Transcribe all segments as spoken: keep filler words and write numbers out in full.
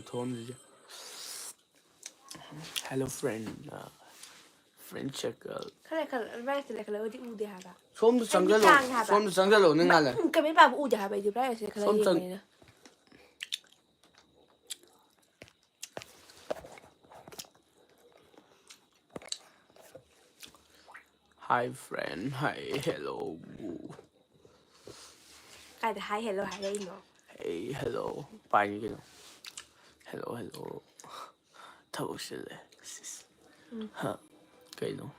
ꯊꯣꯛꯑꯝꯁꯤꯁꯦ꯫ Hello friend, friend circle. ꯈꯔ ꯈꯔ ꯑꯗꯨꯃꯥꯏꯅ ꯂꯩꯈꯠꯂꯒꯗꯤ ꯎꯗꯦ ꯍꯥꯏꯕ꯫ ꯁꯣꯝꯗ ꯆꯪꯁꯤꯜꯂꯣ꯫ ꯇꯥꯡꯉꯦ ꯍꯥꯏꯕ꯫ ꯁꯣꯝꯗ ꯆꯪꯁꯤꯜꯂꯣ ꯅꯤꯡꯉꯥꯜꯂꯦ꯫ ꯎꯝ, ꯀꯃꯦꯟ ꯄꯥꯕ ꯎꯗꯦ ꯍꯥꯏꯕ ꯑꯩꯗꯤ ꯄꯨꯔꯥ ꯁꯦ ꯈꯔ ꯁꯣꯝ ꯆꯪ- ꯌꯦꯡꯕꯅꯤꯅ꯫ Hi friend, hi, hello. ꯀꯥꯏꯗ hi hello ꯍꯥꯏꯔꯛꯏꯅꯣ? Hey hello. ꯄꯥꯏꯅꯤ ꯀꯩꯅꯣ꯫ Hello hello. ꯊꯕꯛ ꯆꯤꯜꯂꯦ꯫ ꯁꯤꯁ꯫ ꯎꯝ꯫ ꯍ, ꯀꯩꯅꯣ?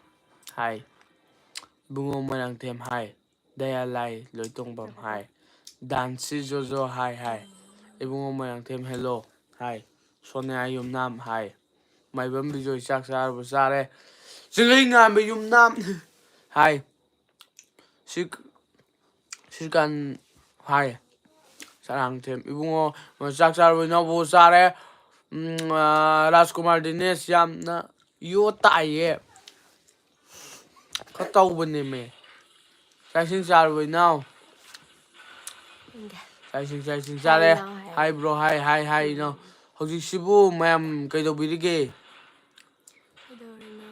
Hi. ꯏꯕꯨꯡꯉꯣ ꯃꯣꯏꯔꯥꯡꯊꯦꯝ hi. ꯗꯌꯥꯂꯥꯏ ꯂꯣꯏꯇꯣꯡꯕꯝ hi. ꯗꯥꯟꯁꯤ ꯖꯣꯖꯣ hi hi. ꯏꯕꯨꯡꯉꯣ ꯃꯣꯏꯔꯥꯡꯊꯦꯝ hello hi. ꯁꯣꯅꯤꯌꯥ ꯌꯨꯝꯅꯥꯝ hi. ꯃꯥꯏꯕꯝ ꯕꯤꯖꯣꯏ ꯆꯥꯛ ꯆꯥꯔꯕ? ꯆꯥꯔꯦ꯫ ꯆꯤꯡꯂꯩꯉꯥꯟꯕ ꯌꯨꯝꯅꯥꯝ hi. ꯁꯤ ꯁꯤꯀꯥꯟ hi. ꯆꯔꯥꯡꯊꯦꯝ ꯏꯕꯨꯡꯉꯣ ꯆꯥꯛ ꯆꯥꯔꯕ? ꯏꯅꯥꯎꯕꯨ ꯆꯥꯔꯦ꯫ ꯎꯝ, ꯑ, ꯔꯥꯖꯀꯨꯃꯥꯔ ꯗꯤꯅꯦꯁ ꯌꯥꯝꯅ ꯌꯣ ꯇꯥꯏꯌꯦ꯫ ꯈꯔ ꯇꯧꯕꯅꯦꯃꯦ꯫ ꯆꯥꯛ ꯏꯁꯤꯡ ꯆꯥꯔꯕ ꯏꯅꯥꯎ? ꯎꯝ꯫ ꯆꯥꯛ ꯏꯁꯤꯡ, ꯆꯥꯛ ꯏꯁꯤꯡ ꯆꯥꯔꯦ꯫ ꯏꯅꯥꯎ ꯍꯥꯏ꯫ Hi bro, hi, hi, hi ꯏꯅꯥꯎ꯫ ꯍꯧꯖꯤꯛꯁꯤꯕꯨ ꯃꯌꯥꯝ ꯀꯩꯗꯧꯕꯤꯔꯤꯒꯦ? ꯀꯩꯗꯧꯔꯤꯅꯣ?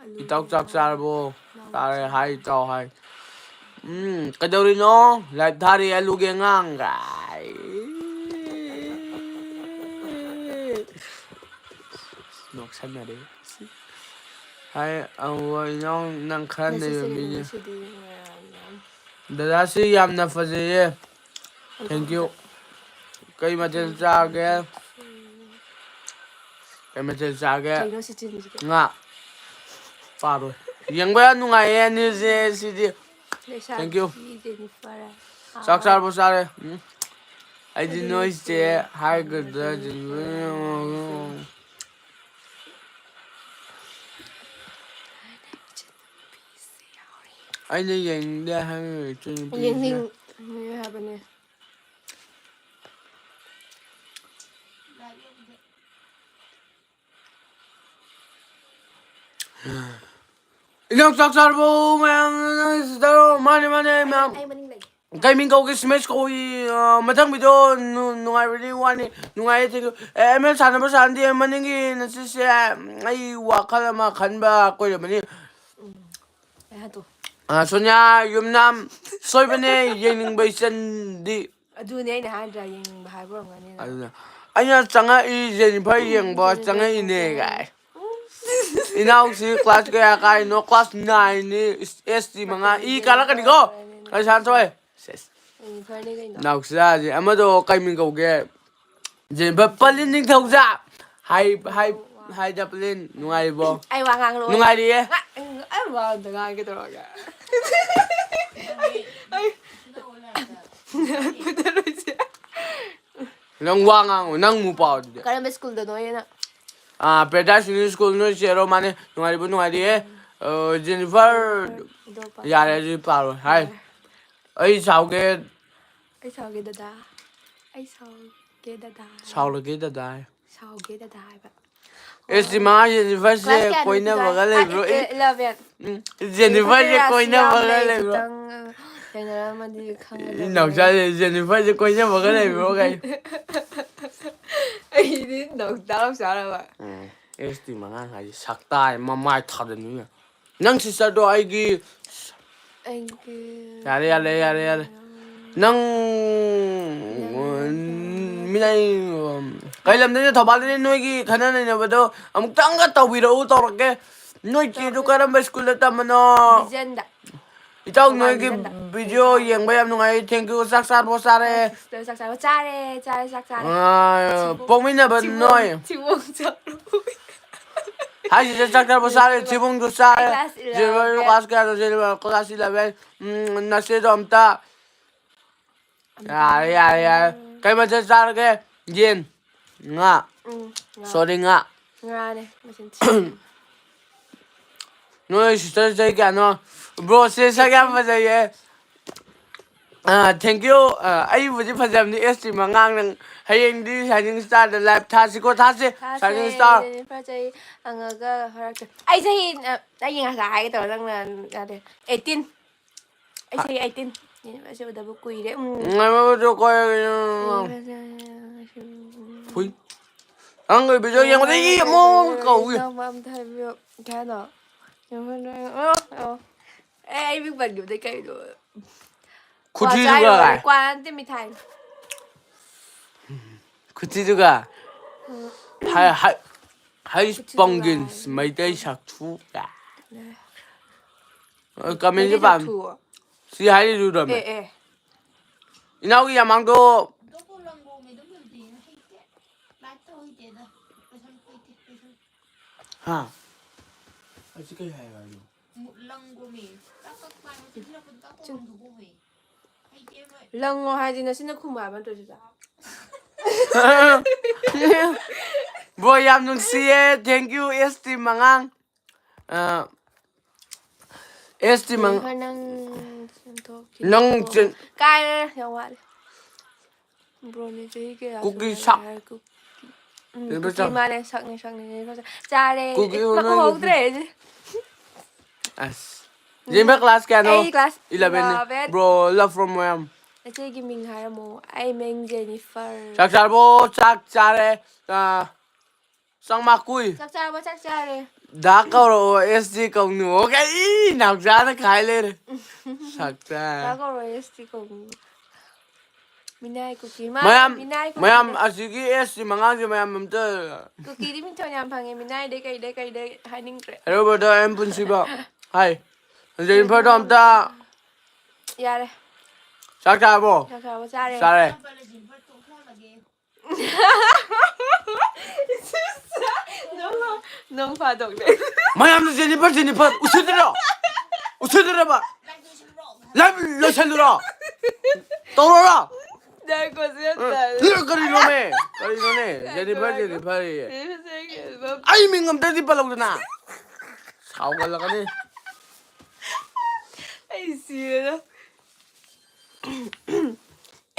ꯑꯂꯨ ꯏꯇꯥꯎ ꯆꯥꯛ ꯏꯔꯣꯟꯕ꯫ ꯆꯥꯔꯕꯣ? ꯏꯅꯥꯎ ꯆꯥꯔꯦ꯫ ꯆꯥꯔꯦ꯫ Hi ꯏꯇꯥꯎ, hi꯫ ꯎꯝ, ꯀꯩꯗꯧꯔꯤꯅꯣ? Live ꯊꯥꯔꯤ ꯑꯂꯨꯒꯤ ꯑꯉꯥꯡ꯫ ꯒꯥꯏ꯫ ꯅꯣꯛꯁꯟꯅꯔꯦ꯫ Hi, ꯑꯧ, ꯏꯅꯥꯎ, ꯅꯪ ꯈꯔ ꯉꯁꯤꯁꯦ ꯅꯩꯕ ꯀꯩꯅꯣ, ꯃꯤꯅꯦ꯫ ꯉꯁꯤꯗꯤ ꯃꯌꯥꯝꯅ ꯗꯗꯥꯁꯤ ꯌꯥꯝꯅ ꯐꯖꯩꯌꯦ꯫ Thank you꯫ ꯀꯩ ꯃꯊꯦꯜ ꯆꯥꯒꯦ? ꯀꯩ ꯃꯊꯦꯜ ꯆꯥꯒꯦ? ꯀꯩꯅꯣ ꯁꯤ ꯆꯤꯟꯁꯤꯗꯤ? ꯉꯥ꯫ ꯄꯥꯔꯣꯏ꯫ ꯌꯦꯡꯕ ꯌꯥꯝ ꯅꯨꯡꯉꯥꯏꯌꯦ ꯑꯅꯤꯁꯦ ꯁꯤꯗꯤ꯫ Thank you꯫ ꯂꯩꯁꯥꯕꯤ ꯖꯦꯅꯤꯐꯔ꯫ ꯆꯥꯛ ꯆꯥꯔꯕꯣ? ꯆꯥꯔꯦ꯫ ꯎꯝ꯫ ꯑꯩꯗꯤ ꯑꯩꯗꯤ ꯅꯣꯏꯁꯦ ꯅꯣꯏꯁꯦ ꯍꯥꯏꯒꯗ꯭ꯔꯥ? ꯑꯩꯅ ꯌꯦꯡꯅꯤꯡꯗꯦ ꯍꯥꯏꯔꯤꯕ ꯏꯆꯟꯅꯨꯄꯤꯁꯦ꯫ ꯌꯦꯡꯅꯤꯡꯉꯦ ꯍꯥꯏꯕꯅꯦ꯫ ꯏꯅꯥꯎ ꯆꯥꯛ ꯆꯥꯔꯕꯣ? ꯃꯌꯥꯝ ꯆꯥꯔꯕꯣ? ꯃꯥꯅꯦ, ꯃꯥꯅꯦ, ꯃꯌꯥꯝ꯫ ꯑꯩ ꯃꯅꯤꯡ ꯂꯩꯒꯦ꯫ ꯀꯩ ꯃꯤꯡ ꯀꯧꯒꯦ? ꯁꯤꯃꯦꯁ ꯀꯧꯏ꯫ ꯑ, ꯃꯊꯪ ꯚꯤꯗꯤꯑꯣ ꯅꯨꯡꯉꯥꯏꯕꯗꯤ ꯋꯥꯅꯤ꯫ ꯅꯨꯡꯉꯥꯏꯌꯦ, thank you꯫ A, M L ꯁꯥꯟꯅꯕ ꯁꯥꯟꯅꯗꯦ, ꯃꯅꯤꯡꯒꯤ ꯅꯆꯦꯁꯦ꯫ ꯑꯩ ꯋꯥꯈꯜ ꯑꯃ ꯈꯟꯕ ꯀꯨꯏꯔꯕꯅꯤ꯫ ꯀꯩ ꯍꯥꯏꯗꯣ? ꯑ, ꯁꯣꯅꯤꯌꯥ ꯌꯨꯝꯅꯥꯝ ꯁꯣꯏꯕꯅꯦ, ꯌꯦꯡꯅꯤꯡꯕ ꯏꯆꯟꯗꯤ꯫ ꯑꯗꯨꯅꯦ ꯑꯩꯅ ꯍꯥꯏꯗ꯭ꯔꯥ, ꯌꯦꯡꯅꯤꯡꯕ ꯍꯥꯏꯕ ꯑꯣꯏꯔꯝꯒꯅꯤꯅ꯫ ꯑꯗꯨꯅ ꯑꯩꯅ ꯆꯪꯉꯛꯏ, ꯖꯦꯅꯤꯐꯔ ꯌꯦꯡꯕ ꯆꯪꯉꯛꯏꯅꯦ ꯀꯥꯏ꯫ ꯏꯅꯥꯎꯁꯤ ꯀ꯭ꯂꯥꯁ ꯀꯌꯥ ꯀꯥꯏꯅꯣ? ꯀ꯭ꯂꯥꯁ ꯅꯥꯏꯟꯅꯤ꯫ ꯑꯦꯁ ꯇꯤ ꯃꯉꯥ ꯏ ꯀꯥꯔꯛꯀꯅꯤꯀꯣ꯫ ꯑꯩ ꯁꯥꯟ ꯊꯣꯛꯑꯦ꯫ ꯁꯦꯁ꯫ ꯖꯦꯅꯤꯐꯔꯅꯦ ꯀꯩꯅꯣ꯫ ꯏꯅꯥꯎꯁꯤꯗ ꯍꯧꯖꯤꯛ ꯑꯃꯗꯣ ꯀꯩ ꯃꯤꯡ ꯀꯧꯒꯦ? ꯖꯦꯅꯤꯐꯔ ꯄꯂꯤꯟ ꯅꯤꯡꯊꯧꯖꯥ꯫ ꯍꯥꯏ, ꯍꯥꯏ, ꯍꯥꯏ ꯗ ꯄꯂꯤꯟ, ꯅꯨꯡꯉꯥꯏꯔꯤꯕꯣ? ꯑꯩ ꯋꯥ ꯉꯥꯡꯂꯣꯏ꯫ ꯅꯨꯡꯉꯥꯏꯔꯤꯌꯦ꯫ ꯉ-, ꯑꯩ ꯋꯥ ꯑꯝꯇ ꯉꯥꯡꯒꯦ ꯇꯧꯔꯒ꯫ ꯑꯩ ꯐꯨꯗꯔꯣꯏꯁꯦ꯫ ꯅꯪ ꯋꯥ ꯉꯥꯡꯉꯣ, ꯅꯪ ꯑꯃꯨꯛ ꯄꯥꯎ ꯑꯗꯨꯗꯤ꯫ ꯀꯔꯝꯕ ꯁ꯭ꯀꯨꯜꯗꯅꯣ ꯑꯩꯅ? ꯑꯥ, ꯄꯦꯔꯥꯗꯥꯏꯁ ꯏꯪꯂꯤꯁ ꯁ꯭ꯀꯨꯜ, ꯅꯣꯏ ꯆꯦꯔꯣ? ꯃꯥꯅꯦ, ꯅꯨꯡꯉꯥꯏꯔꯤꯕꯣ? ꯅꯨꯡꯉꯥꯏꯔꯤꯌꯦ꯫ ꯑ, ꯖꯦꯅꯤꯐꯔ, ꯏꯗꯣꯝꯆꯥ꯫ ꯌꯥꯔꯦ, ꯑꯗꯨꯗꯤ ꯄꯥꯔꯣꯏ꯫ ꯍꯥꯏ꯫ ꯑꯩ ꯁꯥꯎꯒꯦ꯫ ꯑꯩ ꯁꯥꯎꯒꯦ ꯗꯗꯥ꯫ ꯑꯩ ꯁꯥꯎꯒꯦ ꯗꯗꯥ꯫ ꯁꯥꯎꯔꯒꯦ ꯗꯗꯥ꯫ ꯁꯥꯎꯒꯦ ꯗꯗꯥ ꯍꯥꯏꯕ꯫ ꯑꯦꯁ ꯇꯤ ꯃꯉꯥ ꯖꯦꯅꯤꯐꯔꯁꯦ ꯀ꯭ꯂꯥꯁ ꯀꯌꯥꯗꯅꯣ ꯀꯣꯏꯅꯕꯒ ꯗꯗꯥ? ꯂꯩꯕ꯭ꯔꯣ? ꯑ, ꯑꯦ, ꯑꯦ, eleven꯫ ꯎꯝ, ꯖꯦꯅꯤꯐꯔꯁꯦ ꯀꯌꯥꯁꯨ ꯀꯣꯏꯅꯕꯒ ꯌꯥꯝ ꯂꯩ, ꯂꯩꯕ꯭ꯔꯣ? ꯈꯤꯇꯪ, ꯑ, ꯊꯦꯡꯅꯔꯝꯃꯗꯤ ꯈꯪꯒꯗꯕꯅꯦ꯫ ꯏꯅꯥꯎꯆꯥꯁꯦ ꯖꯦꯅꯤꯐꯔꯁꯦ ꯀꯣꯏꯅꯕꯒ ꯂꯩꯕ꯭ꯔꯣ ꯀꯥꯏ? ꯑꯩꯗꯤ ꯅꯧ ꯇꯥꯔꯝ ꯆꯥꯔꯕ꯫ ꯎꯝ, ꯑꯦꯁ ꯇꯤ ꯃꯉꯥ ꯍꯥꯏꯁꯦ ꯁꯛꯇꯥꯏ ꯃꯃꯥꯏ ꯊꯥꯖꯟꯅꯤꯡꯉꯦ꯫ ꯅꯪ ꯁꯤꯁꯇꯔꯗꯣ ꯑꯩꯒꯤ ꯑꯩꯒꯤ ꯌꯥꯔꯦ, ꯌꯥꯔꯦ, ꯌꯥꯔꯦ, ꯌꯥꯔꯦ꯫ ꯅꯪ ꯃꯤꯅꯥꯏ ꯀꯩ ꯂꯝꯗꯩꯅꯣ? ꯊꯧꯕꯥꯜꯗꯩꯅꯦ꯫ ꯅꯣꯏꯒꯤ ꯈꯟꯅ ꯅꯩꯅꯕꯗꯣ ꯑꯃꯨꯛꯇꯪꯒ ꯇꯧꯕꯤꯔꯛꯎ, ꯇꯧꯔꯛꯀꯦ꯫ ꯅꯣꯏ ꯆꯦꯗꯨ ꯀꯔꯝꯕ ꯁ꯭ꯀꯨꯜꯗ ꯇꯝꯕꯅꯣ? ꯚꯤꯖꯟꯗ꯫ ꯏꯇꯥꯎ, ꯊꯧꯕꯥꯜ ꯅꯣꯏꯒꯤ ꯚꯤꯖꯟꯗ꯫ ꯚꯤꯗꯤꯑꯣ ꯌꯦꯡꯕ ꯌꯥꯝ ꯅꯨꯡꯉꯥꯏ꯫ Thank you꯫ ꯆꯥꯛ ꯆꯥꯔꯕꯣ? ꯆꯥꯔꯦ꯫ ꯆꯥꯛ ꯆꯥꯔꯦ, ꯆꯥꯔꯦ, ꯆꯥꯛ ꯆꯥꯔꯦ꯫ ꯑꯥ, ꯄꯣꯛꯃꯤꯟꯅꯕ ꯊꯤꯕꯣꯡ, ꯅꯣꯏ꯫ ꯊꯤꯕꯣꯡ ꯆꯥꯔꯕꯣ? ꯍꯥꯏꯁꯤꯗ ꯆꯥꯛ ꯆꯥꯔꯕꯣ? ꯆꯥꯔꯦ꯫ ꯊꯤꯕꯣꯡꯗꯨ ꯆꯥꯔꯦ꯫ ꯑꯩ class eleven꯫ ꯖꯦꯅꯤꯐꯔ class ꯀꯌꯥꯅꯣ? Jennifer class eleven꯫ ꯎꯝ, ꯅꯆꯦꯗꯣ ꯑꯝꯇ ꯌꯥꯔꯦ, ꯌꯥꯔꯦ, ꯌꯥꯔꯦ꯫ ꯀꯩ ꯃꯊꯦꯜ ꯆꯥꯔꯒꯦ? ꯌꯦꯟ, ꯉꯥ꯫ ꯎꯝ, ꯉꯥ꯫ Sorry, ꯉꯥ꯫ ꯉꯥꯅꯦ, ꯃꯆꯤꯟ ꯊꯤ꯫ ꯅꯣꯏ sister ꯆꯍꯤ ꯀꯌꯥꯅꯣ? Bro ꯁꯦ ꯁꯛ ꯌꯥꯝ ꯐꯖꯩꯌꯦ꯫ ꯑꯥ, thank you꯫ ꯑꯥ, ꯑꯩꯕꯨꯗꯤ ꯐꯖꯕꯅꯤ, ꯑꯦꯁ ꯇꯤ ꯃꯉꯥꯡ ꯅꯪ꯫ ꯍꯌꯦꯡꯗꯤ Shining Starꯗ live ꯊꯥꯁꯤꯀꯣ, ꯊꯥꯁꯦ꯫ ꯊꯥꯁꯦ, Shining Star꯫ ꯖꯦꯅꯤꯐꯔ ꯆꯍꯤ ꯍꯪꯉꯒ ꯍꯥꯏꯔꯛꯀꯦ꯫ ꯑꯩ ꯆꯍꯤ, ꯑ, ꯑꯩꯒꯤ ꯉꯁꯥꯏ ꯍꯥꯏꯒꯦ ꯇꯧꯔ ꯅꯪꯅ ꯌꯥꯗꯦ꯫ Eighteen꯫ ꯑꯩ ꯆꯍꯤ eighteen꯫ ꯌꯦꯡꯕꯁꯦ ꯎꯗꯕ ꯀꯨꯏꯔꯦ꯫ ꯎꯝ꯫ ꯉꯥꯏꯕꯗꯣ ꯀꯣꯏ ꯐꯨꯏ꯫ ꯅꯪꯒꯤ ꯚꯤꯗꯤꯑꯣ ꯌꯦꯡꯕꯗꯒꯤ ꯑꯃꯨꯛ ꯀꯧꯏ꯫ ꯏꯅꯥꯎꯄꯥ ꯑꯝꯇ ꯍꯥꯏꯕꯤꯌꯣ꯫ ꯀꯩ ꯍꯥꯏꯅꯣ? ꯑꯣ, ꯑꯣ꯫ ꯑꯦ, ꯑꯩ ꯃꯤꯡ ꯄꯟꯈꯤꯕꯗꯩ ꯀꯩꯅꯣ? ꯀ꯭ꯋꯥ ꯈꯨꯊꯤꯗꯨꯒ ꯆꯥꯏꯔꯣ? ꯀꯥꯏ? ꯀ꯭ꯋꯥ ꯅꯠꯇꯦ, ꯃꯤꯊꯥꯏ꯫ ꯈꯨꯊꯤꯗꯨꯒ꯫ ꯎꯝ꯫ ꯍꯥꯏ ꯍꯥꯏ ꯍꯩꯁ ꯈꯨꯊꯤꯗꯨꯒ ꯄꯪꯒꯤꯟ ꯍꯥꯏ꯫ ꯃꯩꯇꯩ ꯁꯥꯛꯊꯨ꯫ ꯂꯦ꯫ ꯀꯃꯦꯟꯁꯦ ꯃꯩꯇꯩ ꯄꯥꯝ꯫ ꯁꯥꯛꯊꯨ꯫ ꯁꯤ ꯍꯥꯏꯔꯤꯗꯨ ꯔꯃꯦ꯫ ꯑꯦ, ꯑꯦ꯫ ꯏꯅꯥꯎꯒꯤ ꯌꯥꯃꯥꯡꯗꯣ꯫ ꯍꯥ꯫ ꯑꯁꯤ ꯀꯩ ꯍꯥꯏꯌꯣ ꯍꯥꯏꯅꯣ? ꯂꯪꯉꯣ ꯍꯥꯏꯗꯤ ꯅꯁꯤꯅ ꯈꯨꯝꯕ ꯍꯥꯏꯕ ꯅꯠꯇ꯭ꯔꯣ ꯁꯤꯗ? ꯕ꯭ꯔꯣ, ꯌꯥꯝ ꯅꯨꯡꯁꯤꯌꯦ꯫ Thank you, ꯑꯦꯁ ꯇꯤ ꯃꯉꯥꯡ꯫ ꯑ, ꯑꯦꯁ ꯇꯤ ꯃꯉꯥꯡ꯫ ꯖꯦꯅꯤꯐꯔ, ꯅꯪ ꯆꯦꯟꯊꯣꯛꯈꯤꯅꯨ꯫ ꯅꯪ ꯆꯦꯟ- ꯀꯥꯏꯔꯦ, ꯌꯥꯝ ꯋꯥꯠꯂꯤ꯫ ꯕ꯭ꯔꯣꯅꯦ ꯆꯍꯤ ꯀꯌꯥ ꯀꯨꯀꯤ ꯁꯨꯔꯒꯦ ꯁꯥꯛ꯫ ꯍꯥꯏꯔ ꯀꯨꯀꯤ-, ꯎꯝ, ꯖꯦꯅꯤꯐꯔ ꯀꯨꯀꯤ ꯆꯥꯎ꯫ ꯃꯥꯜꯂꯦ, ꯁꯛꯅꯦ, ꯁꯛꯅꯦ, ꯖꯦꯅꯤꯐꯔ ꯆꯥꯎ꯫ ꯆꯥꯔꯦ꯫ ꯀꯨꯀꯤ ꯑꯦ, ꯑꯣꯏꯔꯣ, ꯄꯥꯛ ꯅꯪ ꯍꯧꯗ꯭ꯔꯦ ꯑꯩꯁꯦ꯫ ꯑꯁ꯫ ꯖꯦꯅꯤꯐꯔ class ꯀꯌꯥꯅꯣ? ꯑꯩ class Eleven ꯅꯤ꯫ eleven꯫ Bro, love from Moyam꯫ ꯅꯆꯦꯒꯤ ꯃꯤꯡ ꯍꯥꯏꯔꯝꯃꯣ꯫ ꯑꯩ ꯃꯤꯡ ꯖꯦꯅꯤꯐꯔ꯫ ꯆꯥꯛ ꯆꯥꯔꯕꯣ? ꯆꯥꯛ ꯆꯥꯔꯦ꯫ ꯑ, ꯆꯥꯛ ꯃꯥꯀꯨꯏ꯫ ꯆꯥꯛ ꯆꯥꯔꯕꯣ? ꯆꯥꯛ ꯆꯥꯔꯦ꯫ ꯗꯥ ꯀꯧꯔꯛꯑꯣ, ꯑꯦꯁ ꯖꯤ ꯀꯧꯅꯨ꯫ ꯑꯣ, ꯀꯩ ꯅꯥꯎꯆꯥꯅ ꯈꯥꯏ ꯂꯩꯔꯦ꯫ ꯁꯛꯇ꯫ ꯗꯥ ꯀꯧꯔꯛꯑꯣ, ꯑꯦꯁ ꯖꯤ ꯀꯧꯅꯨ꯫ ꯃꯤꯅꯥꯏ ꯀꯨꯀꯤ꯫ ꯃꯥ ꯃꯌꯥꯝ, ꯃꯤꯅꯥꯏ ꯀꯨꯀꯤ ꯃꯌꯥꯝ ꯂꯩ꯫ ꯑꯁꯤꯒꯤ ꯑꯦꯁ ꯖꯤ ꯃꯉꯥꯡꯁꯦ ꯃꯌꯥꯝ ꯑꯝꯇ꯫ ꯀꯨꯀꯤꯗꯤ ꯃꯤꯡꯊꯣꯟ ꯌꯥꯝ ꯐꯪꯉꯦ꯫ ꯃꯤꯅꯥꯏꯗꯩ ꯀꯩꯗꯩ ꯀꯩꯗꯩ ꯍꯥꯏꯅꯤꯡꯗ꯭ꯔꯦ꯫ Hello brother, I am ꯄꯨꯟꯁꯤꯕ꯫ Hi꯫ ꯖꯦꯅꯤꯐꯔꯗꯣ ꯑꯝꯇ꯫ ꯌꯥꯔꯦ꯫ ꯆꯥꯛ ꯆꯥꯔꯕꯣ? ꯆꯥꯛ ꯆꯥꯔꯕꯣ? ꯆꯥꯔꯦ꯫ ꯆꯥꯔꯦ꯫ ꯅꯣꯡ ꯐꯥꯗꯣꯛꯅꯦ꯫ ꯃꯌꯥꯝꯅ ꯖꯦꯅꯤꯐꯔ, ꯖꯦꯅꯤꯐꯔ ꯎꯁꯤꯠꯇ꯭ꯔꯣ? ꯎꯁꯤꯠꯇ꯭ꯔꯕ? ꯂꯥꯏ ꯂꯣꯏꯁꯜꯂꯨꯔꯣ? ꯇꯧꯔꯣꯔꯣ? ꯉꯥꯏꯈꯣ, ꯁꯤ ꯎꯝ. ꯇꯥꯔꯦ꯫ ꯀꯔꯤꯅꯣꯃꯦ? ꯀꯔꯤꯅꯣꯅꯦ? ꯉꯥꯏꯈꯣ, ꯖꯦꯅꯤꯐꯔ, ꯉꯥꯏꯈꯣ꯫ ꯖꯦꯅꯤꯐꯔ ꯌꯦ꯫ Jennifer, Jennifer. ꯑꯩ ꯃꯤꯡ ꯑꯝꯇꯗꯤ ꯄꯜꯂꯧꯗꯅ꯫ ꯁꯥꯎꯒꯠꯂꯛꯀꯅꯤ꯫ ꯑꯩ ꯁꯤꯔꯦꯗ꯫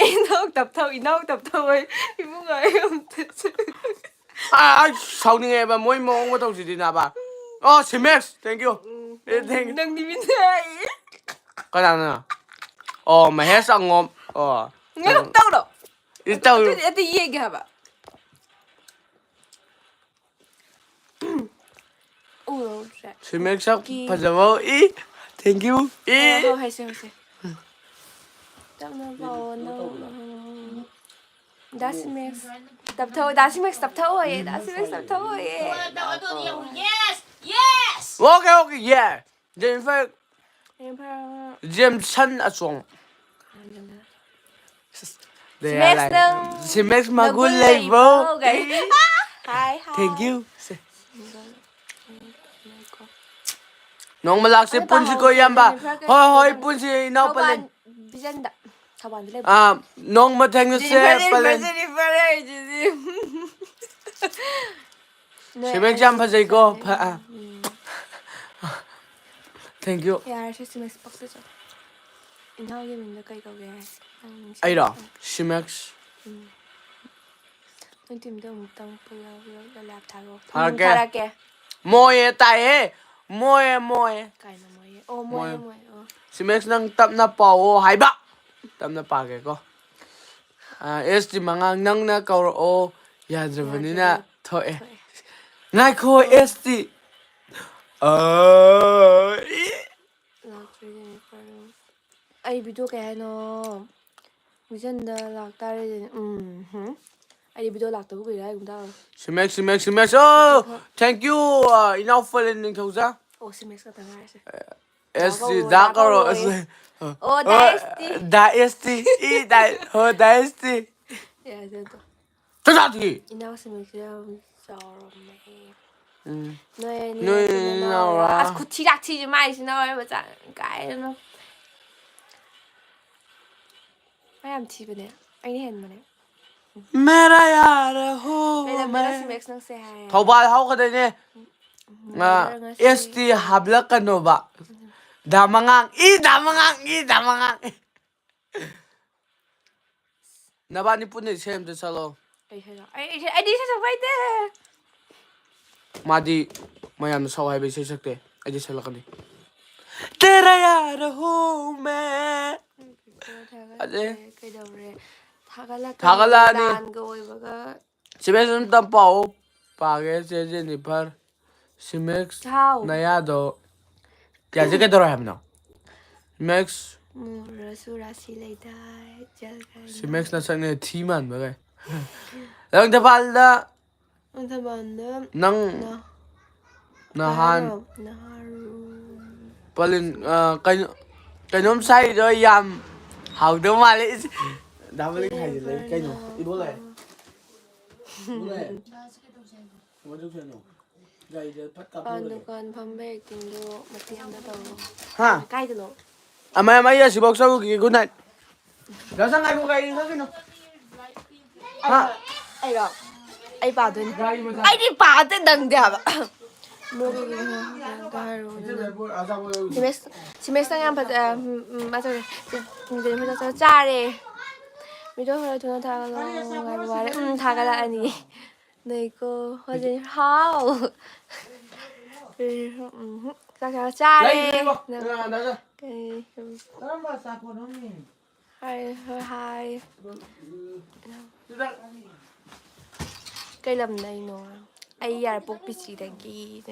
ꯏꯅꯥꯎ ꯇꯞꯊꯧ, ꯏꯅꯥꯎ ꯇꯞꯊꯧ ꯍꯣꯏ꯫ ꯏꯕꯨꯡꯉꯣ, ꯑꯩ ꯑꯝꯇ ꯆꯠ-, ꯑ, ꯑꯩ ꯁꯥꯎꯅꯤꯡꯉꯦꯕ ꯃꯣꯏ ꯃꯑꯣꯡ ꯃꯇꯧꯁꯤꯗꯤ ꯅꯥꯕ꯫ ꯑꯣ, ꯁꯤꯃꯦꯛꯁ, thank you꯫ Um, A, thank you꯫ ꯅꯪꯗꯤ ꯃꯤꯅꯥꯏ꯫ ꯀꯅꯥꯅ? ꯑꯣ, ꯃꯍꯦꯁ ꯑꯉꯣꯝ꯫ ꯑꯣ꯫ ꯉꯥꯏꯈꯣ, ꯇꯧꯔꯣ꯫ ꯏ ꯇꯧꯔꯣ꯫ ꯑꯗꯨꯗꯤ ꯑꯗꯨ ꯌꯦꯡꯒꯦ ꯍꯥꯏꯕ꯫ ꯎꯔꯧꯗ꯭ꯔꯦ꯫ ꯁꯤꯃꯦꯛ ꯁꯛ ꯐꯖꯕ꯫ E, thank you꯫ ꯏ꯫ ꯍꯣꯏ, ꯍꯣꯏ, ꯍꯩꯁꯦ, ꯍꯩꯁꯦ꯫ ꯇꯞꯅ ꯄꯥꯎꯑꯣ, ꯅꯪ, ꯎꯝ, ꯗꯥ ꯁꯤꯃꯦꯛꯁ꯫ ꯇꯞꯊꯧ, ꯗꯥ ꯁꯤꯃꯦꯛꯁ ꯇꯞꯊꯧꯑꯣꯌꯦ, ꯗꯥ ꯁꯤꯃꯦꯛꯁ ꯇꯞꯊꯧꯑꯣꯌꯦ꯫ Okay, okay, yeah. Jennifer ꯌꯥꯝ ꯐꯔꯕ꯫ ꯖꯦꯝꯁꯟ ꯑꯆꯣꯡ꯫ ꯁꯤꯃꯦꯛꯁ ꯅꯪ ꯁꯤꯃꯦꯛꯁ ꯃꯒꯨꯟ ꯃꯒꯨꯟ ꯂꯩꯕ꯭ꯔꯣ? ꯂꯩꯕ꯭ꯔꯣ? ꯒꯥꯏ꯫ ꯍꯥꯏ, ꯍꯥꯏ꯫ Thank you꯫ ꯁꯦ꯫ ꯅꯣꯡꯃ ꯂꯥꯛꯁꯦ, ꯑꯩ ꯄꯨꯟꯁꯤꯀꯣ, ꯄꯥꯍꯧꯗ꯭ꯔꯦ, ꯏꯌꯥꯝꯕ꯫ ꯖꯦꯅꯤꯐꯔꯒ ꯍꯣꯏ, ꯍꯣꯏ, ꯀꯩꯅꯣ ꯄꯨꯟꯁꯤ, ꯏꯅꯥꯎ ꯊꯧꯕꯥꯜ ꯄꯂꯦꯟ꯫ ꯚꯤꯖꯟꯗ꯫ ꯊꯧꯕꯥꯜꯗ ꯂꯩꯕ꯫ ꯑꯥ, ꯅꯣꯡꯃ ꯊꯦꯡꯅꯁꯦ, ꯖꯦꯅꯤꯐꯔ ꯂꯩꯕ꯭ꯔꯥ? ꯄꯂꯦꯟ꯫ ꯖꯦꯅꯤꯐꯔ ꯍꯥꯏꯁꯤꯗꯤ꯫ ꯅꯣꯏ ꯁꯤꯃꯦꯛꯁ ꯌꯥꯝ ꯑꯩ ꯐꯖꯩꯀꯣ꯫ ꯆꯠꯂꯦ꯫ ꯐ-, ꯑꯥ꯫ ꯎꯝ꯫ Thank you꯫ ꯌꯥꯔꯦꯁꯦ, ꯁꯤꯃꯦꯛꯁ ꯄꯛꯆ ꯆꯠꯂꯦ꯫ ꯏꯅꯥꯎꯒꯤ ꯃꯤꯡꯗ ꯀꯩ ꯀꯧꯒꯦ ꯍꯥꯏ? ꯅꯪ ꯅꯤꯡꯁꯤꯡꯕ ꯑꯩꯔꯣ? ꯈꯤꯇꯪ꯫ ꯁꯤꯃꯦꯛꯁ꯫ ꯎꯝ꯫ ꯅꯣꯏ ꯇꯤꯝꯗ ꯑꯃꯨꯛꯇꯪ ꯄꯨꯜꯂꯒ ꯂꯥꯏꯞ ꯊꯥꯔꯛꯑꯣ꯫ ꯎꯝ, ꯊꯥꯔꯛꯀꯦ꯫ ꯊꯥꯔꯛꯀꯦ꯫ ꯃꯣꯏꯌꯦ ꯇꯥꯏꯍꯦ꯫ ꯃꯣꯏꯌꯦ, ꯃꯣꯏꯌꯦ꯫ ꯀꯥꯏꯅ ꯃꯣꯏꯌꯦ? ꯑꯣ, ꯃꯣꯏꯌꯦ, ꯃꯣꯏ꯫ ꯃꯣꯏ꯫ ꯑꯣ꯫ ꯁꯤꯃꯦꯛꯁ, ꯅꯪ ꯇꯞꯅ ꯄꯥꯎꯑꯣ ꯍꯥꯏꯕ꯫ ꯇꯞꯅ ꯄꯥꯒꯦꯀꯣ꯫ ꯑꯥ, ꯑꯦꯁ ꯇꯤ ꯃꯉꯥꯡ, ꯅꯪꯅ ꯀꯧꯔꯛꯑꯣ ꯌꯥꯗ꯭ꯔꯕꯅꯤꯅ ꯌꯥꯗ꯭ꯔꯕꯅꯤ꯫ ꯊꯣꯛꯑꯦ꯫ ꯊꯣꯛꯑꯦ꯫ ꯉꯥꯏꯈꯣ, ꯑꯣ꯫ ꯑꯦꯁ ꯇꯤ꯫ ꯑꯥ, ꯏ-, ꯂꯥꯛꯇ꯭ꯔꯦ, ꯖꯦꯅꯤꯐꯔ꯫ ꯑꯩ ꯚꯤꯗꯤꯑꯣ ꯀꯩ ꯍꯥꯏꯅꯣ? ꯚꯤꯖꯟꯗ ꯂꯥꯛꯇꯥꯔꯦ꯫ ꯎꯝ, ꯍꯨꯝ꯫ ꯑꯩꯗꯤ ꯚꯤꯗꯤꯑꯣ ꯂꯥꯛꯇꯕ ꯀꯨꯏꯔꯦ, ꯑꯩ ꯑꯃꯨꯛꯇ ꯂꯥꯛꯑꯣ꯫ ꯁꯤꯃꯦꯛꯁ, ꯁꯤꯃꯦꯛꯁ, ꯁꯤꯃꯦꯛꯁ꯫ ꯑꯣ, thank you, ꯑꯥ, ꯏꯅꯥꯎ ꯄꯂꯦꯟ ꯅꯤꯡꯊꯧꯖꯥ꯫ ꯑꯣ, ꯁꯤꯃꯦꯛꯁ ꯈꯛꯇ ꯉꯥꯏꯔꯁꯦ꯫ ꯑꯦꯁ ꯇꯤ, ꯀꯧꯔꯣ, ꯗꯥ ꯗꯥ ꯀꯧꯔꯣ, ꯀꯧꯔꯣ, ꯑꯁ, ꯑꯦ꯫ ꯑ, ꯑꯣ, ꯗꯥ ꯑ, ꯑꯦꯁ ꯇꯤ꯫ ꯗꯥ ꯑꯦꯁ ꯇꯤ, ꯏ, ꯗꯥ, ꯍꯣ, ꯗꯥ ꯑꯦꯁ ꯇꯤ꯫ ꯌꯥꯔꯦ, ꯑꯗꯨ꯫ ꯆꯥꯆꯥꯊꯤ꯫ ꯏꯅꯥꯎ ꯁꯤꯃꯦꯛꯁꯦ ꯌꯥꯝ ꯆꯥꯎꯔꯝꯃꯦ꯫ ꯎꯝ꯫ ꯅꯣꯏ ꯑꯅꯤ ꯅꯣꯏ ꯅꯆꯤꯟ ꯅꯅꯥꯎꯔꯥ? ꯅꯅꯥꯎꯔꯥ? ꯑꯁ, ꯈꯨꯊꯤ ꯂꯥꯛꯊꯤꯁꯦ ꯃꯥꯏꯁꯤꯅ ꯃꯔꯣꯏ ꯃꯆꯥ꯫ ꯀꯥꯏꯗꯅꯣ꯫ ꯃꯥ ꯌꯥꯝ ꯊꯤꯕꯅꯦ꯫ ꯑꯩꯅ ꯍꯦꯟꯕꯅꯦ꯫ ꯃꯦꯔꯥ ꯌꯥꯔ ꯍꯣ ꯀꯩ ꯂꯝꯗꯅꯣ ꯃꯦ-, ꯁꯤꯃꯦꯛꯁ ꯅꯪꯁꯦ ꯍꯥꯏ? ꯊꯧꯕꯥꯜ ꯍꯧꯒꯗꯣꯏꯅꯦ꯫ ꯑ, ꯃꯦꯖꯔ ꯉꯁꯤ ꯑꯦꯁ ꯇꯤ ꯍꯥꯞꯂꯛꯀꯅꯣꯕ꯫ ꯗꯥ ꯃꯉꯥꯡ, ꯏ, ꯗꯥ ꯃꯉꯥꯡ, ꯏ, ꯗꯥ ꯃꯉꯥꯡ꯫ ꯅꯕꯥꯅꯤ ꯄꯨꯟꯅ ꯏꯁꯩ ꯑꯝꯇ ꯁꯛꯂꯛꯑꯣ꯫ ꯑꯩ ꯁꯛꯂꯛ-, ꯑꯩ, ꯑꯩ, ꯑꯩꯗꯤ ꯏꯁꯩ ꯁꯛꯄ ꯍꯩꯇꯦ꯫ ꯃꯥꯗꯤ ꯃꯌꯥꯝꯅ ꯁꯛꯑꯣ ꯍꯥꯏꯕ ꯏꯁꯩ ꯁꯛꯇꯦ꯫ ꯑꯩꯗꯤ ꯁꯛꯂꯛꯀꯅꯤ꯫ तेरा यार हूँ मैं. ꯊꯥꯒꯠꯂꯦ, ꯑꯗꯩ ꯀꯩꯗꯧꯔꯦ? ꯊꯥꯒꯠꯂꯛꯀꯅꯤ, ꯊꯥꯒꯠꯂꯛꯑꯅꯤ. ꯂꯥꯟꯒ ꯑꯣꯏꯕꯒ. ꯁꯤꯃꯦꯛꯁ ꯑꯝꯇ ꯄꯥꯎ. ꯄꯥꯒꯦ, ꯆꯦ ꯖꯦꯅꯤꯐꯔ. ꯁꯤꯃꯦꯛꯁ ꯍꯥꯎ. ꯅꯌꯥꯗꯣ. ꯌꯥꯁꯦ ꯀꯩꯗꯧꯔꯦ ꯍꯥꯏꯕꯅꯣ? ꯁꯤꯃꯦꯛꯁ. ꯃꯨꯔꯁꯨ ꯔꯥꯁꯤ ꯂꯩꯗꯥꯏ, ꯖꯦꯜ ꯀꯥꯏꯅ. ꯁꯤꯃꯦꯛꯁ ꯅꯁꯛꯅꯦ ꯊꯤ ꯃꯥꯟꯕꯒꯩ. ꯂꯪꯊꯕꯥꯜꯗ. ꯂꯪꯊꯕꯥꯜꯗ ꯅꯪ ꯅ-, ꯅꯍꯥꯟ. ꯅꯍꯥꯔꯣ? ꯅꯍꯥꯔꯣ? ꯄꯂꯤꯟ, ꯑ, ꯀꯩꯅꯣ, ꯀꯩꯅꯣꯝ ꯁꯥꯏꯗꯣ ꯌꯥꯝ ꯍꯥꯎꯗꯧ ꯃꯥꯜꯂꯦ꯫ ꯏꯁ, ꯗꯥ ꯄꯂꯤꯟ ꯍꯥꯏꯖꯤꯜꯂꯦ꯫ ꯀꯩꯅꯣ? ꯏꯕꯣꯛ ꯂꯥꯛꯑꯦ꯫ ꯏꯕꯣꯛ ꯂꯥꯛꯑꯦ꯫ ꯀꯃꯥꯏ ꯇꯧꯁꯦ ꯍꯥꯏꯅꯣ? ꯒꯥꯔꯤꯗ ꯐꯠ ꯄꯥꯟ ꯀꯥꯞꯊꯣꯛꯑ ꯂꯣꯏꯔꯦ꯫ ꯗꯨꯀꯥꯟ ꯐꯝꯕ actingꯗꯣ ꯃꯇꯦꯛ ꯑꯃ ꯇꯧꯔꯣ꯫ ꯍꯥ? ꯀꯥꯏꯗꯅꯣ? ꯑꯃ, ꯑꯃ, ꯑꯩ ꯑꯁꯤꯐꯥꯎ ꯆꯠꯂꯨꯈꯤꯒꯦ꯫ Good night. ꯗꯥ ꯁꯪ, ꯉꯥꯏꯈꯣ, ꯒꯥꯔꯤ ꯉꯥꯛꯈꯤꯅꯣ꯫ ꯍꯥ? ꯑꯩꯔꯣ? ꯑꯩ ꯄꯥꯗꯣꯏꯅꯦ꯫ ꯒꯥꯔꯤ ꯃꯆꯥ꯫ ꯑꯩꯗꯤ ꯄꯥꯗꯦ, ꯅꯪꯗꯦ ꯍꯥꯏꯕ꯫ ꯏꯆꯦ ꯕꯦꯕꯣ, ꯑꯆꯥꯄꯣꯠ ꯂꯩꯔꯨ꯫ ꯁꯤꯃꯦꯁ-, ꯁꯤꯃꯦꯁꯇ ꯌꯥꯝ ꯐꯖ-, ꯎꯝ, ꯎꯝ, ꯃꯥ ꯇꯧꯔꯦ꯫ ꯆꯥꯔꯦ꯫ ꯃꯤꯗꯣ ꯈꯔ ꯊꯨꯅ ꯊꯥꯒꯠꯂꯣ꯫ ꯉꯥꯏꯕ ꯋꯥꯔꯦ꯫ ꯎꯝ, ꯊꯥꯒꯠꯂꯛꯑꯅꯤ꯫ ꯅꯩꯀꯣ꯫ ꯍꯧꯖꯤꯛ ꯍꯥꯎ꯫ ꯎꯝ, ꯆꯥꯛ ꯆꯥꯔ ꯆꯥꯔꯦ꯫ ꯂꯩ, ꯂꯩ, ꯂꯩ꯫ ꯅꯪ ꯑ, ꯗꯥ, ꯗꯥ꯫ ꯀꯩ, ꯎꯝ꯫ ꯀꯔꯝꯕ ꯑꯆꯥꯄꯣꯠꯅꯣꯃꯤ? ꯍꯥꯏ, ꯍꯣꯏ, ꯍꯥꯏ꯫ ꯎꯝ, ꯎꯝ꯫ ꯆꯨꯖꯥꯛ꯫ ꯀꯩ ꯂꯝꯗꯩꯅꯣ? ꯑꯩ ꯌꯥꯏꯔꯤꯄꯣꯛ ꯄꯤ ꯁꯤꯗꯒꯤ꯫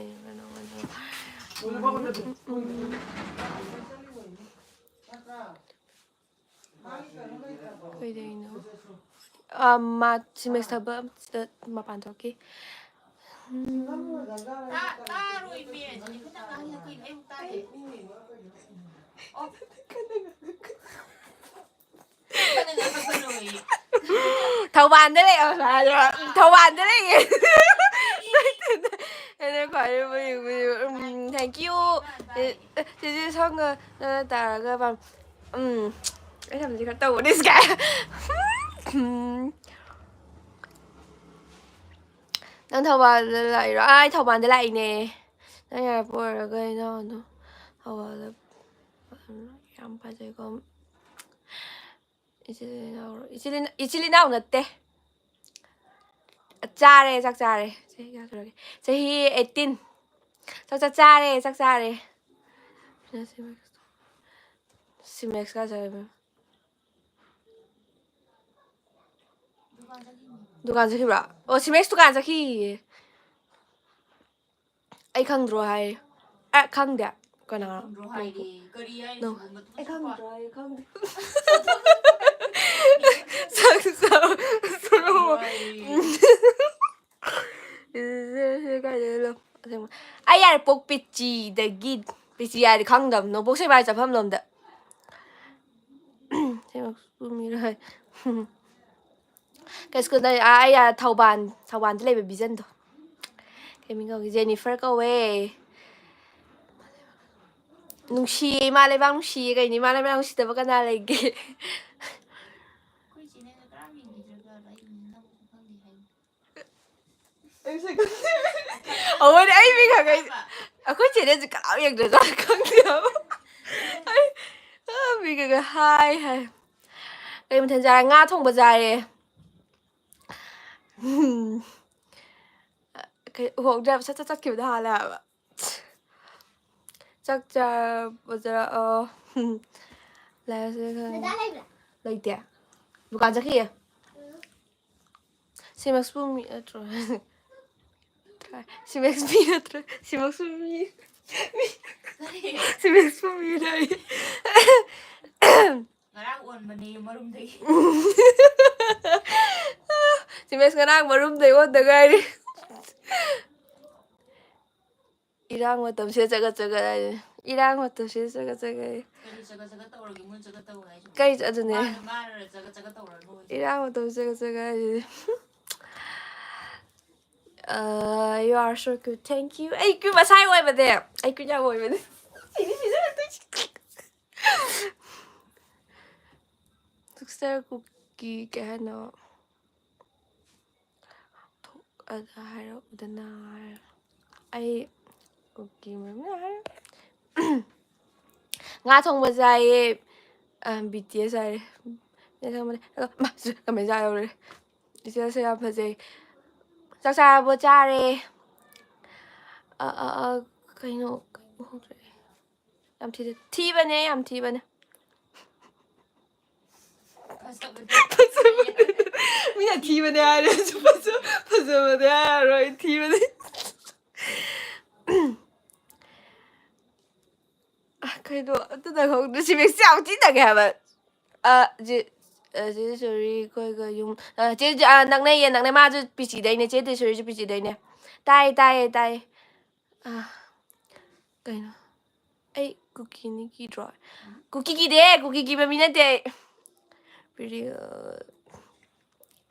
ꯎꯝ, ꯎꯝ, ꯎꯝ꯫ ꯀꯩꯗꯩꯅꯣ? ꯑ, ꯃꯥ ꯁꯤꯃꯦꯁ ꯊꯕꯛ ꯑꯝꯇ ꯃꯄꯥꯟ ꯊꯣꯛꯈꯤ꯫ ꯎꯝ꯫ ꯇꯥ-, ꯇꯥꯔꯣꯏꯃꯤ, ꯑꯗꯨꯗꯤ ꯈꯤꯇꯪ ꯉꯥꯡꯉꯛꯑꯣ ꯀꯩꯅꯣ, ꯑꯩ ꯑꯃꯨꯛ ꯇꯥꯗꯦ꯫ ꯑꯣ꯫ ꯀꯟꯅ ꯉꯥꯡꯉꯛꯀꯅꯣꯌꯦ꯫ ꯊꯧꯕꯥꯜꯗ ꯂꯩ, ꯊꯧꯕꯥꯜꯗ ꯂꯩꯌꯦ꯫ ꯑꯩꯅ ꯈ꯭ꯋꯥꯏꯗꯩ ꯃꯌꯨꯝ, ꯃꯌꯨꯝ, ꯎꯝ, thank you꯫ ꯆꯦꯆꯦ ꯁꯣꯝꯒ ꯅꯪꯅ ꯇꯥꯔꯒ ꯄꯥꯝ-, ꯎꯝ, ꯑꯩ ꯁꯝꯁꯦ ꯈꯔ ꯇꯧꯕꯅꯤ ꯁꯤ ꯀꯥꯏ꯫ ꯎꯝ꯫ ꯅꯪ ꯊꯧꯕꯥꯜꯗ ꯂꯥꯛꯏꯔꯣ? ꯑꯥ, ꯑꯩ ꯊꯧꯕꯥꯜꯗ ꯂꯥꯛꯏꯅꯦ꯫ ꯅꯪ ꯌꯥꯔꯛꯄ ꯑꯣꯏꯔꯒ ꯏꯅꯥꯎꯗꯣ ꯊꯧꯕꯥꯜꯗ ꯌꯥꯝ ꯐꯖꯩꯀꯣ꯫ ꯏꯆꯤꯜ ꯏꯅꯥꯎ, ꯏꯆꯤꯜ ꯏꯅꯥ-, ꯏꯆꯤꯜ ꯏꯅꯥꯎ ꯅꯠꯇꯦ꯫ ꯆꯥꯔꯦ, ꯆꯥꯛ ꯆꯥꯔꯦ꯫ ꯆꯍꯤ ꯀꯌꯥ ꯁꯨꯔꯒꯦ? ꯆꯍꯤ eighteen꯫ ꯆꯥꯛ, ꯆꯥꯛ ꯆꯥꯔꯦ, ꯆꯥꯛ ꯆꯥꯔꯦ꯫ ꯁꯤꯃꯦꯛꯁ ꯀꯥꯏ ꯆꯠꯈ꯭ꯔꯦ? ꯗꯨꯀꯥꯟ ꯆꯠꯈꯤꯕ꯭ꯔꯣ? ꯑꯣ, ꯁꯤꯃꯦꯛꯁ ꯗꯨꯀꯥꯟ ꯆꯠꯈꯤꯌꯦ꯫ ꯑꯩ ꯈꯪꯗ꯭ꯔꯣ ꯍꯥꯏ꯫ ꯑꯦ, ꯈꯪꯗꯦ꯫ ꯀꯅꯥ? ꯈꯪꯗ꯭ꯔꯣ ꯍꯥꯏꯔꯦ꯫ ꯀꯔꯤ ꯍꯥꯏꯅꯣ? No. ꯑꯩ ꯈꯪꯗ꯭ꯔꯣ ꯍꯥꯏ, ꯈꯪꯗꯦ꯫ ꯁꯛ ꯁꯛ ꯁꯛ꯫ ꯈꯪꯗ꯭ꯔꯣ ꯍꯥꯏꯔꯦ꯫ ꯀꯥꯏꯗꯩꯅꯣ? ꯑꯁꯦꯡꯕ꯫ ꯑꯩ ꯌꯥꯔꯦ ꯄꯣꯛ ꯄꯤꯆꯤꯗꯒꯤ꯫ ꯄꯤꯆꯤ ꯍꯥꯏꯗꯤ ꯈꯪꯗꯕ꯫ ꯅꯣꯡꯄꯣꯛ ꯁꯦꯛꯃꯥꯏ ꯆꯠꯐꯝ ꯂꯣꯝꯗ꯫ ꯁꯦꯝꯃꯛꯄ ꯃꯤꯔꯣꯏ꯫ ꯀꯩ ꯁ꯭ꯀꯨꯜꯗ? ꯑꯥ, ꯑꯩ, ꯑꯥ, ꯊꯧꯕꯥꯜ, ꯊꯧꯕꯥꯜꯗ ꯂꯩꯕ ꯚꯤꯖꯟꯗꯣ꯫ ꯀꯩ ꯃꯤꯡ ꯀꯧꯒꯦ? ꯖꯦꯅꯤꯐꯔ ꯀꯧꯋꯦ꯫ ꯅꯨꯡꯁꯤꯌꯦ, ꯏꯃꯥ ꯂꯩꯕꯥꯛ ꯅꯨꯡꯁꯤꯌꯦ꯫ ꯀꯩꯅꯣ, ꯏꯃꯥ ꯂꯩꯕꯥꯛ ꯅꯨꯡꯁꯤꯗꯕ ꯀꯅꯥ ꯂꯩꯒꯦ? ꯑꯩꯈꯣꯏ ꯆꯦꯅꯦꯜꯗ ꯀꯅꯥꯝ ꯌꯦꯡꯕꯤꯗ꯭ꯔꯕ? ꯑꯩ ꯅꯪꯁꯨ ꯈꯪꯗꯦ ꯍꯥꯏ꯫ ꯑꯩꯁꯨ ꯈꯪꯗꯦ꯫ ꯑꯃꯅ ꯑꯩ ꯃꯤ ꯈꯪꯉꯩ-, ꯑꯩꯈꯣꯏ ꯆꯦꯅꯦꯜꯁꯦ ꯀꯅꯥꯝ ꯌꯦꯡꯗ꯭ꯔꯖꯥꯠꯂ ꯈꯪꯗꯦ ꯍꯥꯏꯕ꯫ ꯑꯩ, ꯑꯥ, ꯃꯤ ꯈꯪꯉꯩ ꯍꯥꯏ ꯍꯥꯏ꯫ ꯀꯩ ꯃꯊꯦꯜ ꯆꯥꯔꯦ? ꯉꯥ ꯊꯣꯡꯕ ꯆꯥꯔꯦ꯫ ꯎꯝ꯫ ꯀꯩ, ꯎꯍꯧꯗ꯭ꯔꯦ ꯍꯥꯏꯕ, ꯁꯠ ꯁꯠ ꯆꯠꯈꯤꯕꯗ ꯍꯥꯜꯂꯦ ꯍꯥꯏꯕ꯫ ꯆꯥꯛ ꯆꯥꯔꯕꯣ? ꯆꯥꯔ-, ꯑ, ꯂꯥꯏꯔꯤꯛꯁꯦ ꯈꯪ-, ꯗꯗꯥ ꯂꯩꯕ꯭ꯔꯥ? ꯂꯩꯇꯦ꯫ ꯗꯨꯀꯥꯟ ꯆꯠꯈꯤꯌꯦ꯫ ꯎꯝ꯫ ꯁꯤꯃꯛꯁꯨ ꯃꯤ ꯅꯠꯇ꯭ꯔꯣ? ꯁꯤꯃꯛꯁꯨ ꯃꯤ ꯅꯠꯇ꯭ꯔꯣ? ꯁꯤꯃꯛꯁꯨ ꯃꯤ, ꯃꯤ-, ꯀꯔꯤ? ꯁꯤꯃꯛꯁꯨ ꯃꯤ ꯂꯩ꯫ ꯉꯔꯥꯡ ꯑꯣꯟꯕꯅꯦ ꯃꯔꯨꯝꯗꯒꯤ꯫ ꯁꯤꯃꯦꯁ ꯉꯔꯥꯡ ꯃꯔꯨꯝꯗꯩ ꯑꯣꯟꯗ ꯉꯥꯏꯔꯤ꯫ ꯏꯔꯥꯡ ꯃꯇꯝꯁꯦ ꯆꯒꯠ ꯆꯒꯠ ꯍꯥꯏꯁꯦ꯫ ꯏꯔꯥꯡ ꯃꯇꯝꯁꯦ ꯆꯒꯠ ꯆꯒꯠ ꯍꯥꯏꯁꯦ꯫ ꯀꯔꯤ ꯆꯒꯠ ꯆꯒꯠ ꯇꯧꯔꯒꯦ? ꯃꯣꯏ ꯆꯒꯠ ꯇꯧ ꯍꯥꯏꯁꯤꯕꯣ? ꯀꯩ ꯑꯗꯨꯅꯦ꯫ ꯃꯥꯅ, ꯃꯥꯅ ꯆꯒꯠ ꯆꯒꯠ ꯇꯧꯔꯅꯨ ꯍꯥꯏꯁꯦ꯫ ꯏꯔꯥꯡ ꯃꯇꯝꯁꯦ ꯆꯒꯠ ꯆꯒꯠ ꯍꯥꯏꯁꯦ꯫ Uh, you are so cute. Thank you. ꯑꯩ cute ꯃꯁꯥꯏ ꯑꯣꯏꯕꯅꯦ꯫ ꯑꯩ cute ꯌꯥꯝ ꯑꯣꯏꯕꯅꯦ꯫ ꯁꯤꯗꯤ ꯁꯤꯖꯤꯟꯅꯗꯣꯏꯁꯤ꯫ ꯁꯤꯁꯇꯔ ꯀꯨꯀꯤ ꯀꯩ ꯍꯥꯏꯅꯣ? ꯊꯣꯛ-, ꯑꯗ ꯍꯥꯏꯔꯛꯎꯗꯅ꯫ ꯑꯩ ꯀꯨꯀꯤ ꯃꯔꯝꯅ ꯍꯥꯏꯔ-, ꯉꯥ ꯊꯣꯡꯕ ꯆꯥꯏꯌꯦ꯫ ꯑ, ꯕꯤ ꯇꯤ ꯑꯦꯁ ꯍꯥꯏꯔꯦ꯫ ꯀꯃꯦꯟ ꯆꯥ ꯌꯧꯔꯦ꯫ ꯏꯆꯦꯁꯦ ꯌꯥꯝ ꯐꯖꯩ꯫ ꯆꯥꯛ ꯆꯥꯔꯕꯣ? ꯆꯥꯔꯦ꯫ ꯑ, ꯑ, ꯑ, ꯀꯩꯅꯣ, ꯀꯩꯅꯣ ꯍꯧꯗ꯭ꯔꯦ꯫ ꯌꯥꯝ ꯊꯤꯗꯦ꯫ ꯊꯤꯕꯅꯦ, ꯌꯥꯝ ꯊꯤꯕꯅꯦ꯫ ꯃꯤꯅ ꯊꯤꯕꯅꯦ ꯍꯥꯏꯔꯁꯨ ꯐꯖ-, ꯐꯖꯕꯅꯦ ꯍꯥꯏꯔꯔꯣꯏ, ꯊꯤꯕꯅꯦ꯫ ꯑ, ꯀꯩꯅꯣ, ꯑꯝꯇ ꯅꯪꯍꯧꯗ꯭ꯔꯦ꯫ ꯁꯤ ꯃꯦꯛꯁꯤ ꯌꯥꯝ ꯊꯤ ꯅꯪꯉꯦ ꯍꯥꯏꯕ꯫ ꯑ, ꯖꯦ-, ꯑ, ꯆꯦ ꯁꯣꯔꯤ ꯑꯩꯈꯣꯏꯒ ꯌꯨꯝ, ꯑ, ꯆꯦ, ꯑ, ꯅꯛꯅꯩꯌꯦ, ꯅꯛꯅꯩ꯫ ꯃꯥꯁꯨ ꯄꯤꯆꯤꯗꯩꯅꯦ, ꯆꯦ ꯇꯦꯁꯣꯔꯤꯁꯨ ꯄꯤꯆꯤꯗꯩꯅꯦ꯫ ꯇꯥꯏꯌꯦ, ꯇꯥꯏꯌꯦ, ꯇꯥꯏꯌꯦ꯫ ꯑ, ꯀꯩꯅꯣ? ꯑꯩ ꯀꯨꯀꯤꯅꯤ ꯀꯤꯗ꯭ꯔꯣ? ꯀꯨꯀꯤ ꯀꯤꯗꯦ, ꯀꯨꯀꯤ ꯀꯤꯕ ꯃꯤ ꯅꯠꯇꯦ ꯑꯩ꯫ ꯄꯤꯔꯤ-, ꯑ,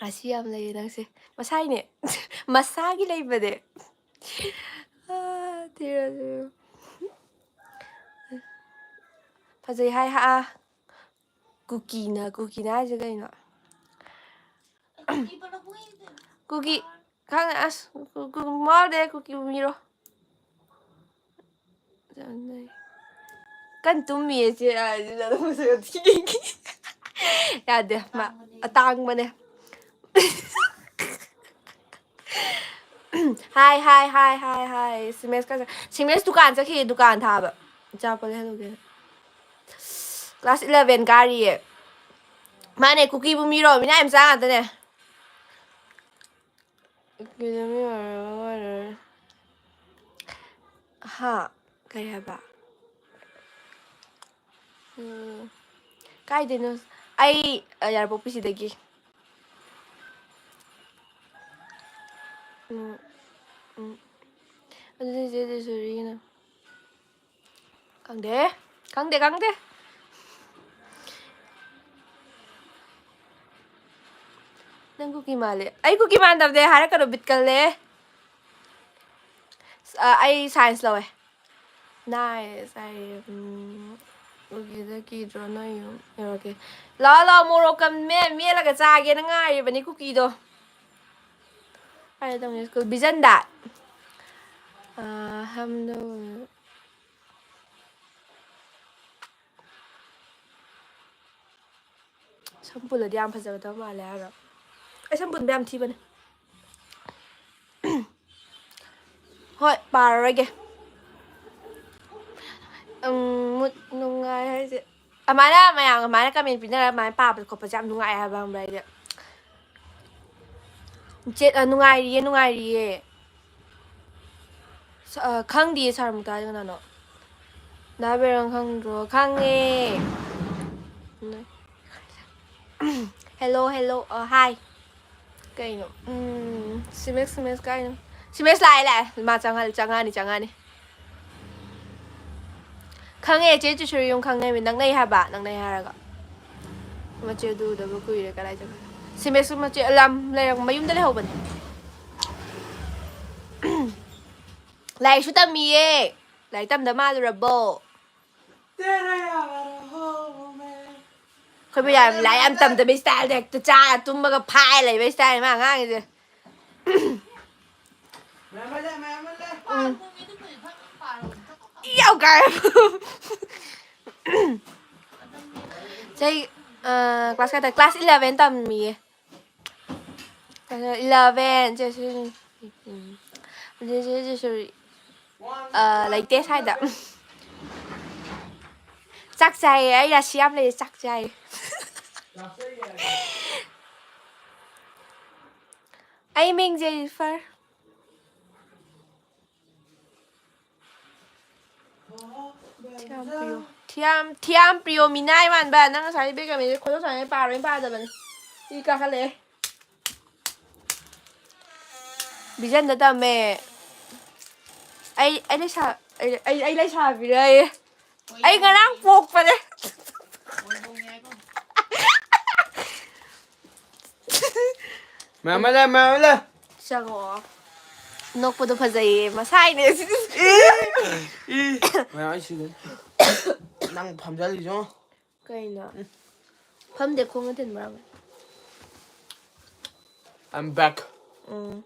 ꯔꯥꯁꯤ ꯌꯥꯝ ꯂꯩꯌꯦ ꯅꯪꯁꯦ꯫ ꯃꯁꯥꯏꯅꯦ꯫ ꯃꯁꯥꯒꯤ ꯂꯩꯕꯅꯦ꯫ ꯑ, ꯊꯤꯔꯁꯨ꯫ ꯐꯖꯩ ꯍꯥꯏ ꯍꯥ꯫ ꯀꯨꯀꯤꯅ, ꯀꯨꯀꯤꯅ ꯍꯥꯏꯁꯦ ꯀꯩꯅꯣ? ꯀꯨꯀꯤ, ꯈꯪꯉꯦ, ꯑꯁ, ꯀꯨ-, ꯀꯨ-, ꯃꯥꯗꯦ, ꯀꯨꯀꯤ ꯃꯤꯔꯣ? ꯀꯟ ꯇꯨꯝꯃꯤꯌꯦ ꯆꯦ, ꯑ, ꯌꯥꯗꯦ, ꯃꯥ ꯑꯇꯥꯡꯕꯅꯦ꯫ ꯍꯥꯏ, ꯍꯥꯏ, ꯍꯥꯏ, ꯍꯥꯏ, ꯍꯥꯏ꯫ ꯁꯤꯃꯦꯁꯀ ꯆꯠ-, ꯁꯤꯃꯦꯁ ꯗꯨꯀꯥꯟ ꯆꯠꯈꯤ, ꯗꯨꯀꯥꯟ ꯊꯥꯕ꯫ ꯑꯆꯥꯄꯣꯠ ꯂꯩꯍꯜꯂꯨꯒꯦ꯫ Class eleven ꯀꯥꯔꯤꯌꯦ꯫ ꯃꯥꯅꯦ, ꯀꯨꯀꯤꯕꯨ ꯃꯤꯔꯣ? ꯃꯤꯅꯥꯏ ꯃꯆꯥ ꯉꯥꯛꯇꯅꯦ꯫ ꯀꯨꯀꯤꯗ ꯃꯤ ꯑꯣꯏꯔꯔꯣꯏ, ꯑꯣꯏꯔꯔꯣꯏ꯫ ꯍꯥ? ꯀꯩ ꯍꯥꯏꯕ? ꯎꯝ, ꯀꯥꯏꯗꯩꯅꯣ? ꯑꯩ, ꯑ, ꯌꯥꯏꯔꯤꯄꯣꯛꯄꯤꯁꯤꯗꯒꯤ꯫ ꯎꯝ, ꯎꯝ꯫ ꯑꯗꯨꯗꯤ ꯆꯦ ꯇꯦꯁꯣꯔꯤꯒꯤꯅ? ꯈꯪꯗꯦ꯫ ꯈꯪꯗꯦ, ꯈꯪꯗꯦ꯫ ꯅꯪ ꯀꯨꯀꯤ ꯃꯥꯜꯂꯦ꯫ ꯑꯩ ꯀꯨꯀꯤ ꯃꯥꯟꯗꯕꯅꯦ, ꯍꯥꯏꯔꯛꯀꯅꯨ, ꯕꯤꯠ ꯀꯜꯂꯦ꯫ ꯑ, ꯑꯩ science ꯂꯧꯋꯦ꯫ Nice, ꯑꯩ, ꯎꯝ, ꯀꯨꯀꯤꯗ ꯀꯤꯗ꯭ꯔꯣ ꯅꯣꯏ ꯌꯨꯝ ꯌꯧꯔꯛꯀꯦ? ꯂꯥꯛꯑꯣ, ꯂꯥꯛꯑꯣ, ꯃꯣꯔꯣꯛꯀ ꯃꯦ-, ꯃꯦꯠꯂꯒ ꯆꯥꯒꯦꯅ ꯉꯥꯏꯔꯤꯕꯅꯤ ꯀꯨꯀꯤꯗꯣ꯫ ꯀꯥꯏꯗ ꯇꯧꯅꯤ? School ꯕꯤꯖꯟꯗ꯫ ꯑ, ꯍꯝꯗꯣ꯫ ꯁꯝ ꯄꯨꯜꯂꯗꯤ ꯌꯥꯝ ꯐꯖꯒꯗꯕ ꯃꯥꯜꯂꯦ ꯍꯥꯏꯔꯣ? ꯑꯩ ꯁꯝ ꯄꯨꯟꯕ ꯌꯥꯝ ꯊꯤꯕꯅꯦ꯫ ꯍꯣꯏ, ꯄꯥꯔꯔꯣꯏꯒꯦ꯫ ꯎꯝ, ꯍꯥꯏꯁꯦ ꯑꯗꯨꯃꯥꯏꯅ ꯃꯌꯥꯝ ꯑꯗꯨꯃꯥꯏꯅ ꯀꯃꯦꯟ ꯄꯤꯅꯔꯒ ꯑꯗꯨꯃꯥꯏꯅ ꯄꯥꯕ ꯈꯣꯠꯄꯁꯦ ꯌꯥꯝ ꯅꯨꯡꯉꯥꯏ ꯍꯥꯏꯕ, ꯈꯪꯕ꯭ꯔꯥ? ꯑꯩꯗꯤ ꯆꯦ-, ꯑ, ꯅꯨꯡꯉꯥꯏꯔꯤꯌꯦ, ꯅꯨꯡꯉꯥꯏꯔꯤꯌꯦ꯫ ꯁ-, ꯑ, ꯈꯪꯗꯤꯌꯦ ꯁꯥꯔ ꯃꯨꯛꯇꯥꯗꯤ ꯀꯅꯥꯅꯣ? ꯗꯥ ꯕꯦꯔꯪ ꯈꯪꯗ꯭ꯔꯣ? ꯈꯪꯉꯦ꯫ ꯍꯦꯜꯂꯣ, ꯍꯦꯜꯂꯣ, ꯑ, ꯍꯥꯏ꯫ ꯀꯩꯅꯣ? ꯎꯝ, ꯁꯤꯃꯦꯁ, ꯁꯤꯃꯦꯁ ꯀꯥꯏꯅꯣ? ꯁꯤꯃꯦꯁ ꯂꯥꯛꯑꯦ, ꯂꯥꯛꯑꯦ꯫ ꯃꯥ ꯆꯪꯍꯜ-, ꯆꯪꯉꯛꯑꯅꯤ, ꯆꯪꯉꯛꯑꯅꯤ꯫ ꯈꯪꯉꯦ, ꯆꯦ ꯆꯨꯁꯨꯔꯤ ꯌꯨꯝ ꯈꯪꯅꯩꯃꯤ, ꯅꯛꯅꯩ ꯍꯥꯏꯕ, ꯅꯛꯅꯩ ꯍꯥꯏꯔꯒ꯫ ꯃꯆꯦ ꯑꯗꯨ ꯎꯗꯕ ꯀꯨꯏꯔꯦ, ꯀꯗꯥꯏ ꯆꯠꯈ꯭ꯔꯦ? ꯁꯤꯃꯦꯁꯁꯨ ꯃꯆꯦ ꯂꯝ ꯂꯩꯔꯝ-, ꯃꯌꯨꯝꯗ ꯂꯩꯍꯧꯕꯅꯦ꯫ ꯂꯥꯏꯔꯤꯛꯁꯨ ꯇꯝꯃꯤꯌꯦ꯫ ꯂꯥꯏꯔꯤꯛ ꯇꯝꯗ ꯃꯥꯜꯂꯨꯔꯕꯣ? ꯑꯩꯈꯣꯏꯕꯨ ꯌꯥꯝ ꯂꯥꯏꯔꯤꯛ ꯌꯥꯝ ꯇꯝꯗꯕ ꯏꯁꯇꯥꯏꯜꯗ ꯍꯦꯛꯇ ꯆꯥꯔ ꯇꯨꯝꯕꯒ ꯐꯥꯏ ꯂꯩꯕ ꯏꯁꯇꯥꯏꯜ ꯃꯥ ꯉꯥꯡꯉꯤꯁꯦ꯫ ꯎꯝ꯫ ꯌꯥꯝ ꯀꯥꯏ꯫ ꯆꯍꯤ, ꯑ, ꯀ꯭ꯂꯥꯁ ꯀꯌꯥꯗ? ꯀ꯭ꯂꯥꯁ ꯏꯂꯚꯦꯟ ꯇꯝꯃꯤꯌꯦ꯫ ꯀꯩꯅꯣ, ꯏꯂꯚꯦꯟ, ꯆꯦ ꯁꯤ-, ꯎꯝ꯫ ꯆꯦ ꯁꯤ-, ꯆꯦ ꯁꯤ-, ꯑ, ꯂꯩꯇꯦ ꯁ꯭ꯋꯥꯏꯗ꯫ ꯆꯥꯛ ꯆꯥꯏꯌꯦ, ꯑꯩ ꯔꯥꯁꯤ ꯌꯥꯝ ꯂꯩꯌꯦ, ꯆꯥꯛ ꯆꯥꯏꯌꯦ꯫ ꯑꯩ ꯃꯤꯡ ꯖꯦꯅꯤꯐꯔ꯫ ꯊꯤꯌꯥꯝ ꯄ꯭ꯔꯤꯌꯣ꯫ ꯊꯤꯌꯥꯝ, ꯊꯤꯌꯥꯝ ꯄ꯭ꯔꯤꯌꯣ ꯃꯤꯅꯥꯏ ꯃꯥꯟꯕ꯫ ꯅꯪ ꯉꯁꯥꯏ ꯕꯦꯛ ꯀꯃꯦꯟꯁꯦ ꯈꯣꯏꯗꯧ ꯁꯥꯎꯅꯤꯡꯉꯦ, ꯄꯥꯔꯣꯏꯅ ꯄꯥꯗꯕꯅꯦ꯫ ꯏ ꯀꯥꯈꯠꯂꯛꯑꯦ꯫ ꯚꯤꯖꯟꯗ ꯇꯝꯃꯦ꯫ ꯑꯩ, ꯑꯩ ꯂꯩꯁꯥ-, ꯑꯩ, ꯑꯩ, ꯑꯩ ꯂꯩꯁꯥꯕꯤꯔꯌꯦ꯫ ꯑꯩ ꯉꯔꯥꯡ ꯄꯣꯛꯄꯅꯦ꯫ ꯃꯌꯥꯝ ꯑꯃ ꯂꯩ, ꯃꯌꯥꯝ ꯑꯃ ꯂꯩ꯫ ꯆꯪꯉꯛꯑꯣ꯫ ꯅꯣꯛꯄꯗꯣ ꯐꯖꯩꯌꯦ, ꯃꯁꯥꯏꯅꯦ꯫ E, E. ꯃꯌꯥꯝ ꯑꯩ ꯁꯤꯗ꯫ ꯅꯪ ꯐꯝꯖꯜꯂꯤꯁꯤ ꯌꯦꯡꯉꯣ꯫ ꯀꯩꯅꯣ? ꯐꯝꯗꯦ, ꯈꯣꯡꯅ ꯊꯤꯟꯕ꯭ꯔꯕ? I'm back. ꯎꯝ꯫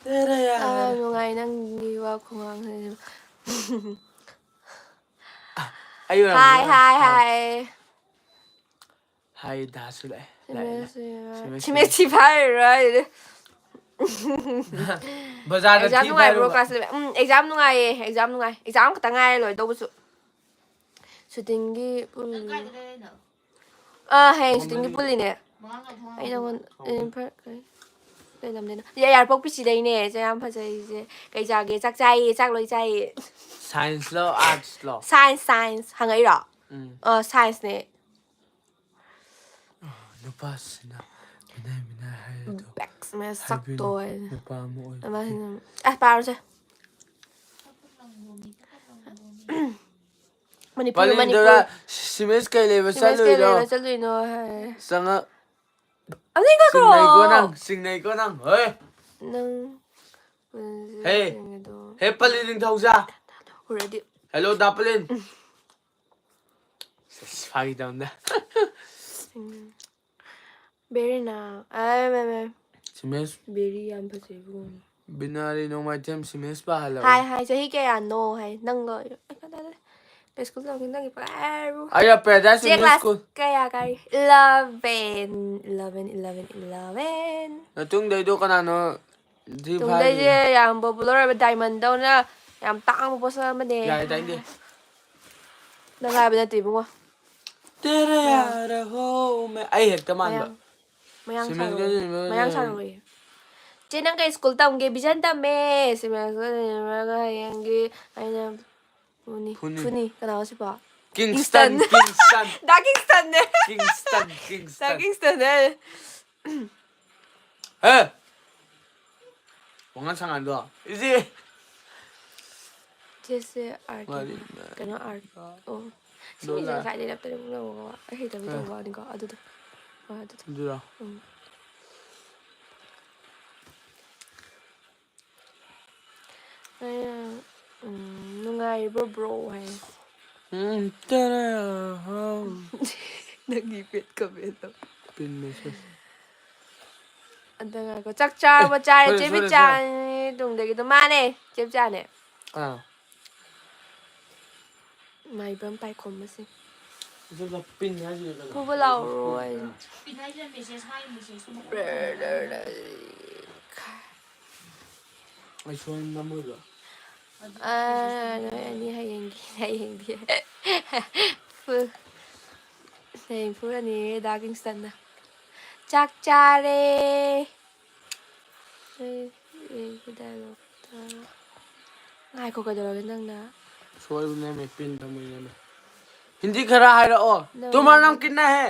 ꯇꯦꯔꯦ ꯌꯥꯔꯦ꯫ ꯑꯥ, ꯅꯨꯡꯉꯥꯏ ꯅꯪꯒꯤ ꯋꯥ ꯈꯨꯉꯥꯡꯁꯦ꯫ ꯑꯩ ꯑꯣꯏꯔꯝꯃꯅꯤ꯫ ꯍꯥꯏ, ꯍꯥꯏ, ꯍꯥꯏ꯫ ꯍꯥꯏ꯫ ꯍꯥꯏ, ꯗꯥꯁꯨ ꯂꯥꯛꯑꯦ꯫ ꯂꯥꯛꯑꯦ, ꯂꯥꯛꯑꯦ꯫ ꯁꯤꯃꯦꯁ ꯁꯤꯃꯦꯁ ꯁꯤꯃꯦꯁ ꯁꯤꯃꯦꯁ꯫ ꯁꯤꯐꯥꯏ ꯑꯣꯏꯔꯣ ꯍꯥꯏꯁꯦ꯫ ꯕꯖꯥꯔꯗ ꯑꯦꯛꯖꯥꯝ ꯊꯤ ꯅꯨꯡꯉꯥꯏꯕ꯭ꯔꯣ ꯐꯥꯏꯔꯨꯕ꯫ Class eleven? ꯎꯝ, ꯑꯦꯛꯖꯥꯝ ꯅꯨꯡꯉꯥꯏꯌꯦ, ꯑꯦꯛꯖꯥꯝ ꯅꯨꯡꯉꯥꯏ꯫ ꯑꯦꯛꯖꯥꯝ ꯈꯛꯇ ꯉꯥꯏꯔꯦ ꯂꯣꯏꯗꯧꯕꯁꯨ꯫ ꯁꯨꯇꯤꯡꯒꯤ ꯄꯨꯜ-, ꯑꯥ, ꯍꯌꯦꯡ ꯁꯨꯇꯤꯡꯒꯤ ꯄꯨꯜꯂꯤꯅꯦ꯫ ꯑꯩ ꯅꯉꯣꯟ-, ꯑꯦ, ꯐꯔ-, ꯀꯩ-, ꯀꯩ ꯂꯝꯗꯩꯅꯣ? ꯌꯥ-, ꯌꯥꯏꯔꯤꯄꯣꯛꯄꯤ ꯁꯤꯗꯩꯅꯦ꯫ ꯆꯦ ꯌꯥꯝ ꯐꯖꯩꯁꯦ꯫ ꯀꯩ ꯆꯥꯒꯦ? ꯆꯥꯛ ꯆꯥꯏꯌꯦ, ꯆꯥꯛ ꯂꯣꯏ ꯆꯥꯏꯌꯦ꯫ Science ꯂꯣ, arts ꯂꯣ? Science, science꯫ ꯍꯪꯉꯛꯏꯔꯣ? ꯎꯝ꯫ ꯑ, science ꯅꯦ꯫ ꯅꯨꯄꯥꯁꯤꯅ ꯃꯤꯅꯥꯏ ꯃꯤꯅꯥꯏ ꯍꯥꯏꯔꯤꯗꯣ ꯕꯦꯛꯁ ꯃꯦ ꯁꯛꯇꯣ꯫ ꯅꯨꯄꯥ ꯑꯃ ꯑꯣꯏꯕꯒꯤ꯫ ꯑꯃꯁꯤꯅ-, ꯑꯁ, ꯄꯥꯔꯨꯁꯦ꯫ ꯃꯅꯤꯄꯨꯔ, ꯄꯥꯂꯦꯟꯗꯨꯔ ꯃꯅꯤꯄꯨꯔ꯫ ꯁꯤꯃꯦꯁ ꯀꯩ ꯂꯩꯕ ꯁꯤꯃꯦꯁ ꯀꯩ ꯆꯠꯂꯨꯏꯔꯣ? ꯂꯩꯕ ꯆꯠꯂꯨꯏꯅꯣ ꯍꯥꯏ꯫ ꯆꯪꯉꯛ-, ꯑꯗꯨꯗꯤ ꯉꯥꯏꯈꯣ꯫ ꯆꯤꯡꯅꯩꯀꯣ ꯅꯪ, ꯆꯤꯡꯅꯩꯀꯣ ꯅꯪ, ꯍꯣꯏ꯫ ꯅꯪ ꯍꯦ꯫ ꯑꯗꯣ ꯍꯦ, ꯄꯜꯂꯤ ꯅꯤꯡꯊꯧꯖꯥ꯫ ꯍꯧꯔꯗꯤ꯫ Hello, ꯗꯥ ꯄꯂꯦꯟ꯫ ꯁꯤꯁ, ꯐꯥꯒꯤ ꯇꯧꯅꯤꯗ꯫ ꯕꯦꯔꯤꯅꯥ꯫ ꯑꯦ, ꯃꯦ, ꯃꯦ꯫ ꯁꯤꯃꯦꯁ꯫ ꯕꯦꯔꯤ ꯌꯥꯝ ꯐꯖꯩꯕꯨ꯫ ꯕꯤꯅꯥꯔꯤ ꯅꯣꯡꯃꯥꯏꯊꯦꯝ ꯁꯤꯃꯦꯁ ꯄꯥꯍꯜꯂꯛꯎ꯫ ꯍꯥꯏ, ꯍꯥꯏ, ꯆꯍꯤ ꯀꯌꯥꯅꯣ ꯍꯥꯏ꯫ ꯅꯪꯗꯣ ꯑꯩ ꯀꯩ ꯇꯧꯔꯦ꯫ ꯀꯩ ꯁ꯭ꯀꯨꯜ ꯇꯝꯒꯦ? ꯅꯪꯒꯤ ꯄꯨꯔꯥ ꯍꯥꯏꯔꯨ꯫ ꯑꯩ ꯄꯦꯔꯥꯗꯥꯏꯁ ꯆꯦ ꯏꯪꯂꯤꯁ ꯀ꯭ꯂꯥꯁ ꯁ꯭ꯀꯨꯜ꯫ ꯀꯌꯥ ꯀꯥꯔꯤ? Eleven, eleven, eleven, eleven꯫ ꯃꯇꯨꯡꯗꯩꯗꯣ ꯀꯅꯥꯅꯣ? ꯊ꯭ꯔꯤ ꯇꯨꯡꯗꯩꯁꯦ ꯐꯥꯏꯚ꯫ ꯌꯥꯝ popular ꯑꯣꯏꯕ diamond ꯗꯧꯅ ꯌꯥꯝ ꯇꯥꯡꯕ ꯄꯣꯠꯁꯛ ꯑꯃꯅꯦ꯫ ꯌꯥꯔꯦ, ꯇꯥꯏꯅꯤꯡꯗꯦ꯫ ꯅꯪ ꯍꯥꯏꯕ ꯅꯠꯇꯦ ꯏꯕꯨꯡꯉꯣ꯫ ꯇꯦꯔꯦ ꯃꯌꯥꯡ꯫ ꯌꯥꯔꯦ ꯍꯣ ꯃꯦ-, ꯑꯩ ꯍꯦꯛꯇ ꯃꯥꯟꯕ꯫ ꯃꯌꯥꯡ, ꯃꯌꯥꯡ ꯁꯤꯃꯦꯟ ꯁꯥꯔꯣꯏ꯫ ꯀꯩꯅꯣ ꯁꯤꯃꯦꯟ ꯃꯌꯥꯡ ꯀꯩꯅꯣ꯫ ꯁꯥꯔꯣꯏ꯫ ꯆꯦ, ꯅꯪ ꯀꯩ ꯁ꯭ꯀꯨꯜ ꯇꯝꯒꯦ? ꯚꯤꯖꯟ ꯇꯝꯃꯦ꯫ ꯁꯤꯃꯦꯟ ꯁ꯭ꯀꯨꯜ ꯇꯝꯃꯒ ꯍꯌꯦꯡꯒꯤ ꯑꯩꯅ ꯐꯨꯅꯤ꯫ ꯐꯨꯅꯤ꯫ ꯐꯨꯅꯤ꯫ ꯀꯅꯥ ꯁꯤꯕꯣ? ꯀꯤꯡꯁꯇꯟ, ꯀꯤꯡꯁꯇꯟ꯫ ꯀꯤꯡꯁꯇꯟ꯫ ꯗꯥ ꯀꯤꯡꯁꯇꯟꯅꯦ꯫ ꯀꯤꯡꯁꯇꯟ, ꯗꯥ ꯀꯤꯡꯁꯇꯟ꯫ ꯀꯤꯡꯁꯇꯟꯅꯦ꯫ ꯍꯦ! ꯋꯥꯉꯥꯡ ꯁꯉꯥꯡꯗꯣ꯫ ꯏꯁꯤ꯫ ꯆꯦꯁꯦ ꯑꯥꯔꯠꯀꯤ ꯃꯥꯗꯤ ꯀꯩꯅꯣ ꯑꯥꯔꯠ꯫ ꯑꯣ꯫ ꯁꯤꯒꯤꯁꯦ ꯗꯣꯂꯔ꯫ ꯉꯁꯥꯏꯗꯩ ꯂꯦꯞꯇꯅ ꯄꯨꯡꯅꯧ ꯅꯧꯕ꯫ ꯑꯩ ꯍꯩꯇꯕꯩ ꯑꯦ꯫ ꯇꯧꯕ ꯋꯥꯅꯤꯀꯣ꯫ ꯑꯗꯨꯗꯣ꯫ ꯍꯣꯏ, ꯑꯗꯨꯗꯣ꯫ ꯑꯗꯨꯔꯣ? ꯎꯝ꯫ ꯑꯩꯅ, ꯎꯝ, "ꯅꯨꯡꯉꯥꯏꯔꯤꯕ꯭ꯔꯣ, bro?" ꯍꯥꯏꯌꯦ꯫ ꯎꯝ, ꯇꯔꯥ, ꯍꯥꯎ꯫ ꯅꯪꯒꯤ ꯄꯦꯠ ꯀꯃꯦꯟꯗꯣ꯫ Pin message꯫ ꯑꯗ ꯉꯥꯏꯈꯣ꯫ ꯆꯥꯛ ꯆꯥꯔꯕꯣ? ꯑꯦ, ꯆꯥꯔꯦ꯫ sorry, ꯆꯦ sorry, ꯕꯤꯆꯥꯅꯤ ꯇꯨꯡꯗꯒꯤꯗꯣ꯫ ꯃꯥꯅꯦ, ꯆꯦ ꯕꯤꯆꯥꯅꯦ꯫ ꯑꯥ꯫ ꯃꯥꯏꯕꯝ ꯄꯥꯏꯈꯣꯝꯕꯁꯦ꯫ ꯑꯗꯨꯒ pin ꯍꯥꯏꯁꯤꯅ ꯀꯩꯅꯣ? ꯐꯨꯕ ꯂꯥꯛꯎꯔꯣ ꯍꯥꯏꯁꯦ꯫ Pin ꯍꯥꯏꯁꯤꯅ message, ꯃꯥꯒꯤ message ꯇꯨ ꯃꯈꯣꯟ ꯇꯥꯍꯟꯕ꯫ ꯑꯩ ꯁꯣꯏ ꯅꯝꯃꯣꯏꯕ꯫ ꯑꯥ, ꯅꯣꯏ ꯑꯅꯤ ꯍꯌꯦꯡꯒꯤ, ꯍꯌꯦꯡꯗꯤ꯫ Full. ꯍꯌꯦꯡ ꯐꯨꯔꯅꯤ ꯗꯥ ꯀꯤꯡꯁꯇꯟꯅ꯫ ꯆꯥꯛ ꯆꯥꯔꯦ꯫ ꯑꯩ, ꯑꯩꯒꯤ dialogue ꯇ-, ꯉꯥꯏꯈꯣ, ꯀꯩꯗꯧꯔꯒꯦ ꯅꯪꯅ? ꯁꯣꯏꯕꯅꯦꯃꯦ, ꯄꯤꯟ ꯊꯝꯃꯣꯏꯅꯦꯃꯦ꯫ ꯍꯤꯟꯗꯤ ꯈꯔ ꯍꯥꯏꯔꯛꯑꯣ꯫ No. ꯇꯨꯃꯥ ꯅꯪ ꯀꯤꯟꯅ ꯍꯦ꯫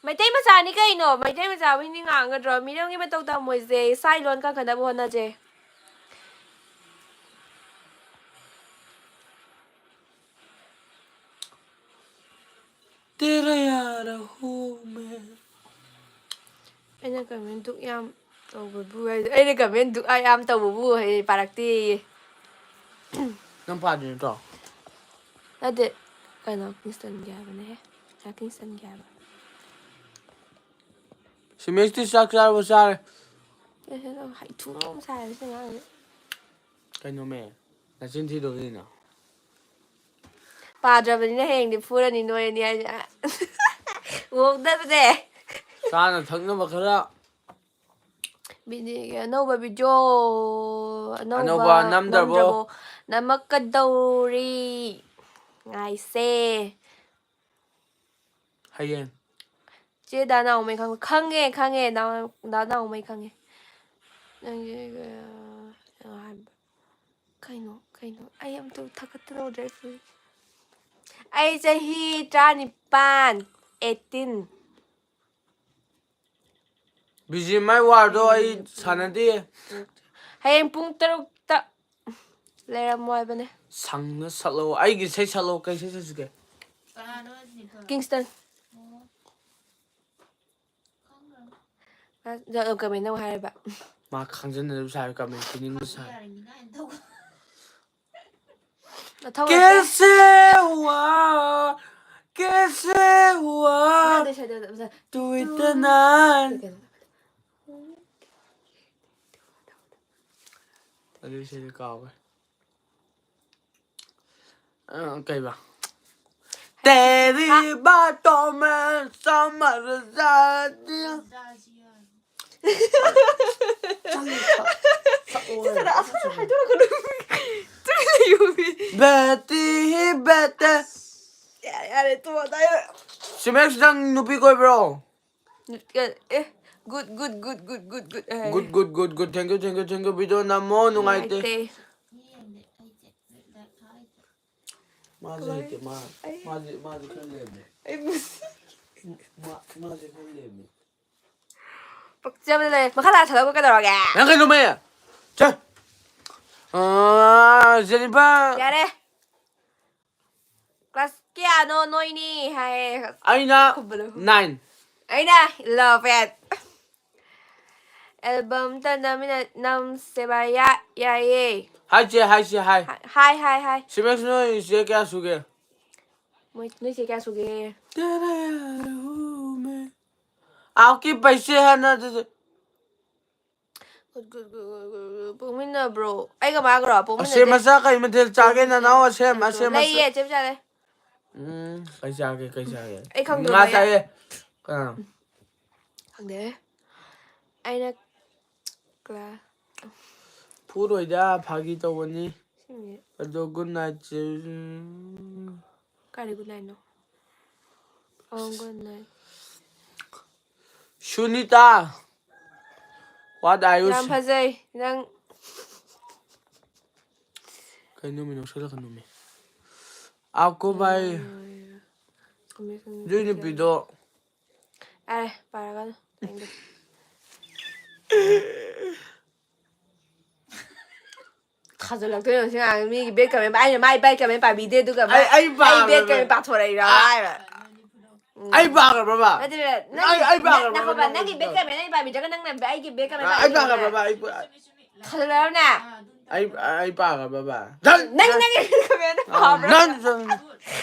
ꯃꯩꯇꯩ ꯃꯆꯥꯅꯤ ꯀꯩꯅꯣ, ꯃꯩꯇꯩ ꯃꯆꯥꯕꯨ ꯍꯤꯟꯗꯤ ꯉꯥꯡꯒꯗ꯭ꯔꯣ? ꯃꯤꯔꯝꯒꯤ ꯃꯇꯧ ꯇꯝꯃꯣꯏꯁꯦ, ꯏꯁꯥ ꯂꯣꯟ ꯀꯟꯈꯠꯅꯕ ꯍꯣꯠꯅꯁꯦ꯫ तेरा यार हूँ मैं। ꯑꯩꯅ comment ꯗꯨꯛ ꯌꯥꯝ ꯇꯧꯕꯕꯨ ꯍꯥꯏꯗꯤ, ꯑꯩꯅ comment ꯗꯨꯛ ꯌꯥꯝ ꯇꯧꯕꯕꯨ ꯍꯥꯏꯗꯤ ꯄꯥꯔꯛꯇꯦꯌꯦ꯫ ꯅꯪ ꯄꯥꯗ꯭ꯔꯤ ꯅꯠꯇ꯭ꯔꯣ? ꯅꯠꯇꯦ, ꯀꯩꯅꯣ, ꯀꯤꯡꯁꯇꯟꯒꯤ ꯍꯥꯏꯕꯅꯦꯍꯦ꯫ ꯗꯥ ꯀꯤꯡꯁꯇꯟꯒꯤ ꯍꯥꯏꯕ꯫ ꯁꯤꯃꯦꯁꯇꯤ ꯆꯥꯛ ꯆꯥꯔꯕꯣ? ꯆꯥꯔꯦ꯫ ꯑꯦ, ꯅꯪ ꯍꯩꯊꯨ ꯃꯔꯣꯝ ꯁꯥꯏ ꯁꯤ ꯑꯉꯥꯡꯁꯦ꯫ ꯀꯩꯅꯣꯃꯦ, ꯅꯆꯤꯟ ꯊꯤꯗꯣ ꯀꯩꯅꯣ? ꯄꯥꯗ꯭ꯔꯕꯅꯤꯅ ꯍꯌꯦꯡꯗꯤ ꯐꯨꯔꯅꯤ ꯅꯣꯏ ꯑꯅꯤ ꯍꯥꯏꯁꯦ꯫ ꯎꯍꯧꯗꯕꯅꯦ꯫ ꯆꯥꯅ ꯊꯛꯅꯕ ꯈꯔ꯫ ꯕꯤꯗꯤ-, ꯑꯅꯧꯕ video, ꯑꯅꯧꯕ ꯑꯅꯧꯕ ꯅꯝꯗ꯭ꯔꯕꯣ? ꯅꯝꯗ꯭ꯔꯕꯣ? ꯅꯝꯃꯛꯀꯗꯧꯔꯤ꯫ ꯉꯥꯏꯁꯦ꯫ ꯍꯌꯦꯡ꯫ ꯆꯦ ꯗꯥ ꯅꯥꯎꯃꯩ ꯈꯪꯕ? ꯈꯪꯉꯦ, ꯈꯪꯉꯦ, ꯗꯥ, ꯗꯥ ꯅꯥꯎꯃꯩ ꯈꯪꯉꯦ꯫ ꯅꯪꯒꯤ, ꯑ, ꯍꯥꯏꯕ꯫ ꯀꯩꯅꯣ, ꯀꯩꯅꯣ? ꯑꯩ ꯑꯝꯇ ꯊꯥꯒꯠꯇꯅ ꯎꯗ꯭ꯔꯦ ꯑꯩ ꯐꯨꯔꯤꯠ꯫ ꯑꯩ ꯆꯍꯤ ꯇꯔꯥꯅꯤꯄꯥꯟ, eighteen꯫ ꯕꯤ ꯖꯤ ꯑꯦꯝ ꯑꯥꯏ ꯋꯥꯔꯗꯣ ꯑꯩ ꯁꯥꯟꯅꯗꯦ꯫ ꯍꯌꯦꯡ ꯄꯨꯡ ꯇꯔꯨꯛꯇ ꯂꯩꯔꯝꯃꯣ ꯍꯥꯏꯕꯅꯦ꯫ ꯁꯪꯅ ꯁꯛꯂꯛꯑꯣ꯫ ꯑꯩꯒꯤ ꯏꯁꯩ ꯁꯛꯂꯛꯑꯣ꯫ ꯀꯩ ꯏꯁꯩ ꯁꯛꯁꯤꯒꯦ? ꯀꯤꯡꯁꯇꯟ꯫ ꯃꯥ ꯖ-, comment ꯑꯃꯨꯛ ꯍꯥꯏꯔꯕ? ꯃꯥ ꯈꯪꯖꯟꯅꯗꯕ ꯁꯥꯔꯦ, comment ꯄꯤꯅꯤꯡꯕ ꯁꯥꯔꯦ꯫ ꯅꯊꯧ ꯅꯠꯇꯦ꯫ कैसे हुआ, कैसे हुआ, ꯃꯥꯗꯤ ꯁꯥꯏꯗ-, ꯁꯥꯏ-, तू इतना ꯀꯩꯅꯣ? ꯑꯗꯨ ꯏꯁꯩꯗꯣ ꯀꯥꯎꯈ꯭ꯔꯦ꯫ ꯑ, ꯀꯩꯕ? तेरी बातों में समझ जाती हूँ। ꯆꯠꯂꯣ, ꯁꯛ-, ꯁꯛꯑꯣ ꯍꯥꯏꯕ꯫ ꯁꯠ-ꯁꯠ ꯍꯥꯏꯗꯣꯔꯛꯀꯅꯨ꯫ ꯇꯨꯃꯤꯟ ꯂꯩꯌꯣꯃꯤ꯫ ꯕꯦꯇꯤ ꯍꯤ ꯕꯦꯇꯦ꯫ ꯌꯥꯔꯦ, ꯌꯥꯔꯦ, ꯇꯣꯛꯑꯣ, ꯑꯗꯥꯏꯗ꯫ ꯁꯤꯃꯦꯛꯁ, ꯅꯪ ꯅꯨꯄꯤ ꯀꯣꯏꯕ꯭ꯔꯣ? ꯑꯦ, good, good, good, good, good, good high. Good, good, good, good. Thank you, thank you, thank you. Video ꯅꯝꯃꯣ, ꯅꯨꯡꯉꯥꯏꯇꯦ꯫ ꯅꯨꯡꯉꯥꯏꯇꯦ꯫ ꯃꯥꯁꯦ ꯍꯩꯇꯦ, ꯃꯥ, ꯑꯩ ꯃꯥꯁꯦ, ꯃꯥꯁꯦ ꯈꯔ ꯂꯦꯝꯃꯦ꯫ ꯑꯩ ꯃꯁꯤ ꯃꯥ, ꯃꯥꯁꯦ ꯈꯔ ꯂꯦꯝꯃꯦ꯫ ꯄꯛꯆꯕꯅ ꯂꯣꯏꯔꯦ꯫ ꯃꯈꯥ ꯇꯥꯅ ꯁꯥꯟꯅꯕ ꯀꯩꯗꯧꯔꯒꯦ? ꯅꯪ ꯀꯩꯅꯣꯃꯦ? ꯆꯠ꯫ ꯑꯥ, ꯖꯦꯅꯤꯐꯔ꯫ ꯌꯥꯔꯦ꯫ Class ꯀꯌꯥꯅꯣ ꯅꯣꯏꯅꯤ ꯍꯥꯏꯌꯦ꯫ ꯑꯩꯅ ꯈꯨꯝꯕꯗꯣ꯫ Nine꯫ ꯑꯩꯅ eleven꯫ Album ꯇ ꯅꯝꯃꯤꯟꯅ-, ꯅꯝꯁꯦꯕ ꯌꯥ-, ꯌꯥꯏꯌꯦ꯫ ꯍꯥꯏꯁꯦ, ꯍꯥꯏꯁꯦ, ꯍꯥꯏ꯫ ꯍꯥꯏ, ꯍꯥꯏ, ꯍꯥꯏ, ꯍꯥꯏ꯫ ꯁꯤꯃꯦꯛꯁ, ꯅꯣꯏ ꯏꯆꯦ ꯀꯌꯥ ꯁꯨꯒꯦ? ꯃꯣꯏ, ꯅꯣꯏ ꯏꯆꯦ ꯀꯌꯥ ꯁꯨꯒꯦ? तेरा यार हूँ मैं। आपके पैसे है ना, जैसे ꯄꯣꯛꯃꯤꯟꯅꯕ꯭ꯔꯣ? ꯑꯩꯒ ꯃꯥꯒꯔꯣ? ꯄꯣꯛꯃꯤꯟꯅꯗꯦ꯫ ꯑꯁꯦꯝ ꯑꯆꯥ ꯀꯩ ꯃꯊꯦꯜ ꯆꯥꯒꯦ, ꯅꯅꯥꯎ? ꯑꯁꯦꯝ, ꯑꯁꯦꯝ ꯑꯆꯥ꯫ ꯂꯩꯌꯦ, ꯆꯦꯞ ꯆꯥꯔꯦ꯫ ꯎꯝ, ꯀꯩ ꯆꯥꯒꯦ, ꯀꯩ ꯆꯥꯒꯦ? ꯑꯩ ꯈꯪꯗ꯭ꯔꯣ, ꯉꯥ ꯃꯌꯥ-, ꯆꯥꯏꯌꯦ꯫ ꯑꯥ꯫ ꯈꯪꯗꯦ꯫ ꯑꯩꯅ class ꯐꯨꯔꯣꯏꯗ, ꯐꯥꯒꯤ ꯇꯧꯕꯅꯤ꯫ ꯁꯤꯅꯦ꯫ ꯑꯗꯣ good night ꯁꯦ, ꯎꯝ꯫ ꯀꯥꯏꯗ good night ꯅꯣ? ꯑꯣ, good night꯫ Sunita, what are you ꯌꯥꯝ ꯁꯤ-, ꯐꯖꯩ ꯅꯪ꯫ ꯀꯩꯅꯣꯃꯤ, ꯅꯣꯛꯁꯜꯂꯛꯀꯅꯣꯃꯤ꯫ आपको भाई, ꯎꯝ, ꯑꯗꯨꯏ ꯅꯨꯄꯤꯗꯣ꯫ ꯑꯦ, ꯄꯥꯔꯒꯅꯨ, ꯇꯥꯅꯤꯡꯗꯦ꯫ ꯊꯥꯖꯜꯂꯛꯇꯣꯏꯅꯦ ꯁꯤ ꯉꯥꯡ-, ꯃꯤꯒꯤ bad comment, ꯑꯩꯅ ꯃꯥꯏ bad comment ꯄꯥꯕꯤꯗꯦ, ꯑꯗꯨꯒ ꯑꯩ, ꯑꯩ ꯃꯥ-, ꯑꯩ bad ꯄꯥꯈ꯭ꯔꯕ comment ꯄꯥꯊꯣꯔꯛꯏꯔꯣ ꯍꯥꯏꯕ? ꯎꯝ꯫ ꯑꯩ ꯄꯥꯈ꯭ꯔꯕꯕ? ꯅꯠꯇꯦ, ꯅꯠꯇꯦ, ꯅꯪ, ꯑꯩ, ꯑꯩ ꯄꯥꯈ꯭ꯔꯕꯕ? ꯉꯥꯏꯈꯣꯕ, ꯅꯪꯒꯤ bad comment ꯑꯩ ꯄꯥꯕꯤꯗ꯭ꯔꯒ ꯅꯪꯅ ꯑꯩꯒꯤ bad comment ꯑ, ꯑꯩ ꯄꯥꯕꯤꯗ꯭ꯔꯒ ꯄꯥꯈ꯭ꯔꯕꯕ? ꯑꯩ ꯄ-, ꯊꯥꯖꯜꯂꯛꯑꯕꯅꯦ? ꯑꯩ, ꯑꯩ ꯄꯥꯈ꯭ꯔꯕꯕ? ꯅꯪ, ꯅꯪꯒꯤ bad comment ꯑ, ꯄꯥꯕ꯭ꯔꯥ? ꯅꯪ,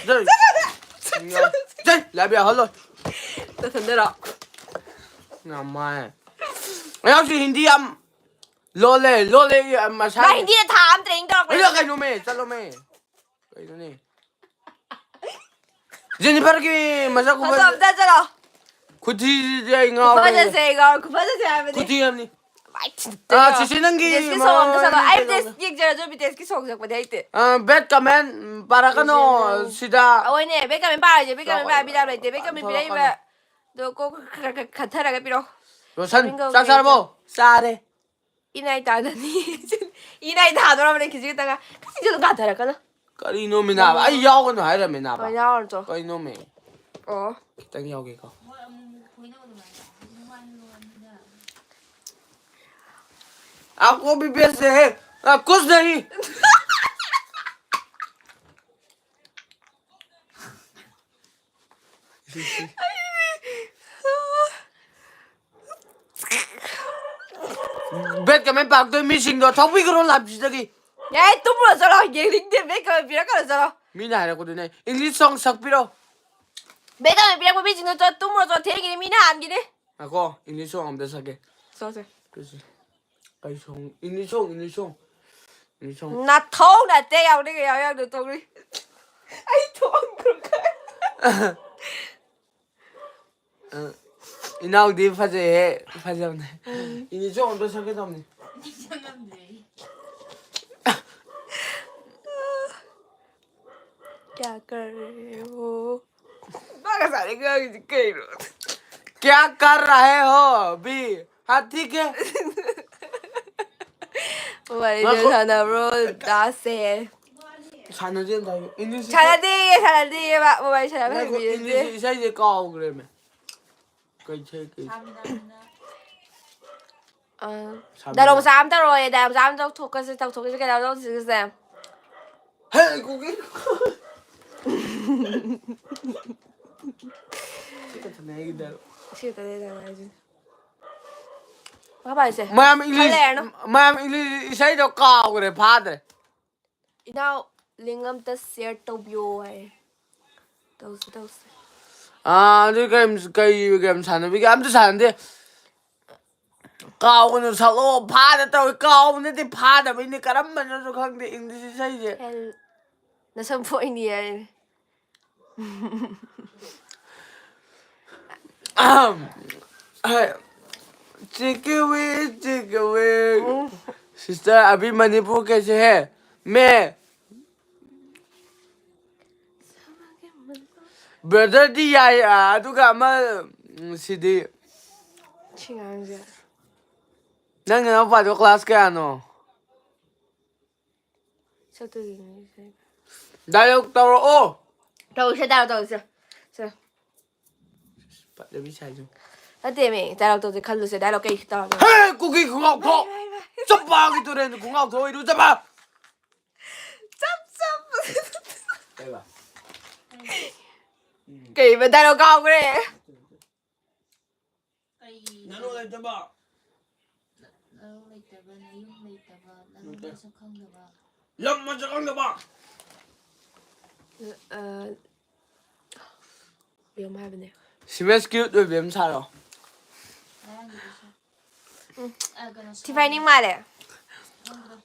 ꯅꯪ, ꯅꯪ, ꯅꯪ, ꯂꯥꯏꯕ ꯌꯥꯍꯜꯂꯣꯏ꯫ ꯅꯊꯟꯗꯔꯣ? ꯉꯝꯃꯥꯏ꯫ ꯑꯩ ꯍꯧꯖꯤꯛ ꯍꯤꯟꯗꯤ ꯌꯥꯝ ꯂꯣꯜꯂꯦ, ꯂꯣꯜꯂꯦ, ꯃꯁꯥ-, ꯃꯥ ꯍꯤꯟꯗꯤꯗ ꯊꯥ ꯑꯃ training ꯇꯧꯔꯛꯄꯅꯦ꯫ ꯑꯩꯅ ꯀꯩꯅꯣꯃꯦ, ꯆꯠꯂꯣꯃꯦ꯫ ꯀꯩꯅꯣꯅꯦ? ꯖꯦꯅꯤꯐꯔꯒꯤ ꯃꯁꯛ ꯈꯨꯐꯖ-, ꯑꯗꯣ ꯑꯝꯇ ꯆꯠꯂꯣ꯫ ꯈꯨꯊꯤꯁꯤꯗꯤ ꯑꯩ ꯉꯥꯎꯔꯦ꯫ ꯈꯨꯐꯖꯁꯦ ꯑꯩ ꯉꯥꯎꯔꯦ, ꯈꯨꯐꯖꯁꯦ ꯍꯥꯏꯕꯅꯤ꯫ ꯈꯨꯊꯤ ꯍꯥꯏꯕꯅꯤ꯫ ꯃꯥꯏ ꯊꯤꯠꯇꯦ꯫ ꯑꯥ, ꯁꯤꯁꯦ ꯅꯪꯒꯤ ꯕꯤꯇꯦꯁꯀꯤ ꯁꯣꯡ ꯑꯝꯇ ꯁꯛꯂꯛꯑꯣ꯫ ꯃꯃꯥꯡꯒꯤ ꯑꯩ ꯀꯩꯅꯣꯗꯣ꯫ ꯕꯤꯇꯦꯁ ꯌꯦꯡꯖꯔꯁꯨ ꯕꯤꯇꯦꯁꯀꯤ ꯁꯣꯡ ꯁꯛꯄꯗꯤ ꯍꯩꯇꯦ꯫ ꯑꯥ, bad comment ꯄꯥꯔꯛꯀꯅꯣ ꯁꯤꯁꯦ ꯅꯪ ꯁꯤꯗ꯫ ꯑꯑꯣꯏꯅꯦ, bad comment ꯄꯥꯔꯣꯏꯁꯦ, bad comment ꯄꯥꯔ ꯕꯤꯗꯥ ꯂꯩꯇꯦ, bad comment ꯄꯥꯔꯛꯀꯅꯣ꯫ ꯄꯤꯔꯛꯏꯕ꯫ ꯑꯗꯣ ꯀꯣꯛ ꯈꯔ, ꯈꯔ ꯈꯟꯊꯔꯒ ꯄꯤꯔꯛꯑꯣ꯫ ꯔꯣꯁꯟ, ꯃꯃꯤꯡ ꯆꯥꯛ ꯀꯧꯕ ꯆꯥꯔꯕꯣ? ꯂꯩꯇꯦ꯫ ꯆꯥꯔꯦ꯫ ꯏꯅꯥꯏ ꯇꯥꯗꯅꯤ꯫ ꯏꯅꯥꯏ ꯇꯥꯗꯣꯔꯕꯅꯦ ꯈꯤꯖꯤꯛ ꯈꯛꯇꯪ ꯉꯥꯏ꯫ ꯈꯤꯖꯤꯛ ꯈꯛꯇꯪ ꯀꯥꯊꯔꯛꯀꯅꯣ꯫ ꯀꯔꯤꯅꯣꯃꯤ ꯅꯥꯕ? ꯑꯩ ꯌꯥꯎꯒꯅꯨ ꯍꯥꯏꯔꯝꯃꯤ ꯅꯥꯕ꯫ ꯍꯣꯏ, ꯌꯥꯎꯔꯨꯆꯣ꯫ ꯀꯔꯤꯅꯣꯃꯤ? ꯑꯣ꯫ ꯈꯤꯇꯪ ꯌꯥꯎꯒꯦꯀꯣ꯫ आपको भी भेज रहे हैं। आ, कुछ नहीं। Bad comment ꯄꯥꯔꯛꯇꯣꯏ ꯃꯤꯁꯤꯡꯗꯣ ꯊꯣꯛꯄꯤꯈ꯭ꯔꯣ ꯂꯥꯞꯁꯤꯗꯒꯤ꯫ ꯌꯥꯏ, ꯇꯨꯝꯃꯨꯔꯣ ꯆꯠꯂꯣ, ꯌꯦꯡꯅꯤꯡꯗꯦ, bad comment ꯄꯤꯔꯛꯀꯅꯨ ꯆꯠꯂꯣ꯫ ꯃꯤꯅ ꯍꯥꯏꯔꯛꯄꯗꯨꯅꯦ, English song ꯁꯛꯄꯤꯔꯣ꯫ Bad comment ꯄꯤꯔꯛꯄ ꯃꯤꯁꯤꯡꯗꯣ ꯆꯠ-, ꯇꯨꯝꯃꯨꯔꯣ ꯆꯠꯂꯣ, ꯊꯦꯡꯈꯤꯅꯤ, ꯃꯤꯅ ꯍꯥꯟꯈꯤꯅꯤ꯫ ꯉꯥꯏꯈꯣ, English song ꯑꯝꯇ ꯁꯛꯀꯦ꯫ ꯆꯠꯂꯣꯁꯦ꯫ ꯀꯩꯁꯦ? ꯀꯩ song? English song, English song, English song꯫ ꯅꯥꯊꯧ ꯅꯠꯇꯦ, ꯌꯥꯎꯅꯤꯡꯉꯦ, ꯌꯥꯎ, ꯌꯥꯎꯗ ꯇꯣꯛꯂꯤ꯫ ꯑꯩ ꯊꯣꯛꯈ꯭ꯔꯣ ꯀꯥꯏ꯫ ꯑ, ꯏꯅꯥꯎꯗꯤ ꯐꯖꯩꯍꯦ, ꯐꯖꯕꯅꯦ꯫ ꯎꯝ꯫ English song ꯑꯝꯇ ꯁꯛꯀꯦ ꯇꯧꯕꯅꯤ꯫ ꯀꯌꯥ ꯀꯔꯦ ꯍꯣ? ꯃꯥ ꯉꯁꯥꯏꯗꯩ ꯉꯥꯡꯉꯤꯁꯤ ꯀꯩꯅꯣ? क्या कर रहे हो अभी? हाँ, ठीक है। ꯋꯥꯔꯤꯁꯦ ꯉꯥꯏꯈꯣ꯫ ꯁꯥꯟꯅꯕ꯭ꯔꯣ? ꯇꯥꯁꯦ꯫ ꯁꯥꯟꯅꯁꯦ ꯑꯝꯇ ꯍꯥꯏꯌꯨ꯫ English ꯏꯁꯩ ꯁꯥꯟꯅꯗꯦ, ꯁꯥꯟꯅꯗꯦ, ꯃꯥ ꯃꯣꯕꯥꯏꯜ ꯁꯥꯟꯅꯕ ꯉꯥꯏꯈꯣ, ꯍꯩꯕꯤꯔꯗꯦ꯫ English ꯏꯁꯩꯁꯦ ꯀꯥꯎꯈ꯭ꯔꯦꯃꯦ꯫ ꯀꯩ ꯏꯁꯩ, ꯀꯩ ꯑꯥ, ꯁꯥꯕꯤꯅꯥ꯫ ꯗꯥꯏꯂꯣꯛ ꯃꯆꯥ ꯑꯃ ꯇꯧꯔꯛꯑꯣꯌꯦ, ꯗꯥꯏꯂꯣꯛ ꯃꯆꯥ ꯑꯃ ꯇꯧꯊꯣꯛꯀꯁꯦ, ꯇꯧꯊꯣꯛꯀꯁꯦ, ꯀꯩꯅꯣ ꯇꯧꯁꯤꯁꯦ꯫ ꯍꯦ, ꯀꯨꯀꯤ꯫ ꯁꯤ ꯈꯛꯇꯅꯦ ꯑꯩꯒꯤ ꯗꯥꯏꯂꯣꯛ꯫ ꯁꯤ ꯈꯛꯇꯅꯦ ꯗꯥꯏꯂꯣꯛ ꯍꯥꯏꯁꯦ꯫ ꯃꯈꯥ ꯄꯥꯔꯁꯦ꯫ ꯃꯌꯥꯝ ꯈꯔ English, ꯂꯩꯔꯅꯨ꯫ ꯃꯌꯥꯝ English ꯏꯁꯩꯗꯣ ꯀꯥꯎꯈ꯭ꯔꯦ, ꯐꯥꯗ꯭ꯔꯦ꯫ ꯏꯅꯥꯎ, link ꯑꯝꯇ share ꯇꯧꯕꯤꯌꯣ ꯍꯥꯏ꯫ ꯇꯧꯁꯤ, ꯇꯧꯁꯤ꯫ ꯑꯥ, ꯑꯗꯨ ꯀꯩ, ꯀꯩ game ꯁꯥꯟꯅꯕꯤꯒꯦ? ꯑꯝꯇ ꯁꯥꯟꯅꯗꯦ꯫ ꯀꯥꯎꯒꯅꯨ ꯁꯛꯂꯣ, ꯐꯥꯗ ꯇꯧꯏ꯫ ꯀꯥꯎꯕ ꯅꯠꯇꯦ, ꯐꯥꯗꯕꯩꯅꯦ꯫ ꯀꯔꯝꯕꯅꯣꯁꯨ ꯈꯪꯗꯦ English ꯏꯁꯩꯁꯦ꯫ ꯍꯦꯜ-, ꯅꯁꯝ ꯐꯣꯏꯅꯤ ꯍꯥꯏ꯫ ꯑꯍꯝ꯫ ꯍꯥꯏ꯫ Chicken wing, chicken wing. ꯎꯝ꯫ Sister, अभी मणिपुर कैसे है? मैं Brotherꯗꯤ ꯌꯥꯏ, ꯑ, ꯑꯗꯨꯒ ꯑꯃ, ꯎꯝ, ꯁꯤꯗꯤ꯫ ꯁꯤ ꯉꯥꯡꯁꯦ꯫ ꯅꯪ ꯅꯅꯥꯎꯄꯥꯗꯣ class ꯀꯌꯥꯅꯣ? ꯆꯠꯇꯣꯏꯅꯦ꯫ Dialogue ꯇꯧꯔꯛꯑꯣ꯫ ꯇꯧꯁꯦ, dialogue ꯇꯧꯁꯦ꯫ ꯁꯦ꯫ ꯐꯠꯇꯕꯤ ꯁꯥꯏꯁꯨ꯫ ꯅꯠꯇꯦꯃꯤ, dialogue ꯇꯧꯁꯦ ꯈꯜꯂꯨꯁꯦ꯫ Dialogue ꯀꯩ ꯇꯧꯔꯒꯦ? ꯍꯦ, ꯀꯨꯀꯤ ꯈꯣꯡꯒ꯭ꯔꯥꯎ ꯊꯣꯛ! ꯚꯥꯏ, ꯚꯥꯏ, ꯚꯥꯏ꯫ ꯆꯝꯄ꯭ꯔꯥꯒꯤ ꯇꯨꯔꯦꯟꯗ ꯈꯣꯡꯒ꯭ꯔꯥꯎ ꯊꯣꯛ ꯏꯔꯨꯖꯕ! ꯆꯞ, ꯆꯞ꯫ ꯀꯩꯕ? ꯀꯩꯕ? Dialogue ꯀꯥꯎꯈ꯭ꯔꯦ꯫ ꯀꯩ ꯅꯔꯣꯟ ꯂꯩꯇꯕ꯫ ꯅꯔꯣꯟ ꯂꯩꯇꯕ, ꯅꯌꯨꯝ ꯂꯩꯇꯕ, ꯅꯔꯣꯟ ꯅꯠꯇꯦ꯫ ꯃꯁꯛ ꯈꯪꯗꯕ꯫ ꯂꯝ ꯃꯁꯛ ꯈꯪꯗꯕ꯫ ꯑ, ꯌꯦꯡꯉꯨ ꯍꯥꯏꯕꯅꯦ꯫ ꯁꯤꯃꯦꯁ cute ꯑꯣꯏꯕꯤ ꯑꯃ ꯁꯥꯔꯣ꯫ ꯉꯔꯥꯡꯒꯤꯗꯨꯁꯨ꯫ ꯎꯝ꯫ ꯑ, ꯀꯩꯅꯣ ꯊꯤ ꯐꯥꯏꯅꯤꯡ ꯃꯥꯜꯂꯦ꯫ ꯈꯪꯕꯗꯣ꯫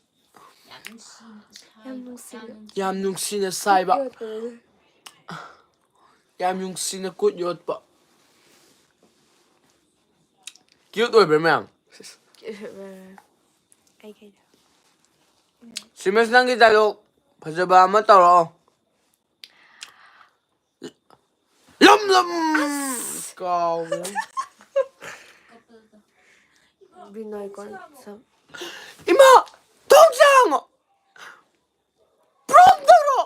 ꯌꯥꯝ ꯅꯨꯡꯁꯤꯅ ꯁꯥꯏꯕ꯫ ꯌꯥꯝ ꯅꯨꯡꯁꯤꯅ꯫ ꯌꯥꯝ ꯅꯨꯡꯁꯤꯅ ꯁꯥꯏꯕ꯫ Cute ꯑꯣꯏꯕꯅꯦ꯫ ꯌꯥꯝ ꯅꯨꯡꯁꯤꯅ ꯀꯨꯠ ꯌꯣꯠꯄ꯫ Cute ꯑꯣꯏꯕ꯭ꯔꯥ ꯃꯌꯥꯝ? ꯑꯩ ꯀꯩꯗ? ꯁꯤꯃꯦꯁ, ꯅꯪꯒꯤ dialogue ꯐꯖꯕ ꯑꯃ ꯇꯧꯔꯛꯑꯣ꯫ ꯂꯝ ꯂꯝ꯫ ꯑꯁ! ꯀꯥꯎꯒ꯭ꯔꯦ꯫ ꯕꯤꯅꯣꯏ ꯀꯣꯟꯁꯝ꯫ ꯏꯃꯥ! ꯊꯣꯡꯁꯥꯡ! Prompt ꯇꯧꯔꯣ!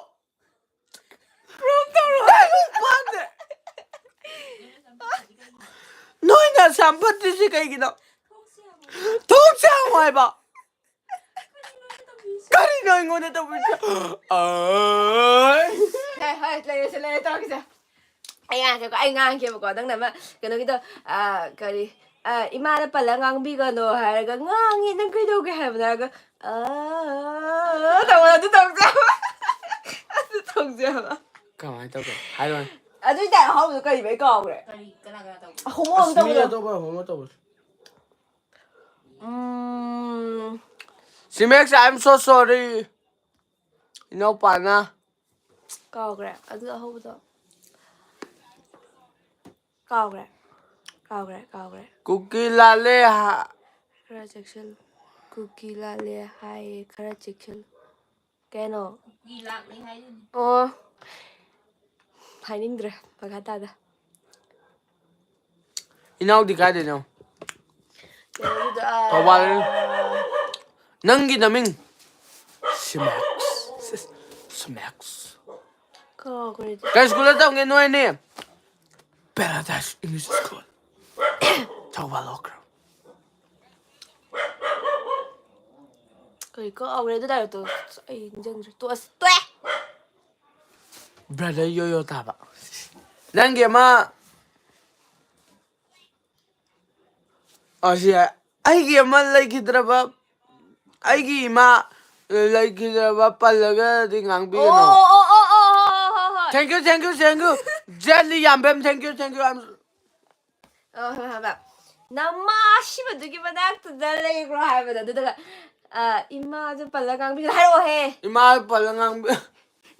Prompt ꯇꯧꯔꯣ! Dialogue ꯄꯥꯟꯗꯦ! ꯅꯣꯏꯅ ꯑꯁꯥꯝ ꯐꯠꯇ꯭ꯔꯤꯁꯦ ꯀꯩꯒꯤꯅꯣ? ꯊꯣꯡꯁꯥꯡ ꯍꯥꯏꯕ! ꯀꯔꯤꯅꯣ ꯑꯩꯉꯣꯟꯗ ꯇꯧꯕꯤꯁꯦ? ꯑꯥꯏ꯫ ꯍꯣꯏ, ꯍꯣꯏ, ꯂꯩꯔꯁꯦ, ꯂꯩꯔꯦ, ꯇꯧꯔꯛꯀꯦꯁꯦ꯫ ꯑꯩ ꯉꯥꯡꯉꯛꯀꯦꯀꯣ, ꯑꯩ ꯉꯥꯡꯉꯛꯀꯦꯕꯀꯣ꯫ ꯅꯪꯅ ꯑꯃ ꯀꯩꯅꯣꯒꯤꯗꯣ, ꯑ, ꯀꯔꯤ, ꯑ, "ꯏꯃꯥꯅ ꯄꯜꯂ ꯉꯥꯡꯕꯤꯒꯅꯣ" ꯍꯥꯏꯔꯒ, "ꯉꯥꯡꯉꯤ, ꯅꯪ ꯀꯩꯗꯧꯒꯦ ꯍꯥꯏꯕꯅꯣ?" ꯍꯥꯏꯔꯒ, "ꯑ, ꯇꯧꯕꯗꯣ ꯑꯗꯨ ꯇꯧꯁꯦ ꯍꯥꯏꯕ꯫ ꯑꯗꯨ ꯇꯧꯁꯦ ꯍꯥꯏꯕ꯫" ꯀꯃꯥꯏꯅ ꯇꯧꯒꯦ? ꯍꯥꯏꯔꯣꯅꯦ꯫ ꯑꯗꯨꯏ ꯇꯥꯏꯞ ꯑꯍꯧꯕꯗꯣ ꯀꯔꯤꯕ? ꯑꯩ ꯀꯥꯎꯈ꯭ꯔꯦ꯫ ꯀꯔꯤ, ꯀꯅꯥ ꯀꯅꯥ ꯇꯧꯕ? ꯍꯣꯃꯣ ꯑꯃ ꯑꯁ, ꯃꯤ ꯇꯧꯕꯗꯣ꯫ ꯑꯇꯣꯞꯄ ꯍꯣꯃꯣ ꯇꯧꯕꯁꯦ꯫ ꯎꯝ꯫ ꯁꯤꯃꯦꯛꯁ, I am so sorry. ꯏꯅꯥꯎꯄꯥꯅ꯫ ꯀꯥꯎꯈ꯭ꯔꯦ꯫ ꯑꯗꯨ ꯑꯍꯧꯕꯗꯣ꯫ ꯀꯥꯎꯈ꯭ꯔꯦ꯫ ꯀꯥꯎꯈ꯭ꯔꯦ, ꯀꯥꯎꯈ꯭ꯔꯦ꯫ ꯀꯨꯀꯤ ꯂꯥꯜꯂꯦ ꯍꯥ- ꯈꯔ ꯆꯦꯛꯁꯤꯜꯂꯨ꯫ ꯀꯨꯀꯤ ꯂꯥꯜꯂꯦ ꯍꯥꯏꯌꯦ, ꯈꯔ ꯆꯦꯛꯁꯤꯜꯂꯨ꯫ ꯀꯩꯅꯣ? ꯀꯨꯀꯤ ꯂꯥꯛꯂꯦ ꯍꯥꯏꯗꯨꯅꯤ꯫ ꯑꯣ, ꯍꯥꯏꯅꯤꯡꯗ꯭ꯔꯦ, ꯃꯈꯥ ꯇꯥꯗ꯫ ꯏꯅꯥꯎꯗꯤ ꯀꯥꯏꯗꯩꯅꯣ? ꯀꯩꯅꯣꯗꯨꯗ, ꯑ, ꯊꯧꯕꯥꯜ꯫ ꯅꯪꯒꯤ ꯅꯃꯤꯡ? ꯁꯤꯃꯦꯛꯁ꯫ ꯁꯤꯁ, ꯁꯤꯃꯦꯛꯁ꯫ ꯀꯥꯎꯈ꯭ꯔꯦ꯫ ꯀꯩ ꯁ꯭ꯀꯨꯜꯗ ꯇꯝꯒꯦ ꯅꯣꯏꯅꯤ? Paradise English School꯫ Thoubal Okram. ꯀꯔꯤ ꯀꯥꯎꯈ꯭ꯔꯦ ꯑꯗꯨ dialogue ꯇꯣ? ꯑꯩ ꯅꯤꯡꯁꯤꯡꯗ꯭ꯔꯦ꯫ ꯇꯣꯛꯑꯁꯤ, ꯇꯣꯛꯑꯦ꯫ Brother ꯌꯣꯌꯣ ꯇꯥꯕ꯫ ꯅꯪꯒꯤ ꯑꯃ ꯑꯁꯤ ꯑꯩꯒꯤ ꯑꯃ ꯂꯩꯈꯤꯗ꯭ꯔꯕ, ꯑꯩꯒꯤ ꯏꯃꯥ ꯂꯩꯈꯤꯗ꯭ꯔꯕ ꯄꯜꯂꯒꯗꯤ ꯑꯣ, ꯉꯥꯡꯕꯤꯒꯅꯣ꯫ ꯑꯣ, ꯑꯣ, ꯑꯣ, ꯑꯣ, ꯍꯣꯏ, ꯍꯣꯏ, ꯍꯣꯏ, ꯍꯣꯏ꯫ Thank you, thank you, thank you. Jaitley ꯌꯥꯝꯕꯦꯝ, thank you, thank you. I'm ꯑ, ꯍꯣꯏ, ꯍꯣꯏ, ꯍꯣꯏ꯫ ꯅꯃꯥ ꯁꯤꯕꯗꯨꯒꯤ ꯃꯅꯥꯛꯇꯨꯗ ꯂꯩꯈ꯭ꯔꯣ ꯍꯥꯏꯕꯗꯣ, ꯑꯗꯨꯗꯒ, ꯑ, ꯏꯃꯥꯁꯨ ꯄꯜꯂ ꯉꯥꯡꯕꯤꯒꯅꯨ ꯍꯥꯏꯔꯛꯑꯣꯍꯦ꯫ ꯏꯃꯥ ꯄꯜꯂ ꯉꯥꯡꯕꯤ-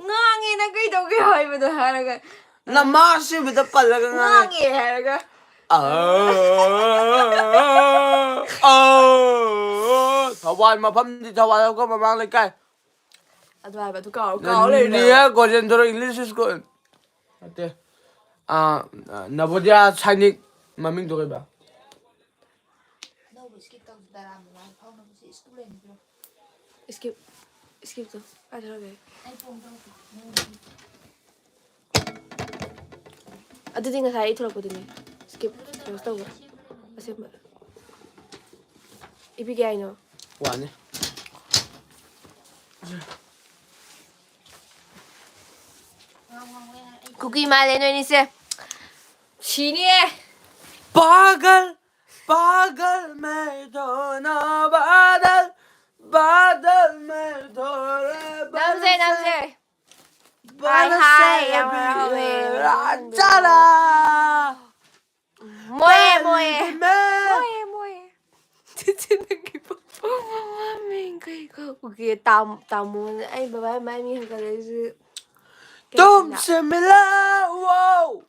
ꯉꯥꯡꯉꯦ, ꯅꯪ ꯀꯩꯗꯧꯒꯦ ꯍꯥꯏꯕꯗꯣ ꯍꯥꯏꯔꯒ, ꯅꯃꯥ ꯁꯤꯕꯗ ꯄꯜꯂꯒ ꯉꯥꯡꯉꯦ꯫ ꯉꯥꯡꯉꯦ ꯍꯥꯏꯔꯒ, ꯑ, ꯑ, ꯊꯧꯕꯥꯜ ꯃꯐꯝꯗꯤ ꯊꯧꯕꯥꯜ ꯂꯧꯀꯣ ꯃꯃꯥꯡ ꯂꯩꯀꯥꯏ꯫ ꯑꯗꯨ ꯍꯥꯏꯕ, ꯑꯗꯨ ꯀꯥꯎ, ꯀꯥꯎ ꯂꯩꯔꯦ꯫ Near Gojendra English School꯫ ꯅꯠꯇꯦ꯫ ꯑ, ꯅꯕꯣꯗꯤꯌꯥ ꯁꯥꯏꯅꯤꯛ ꯃꯃꯤꯡꯗꯣ ꯀꯩꯕ? ꯑꯅꯧꯕ skip ꯇꯧꯁꯤ, ꯗꯔꯥ ꯃꯃꯥꯏ ꯐꯥꯎꯅꯕꯁꯤ school ꯂꯩꯅꯤꯕ꯭ꯔꯣ? Skip, skip ꯇꯣ ꯀꯥꯏ ꯊꯝꯒꯦ? ꯑꯩ ꯐꯣꯟ ꯇꯧꯔꯛꯀꯦ꯫ ꯑꯗꯨꯗꯤ ꯉꯁꯥꯏ ꯏꯊꯣꯔꯛꯄꯗꯨꯅꯤ꯫ Skip ꯀꯩꯅꯣ ꯇꯧꯕ꯫ ꯑꯁꯦꯡꯕ꯫ ꯏꯕꯤꯒꯦ ꯍꯥꯏꯅꯣ? ꯋꯥꯅꯤ꯫ ꯀꯨꯀꯤ ꯃꯥꯜꯂꯦ ꯅꯣꯏꯅꯤꯁꯦ꯫ ꯁꯤꯅꯤꯌꯦ꯫ पागल पागल मैं तो ना बादल, बादल मैं थोड़ा ꯅꯝꯁꯦ, ꯅꯝꯁꯦ꯫ ꯍꯥꯏ, ꯍꯥꯏ, ꯌꯥꯝ ꯍꯔꯥꯎꯋꯦ꯫ ꯆꯥꯔꯥ꯫ ꯃꯣꯏꯌꯦ, ꯃꯣꯏꯌꯦ꯫ ꯃꯦ꯫ ꯃꯣꯏꯌꯦ, ꯃꯣꯏꯌꯦ꯫ ꯆꯤꯆꯦ ꯅꯪꯒꯤ ꯄꯄꯥ ꯃꯃꯤꯡ ꯀꯩ ꯀꯧꯒꯦ? ꯇꯥꯝ-, ꯇꯥꯃꯣꯅ ꯑꯩ ꯕꯕꯥ ꯃꯥꯏ ꯃꯤ ꯍꯪꯒꯠꯂꯛꯏꯁꯦ꯫ तुमसे मिला वो।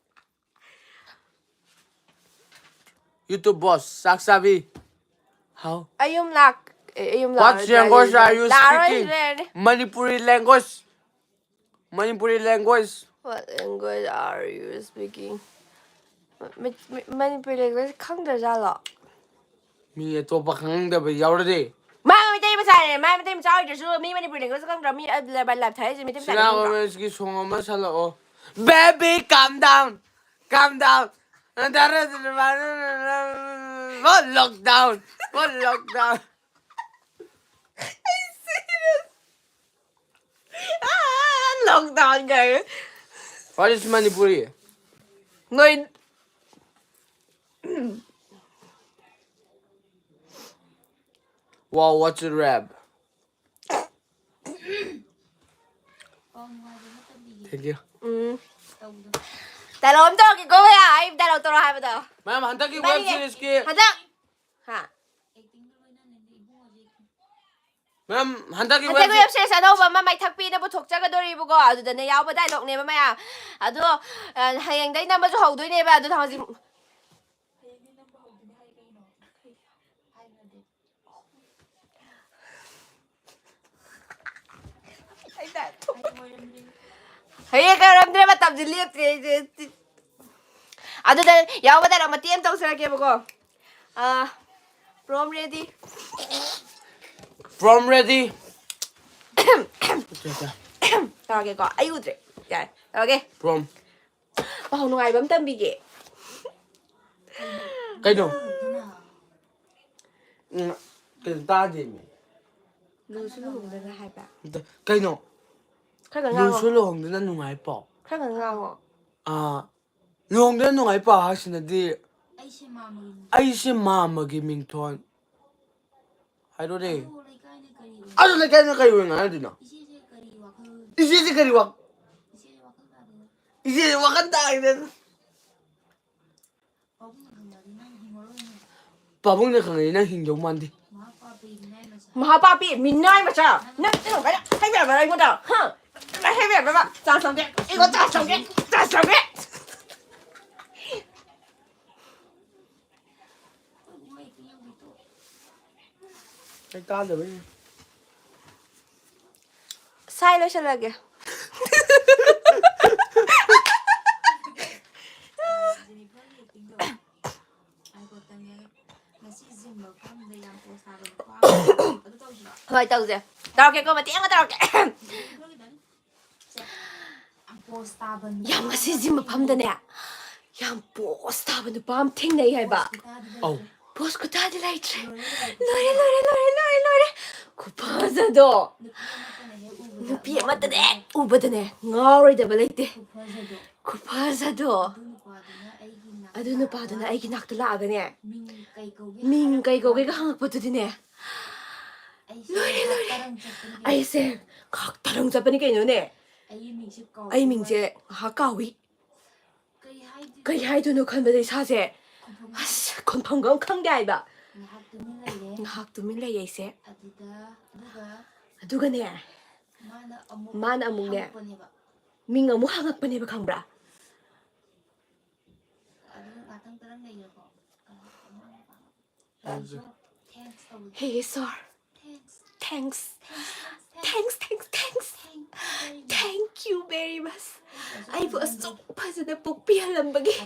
YouTube boss, ꯆꯥꯛ ꯆꯥꯕꯤ꯫ How? ꯑꯩ ꯌꯨꯝ ꯂꯥꯛ ꯑꯦ, ꯑꯩ ꯌꯨꯝ What ꯂꯥꯛꯑꯔꯣꯏꯗ꯭ꯔꯥ language ꯍꯥꯏꯁꯤꯅꯦ? Are you ꯂꯥꯛꯑꯔꯣꯏ speaking? ꯂꯩꯔꯅꯤ. Manipuri language. Manipuri language. What language are you speaking? ꯃ- ꯃ- ꯃꯅꯤꯄꯨꯔꯤ language ꯈꯪꯗ꯭ꯔꯖꯥꯠꯂꯣ? ꯃꯤ ꯑꯇꯣꯞꯄ ꯈꯪꯗꯕ ꯌꯥꯎꯔꯗꯤ. ꯃꯥ ꯃꯩꯇꯩ ꯃꯆꯥꯅꯦ, ꯃꯥ ꯃꯩꯇꯩ ꯃꯆꯥ ꯑꯣꯏꯗ꯭ꯔꯁꯨ ꯃꯤ ꯃꯅꯤꯄꯨꯔꯤ language ꯈꯪꯗ꯭ꯔꯣ? ꯃꯤ ꯂꯥꯏꯐ ꯊꯥꯏꯁꯦ ꯃꯩꯇꯩ ꯃꯆꯥ ꯁꯤꯅꯥ ꯈꯪꯗ꯭ꯔꯣ? ꯒꯣꯃꯦꯁꯀꯤ song ꯑꯃ ꯁꯛꯂꯛꯑꯣ. Baby, calm down, calm down. What lockdown? What lockdown? Lockdown ꯒꯥꯏ. What is Manipuri? ꯅꯣꯏ Wow, what's a rap? Thank you. Um. Dialogue ꯑꯃ ꯇꯧꯔꯛꯀꯦꯀꯣ ꯚꯩꯌꯥ, ꯑꯩ ꯗꯥꯏꯂꯣꯛ ꯇꯧꯔꯣ ꯍꯥꯏꯕꯗꯣ. ꯃꯦꯝ, ꯍꯟꯗꯛꯀꯤ web ꯏꯕꯥꯅꯤꯒꯤ series ꯀꯤ ꯍꯟꯗꯛ ꯍꯥ. ꯃꯦꯝ, ꯍꯟꯗꯛꯀꯤ ꯍꯟꯗꯛ web web series ꯑꯅꯧꯕ ꯑꯃ ꯃꯥꯏꯊꯛꯄꯤꯅ ꯄꯨꯊꯣꯛꯆꯒꯗꯣꯔꯤꯕꯀꯣ, ꯑꯗꯨꯗꯅꯦ ꯌꯥꯎꯕ ꯗꯥꯏꯂꯣꯛꯅꯦꯕ ꯃꯌꯥꯝ. ꯑꯗꯣ ꯑ, ꯍꯌꯦꯡꯗꯩ ꯅꯝꯕꯁꯨ ꯍꯧꯗꯣꯏꯅꯦꯕ. ꯑꯗꯨꯅ ꯍꯧꯖꯤꯛ ꯍꯌꯦꯡ ꯀꯩꯔꯝꯗ꯭ꯔꯦ, ꯃꯇꯝꯁꯦ ꯂꯦꯞꯇ꯭ꯔꯦ ꯑꯩꯁꯦ. ꯑꯗꯨꯗ ꯌꯥꯎꯕ ꯗꯥꯏꯂꯣꯛ ꯃꯇꯦꯛ ꯑꯃ ꯇꯧꯖꯔꯛꯀꯦꯕꯀꯣ. ꯑ, Prom ready. Prom ready. ꯇꯧꯔꯒꯦꯀꯣ, ꯑꯩ ꯎꯗ꯭ꯔꯦ. ꯌꯥꯔꯦ, ꯇꯧꯔꯒꯦ. Prom. ꯄꯥꯎ ꯅꯨꯡꯉꯥꯏꯕ ꯑꯃ ꯇꯝꯕꯤꯒꯦ. ꯀꯩꯅꯣ? ꯎꯝ, ꯀꯩꯅꯣ ꯇꯥꯗꯦꯃꯤ. ꯂꯨꯁꯨ ꯂꯨꯍꯣꯡꯗꯅ ꯍꯥꯏꯕ. ꯑꯝꯇ- ꯀꯩꯅꯣ? ꯈꯔ ꯀꯟꯅ ꯉꯥꯡꯉꯣ. ꯂꯨꯁꯨ ꯂꯨꯍꯣꯡꯗꯅ ꯅꯨꯡꯉꯥꯏ ꯄꯥꯎ. ꯈꯔ ꯀꯟꯅ ꯉꯥꯡꯉꯣ. ꯑꯥ, ꯂꯨꯍꯣꯡꯗꯅ ꯅꯨꯡꯉꯥꯏ ꯄꯥꯎ ꯍꯥꯏꯁꯤꯅꯗꯤ ꯑꯩꯁꯦ ꯃꯥꯝꯃꯒꯤ ꯃꯤꯡꯊꯣꯟ. ꯑꯩꯁꯦ ꯃꯥꯝꯃꯒꯤ ꯃꯤꯡꯊꯣꯟ. ꯍꯥꯏꯔꯣꯅꯦ. ꯑꯗꯨ ꯂꯩꯀꯥꯏꯅ ꯀꯔꯤ ꯑꯣꯏ-, ꯑꯗꯨ ꯂꯩꯀꯥꯏꯅ ꯀꯔꯤ ꯑꯣꯏ ꯉꯥꯡꯅꯗꯣꯏꯅꯣ? ꯏꯆꯦꯁꯦ ꯀꯔꯤ ꯋꯥꯈꯜ, ꯏꯆꯦꯁꯦ ꯀꯔꯤ ꯋꯥ-, ꯏꯆꯦꯁꯦ ꯋꯥꯈꯜ ꯇꯥꯗꯦꯗ꯫ ꯏꯆꯦꯁꯦ ꯋꯥꯈꯜ ꯇꯥꯗꯦꯗ꯫ ꯄꯥꯕꯨꯡꯅ ꯈꯪꯉꯗꯤ ꯅꯪ ꯍꯤꯡꯉꯔꯣꯏꯅꯦ꯫ ꯄꯥꯕꯨꯡꯅ ꯈꯪꯉꯗꯤ ꯅꯪ ꯍꯤꯡꯗꯧ ꯃꯥꯟꯗꯦ꯫ ꯃꯍꯥ ꯄꯥꯄꯤ ꯃꯤꯅꯥꯏ ꯃꯆꯥ꯫ ꯃꯍꯥ ꯄꯥꯄꯤ ꯃꯤꯅꯥꯏ ꯃꯆꯥ꯫ ꯅꯪ ꯀꯩꯅꯣ ꯀꯩꯅꯣ ꯍꯥꯏꯕ ꯌꯥꯕ꯭ꯔꯥ ꯑꯩꯉꯣꯟꯗ? ꯍꯥ? ꯍꯥꯏꯕ ꯌꯥꯕ꯭ꯔꯥ? ꯆꯥ ꯆꯥꯒꯦ꯫ ꯑꯩꯉꯣꯟꯗ ꯆꯥ ꯆꯥꯒꯦ꯫ ꯆꯥ ꯆꯥꯒꯦ꯫ ꯑꯩ ꯇꯥꯗꯕꯩꯅꯦ꯫ ꯁꯥꯏ ꯂꯣꯏꯁꯤꯜꯂꯒꯦ꯫ ꯍꯣꯏ, ꯇꯧꯁꯦ꯫ ꯇꯧꯔꯛꯀꯦꯀꯣ, ꯃꯇꯦꯛ ꯑꯃ ꯇꯧꯔꯛꯀꯦ꯫ ꯌꯥꯝ ꯉꯁꯤ ꯖꯤꯝ ꯃꯐꯝꯗꯅꯦ, ꯌꯥꯝ ꯄꯣꯁ ꯇꯥꯕ ꯅꯨꯄꯥ ꯑꯃ ꯊꯦꯡꯅꯩ ꯍꯥꯏꯕ꯫ ꯑꯧ꯫ ꯄꯣꯁ ꯈꯨꯇꯥꯗꯤ ꯂꯩꯇ꯭ꯔꯦ꯫ ꯂꯣꯏꯔꯦ, ꯂꯣꯏꯔꯦ, ꯂꯣꯏꯔꯦ, ꯂꯣꯏꯔꯦ, ꯂꯣꯏꯔꯦ꯫ ꯈꯨꯐꯖꯗꯣ꯫ ꯅꯨꯄꯤ ꯑꯃꯠꯇꯅ ꯍꯦꯛ ꯎꯕꯗꯅꯦ, ꯉꯥꯎꯔꯣꯏꯗꯕ ꯂꯩꯇꯦ꯫ ꯈꯨꯐꯖꯗꯣ꯫ ꯑꯗꯨ ꯅꯨꯄꯥꯗꯨꯅ ꯑꯩꯒꯤ ꯅꯥꯛꯇ ꯂꯥꯛꯑꯒꯅꯦ, ꯃꯤꯡ ꯀꯩ ꯀꯧꯒꯦꯒ ꯍꯪꯉꯛꯄꯗꯨꯗꯤꯅꯦ, ꯂꯣꯏꯔꯦ, ꯂꯣꯏꯔꯦ꯫ ꯑꯩꯁꯦ ꯉꯥꯏꯍꯥꯛ ꯇꯔꯪ ꯆꯠꯄꯅꯤ ꯀꯩꯅꯣꯅꯦ꯫ ꯑꯩ ꯃꯤꯡꯁꯦ ꯉꯥꯏꯍꯥꯛ ꯀꯥꯎꯏ꯫ ꯀꯩ ꯍꯥꯏꯗꯣꯏꯅꯣ ꯈꯟꯕꯗ ꯏꯁꯥꯁꯦ, ꯑꯁ, ꯈꯨꯝꯐꯝꯒ ꯑꯃ ꯈꯪꯗꯦ ꯍꯥꯏꯕ꯫ ꯉꯥꯏꯍꯥꯛ ꯇꯨꯃꯤꯟ ꯂꯩꯌꯦ ꯑꯩꯁꯦ꯫ ꯑꯗꯨꯒꯅꯦ, ꯃꯥꯅ ꯑꯃꯨꯛꯅꯦ, ꯃꯤꯡ ꯑꯃꯨꯛ ꯍꯪꯉꯛꯄꯅꯦꯕ, ꯈꯪꯕ꯭ꯔꯥ? ꯑꯗꯨ ꯉꯥꯛꯇꯪ ꯇꯔꯪ ꯂꯩꯌꯣꯀꯣ꯫ Hey, sir. Thanks. Thanks, thanks, thanks. Thank you very much. ꯑꯩꯕꯨ ꯑꯁꯨꯛ ꯐꯖꯅ ꯄꯣꯛꯄꯤꯍꯜꯂꯝꯕꯒꯤ꯫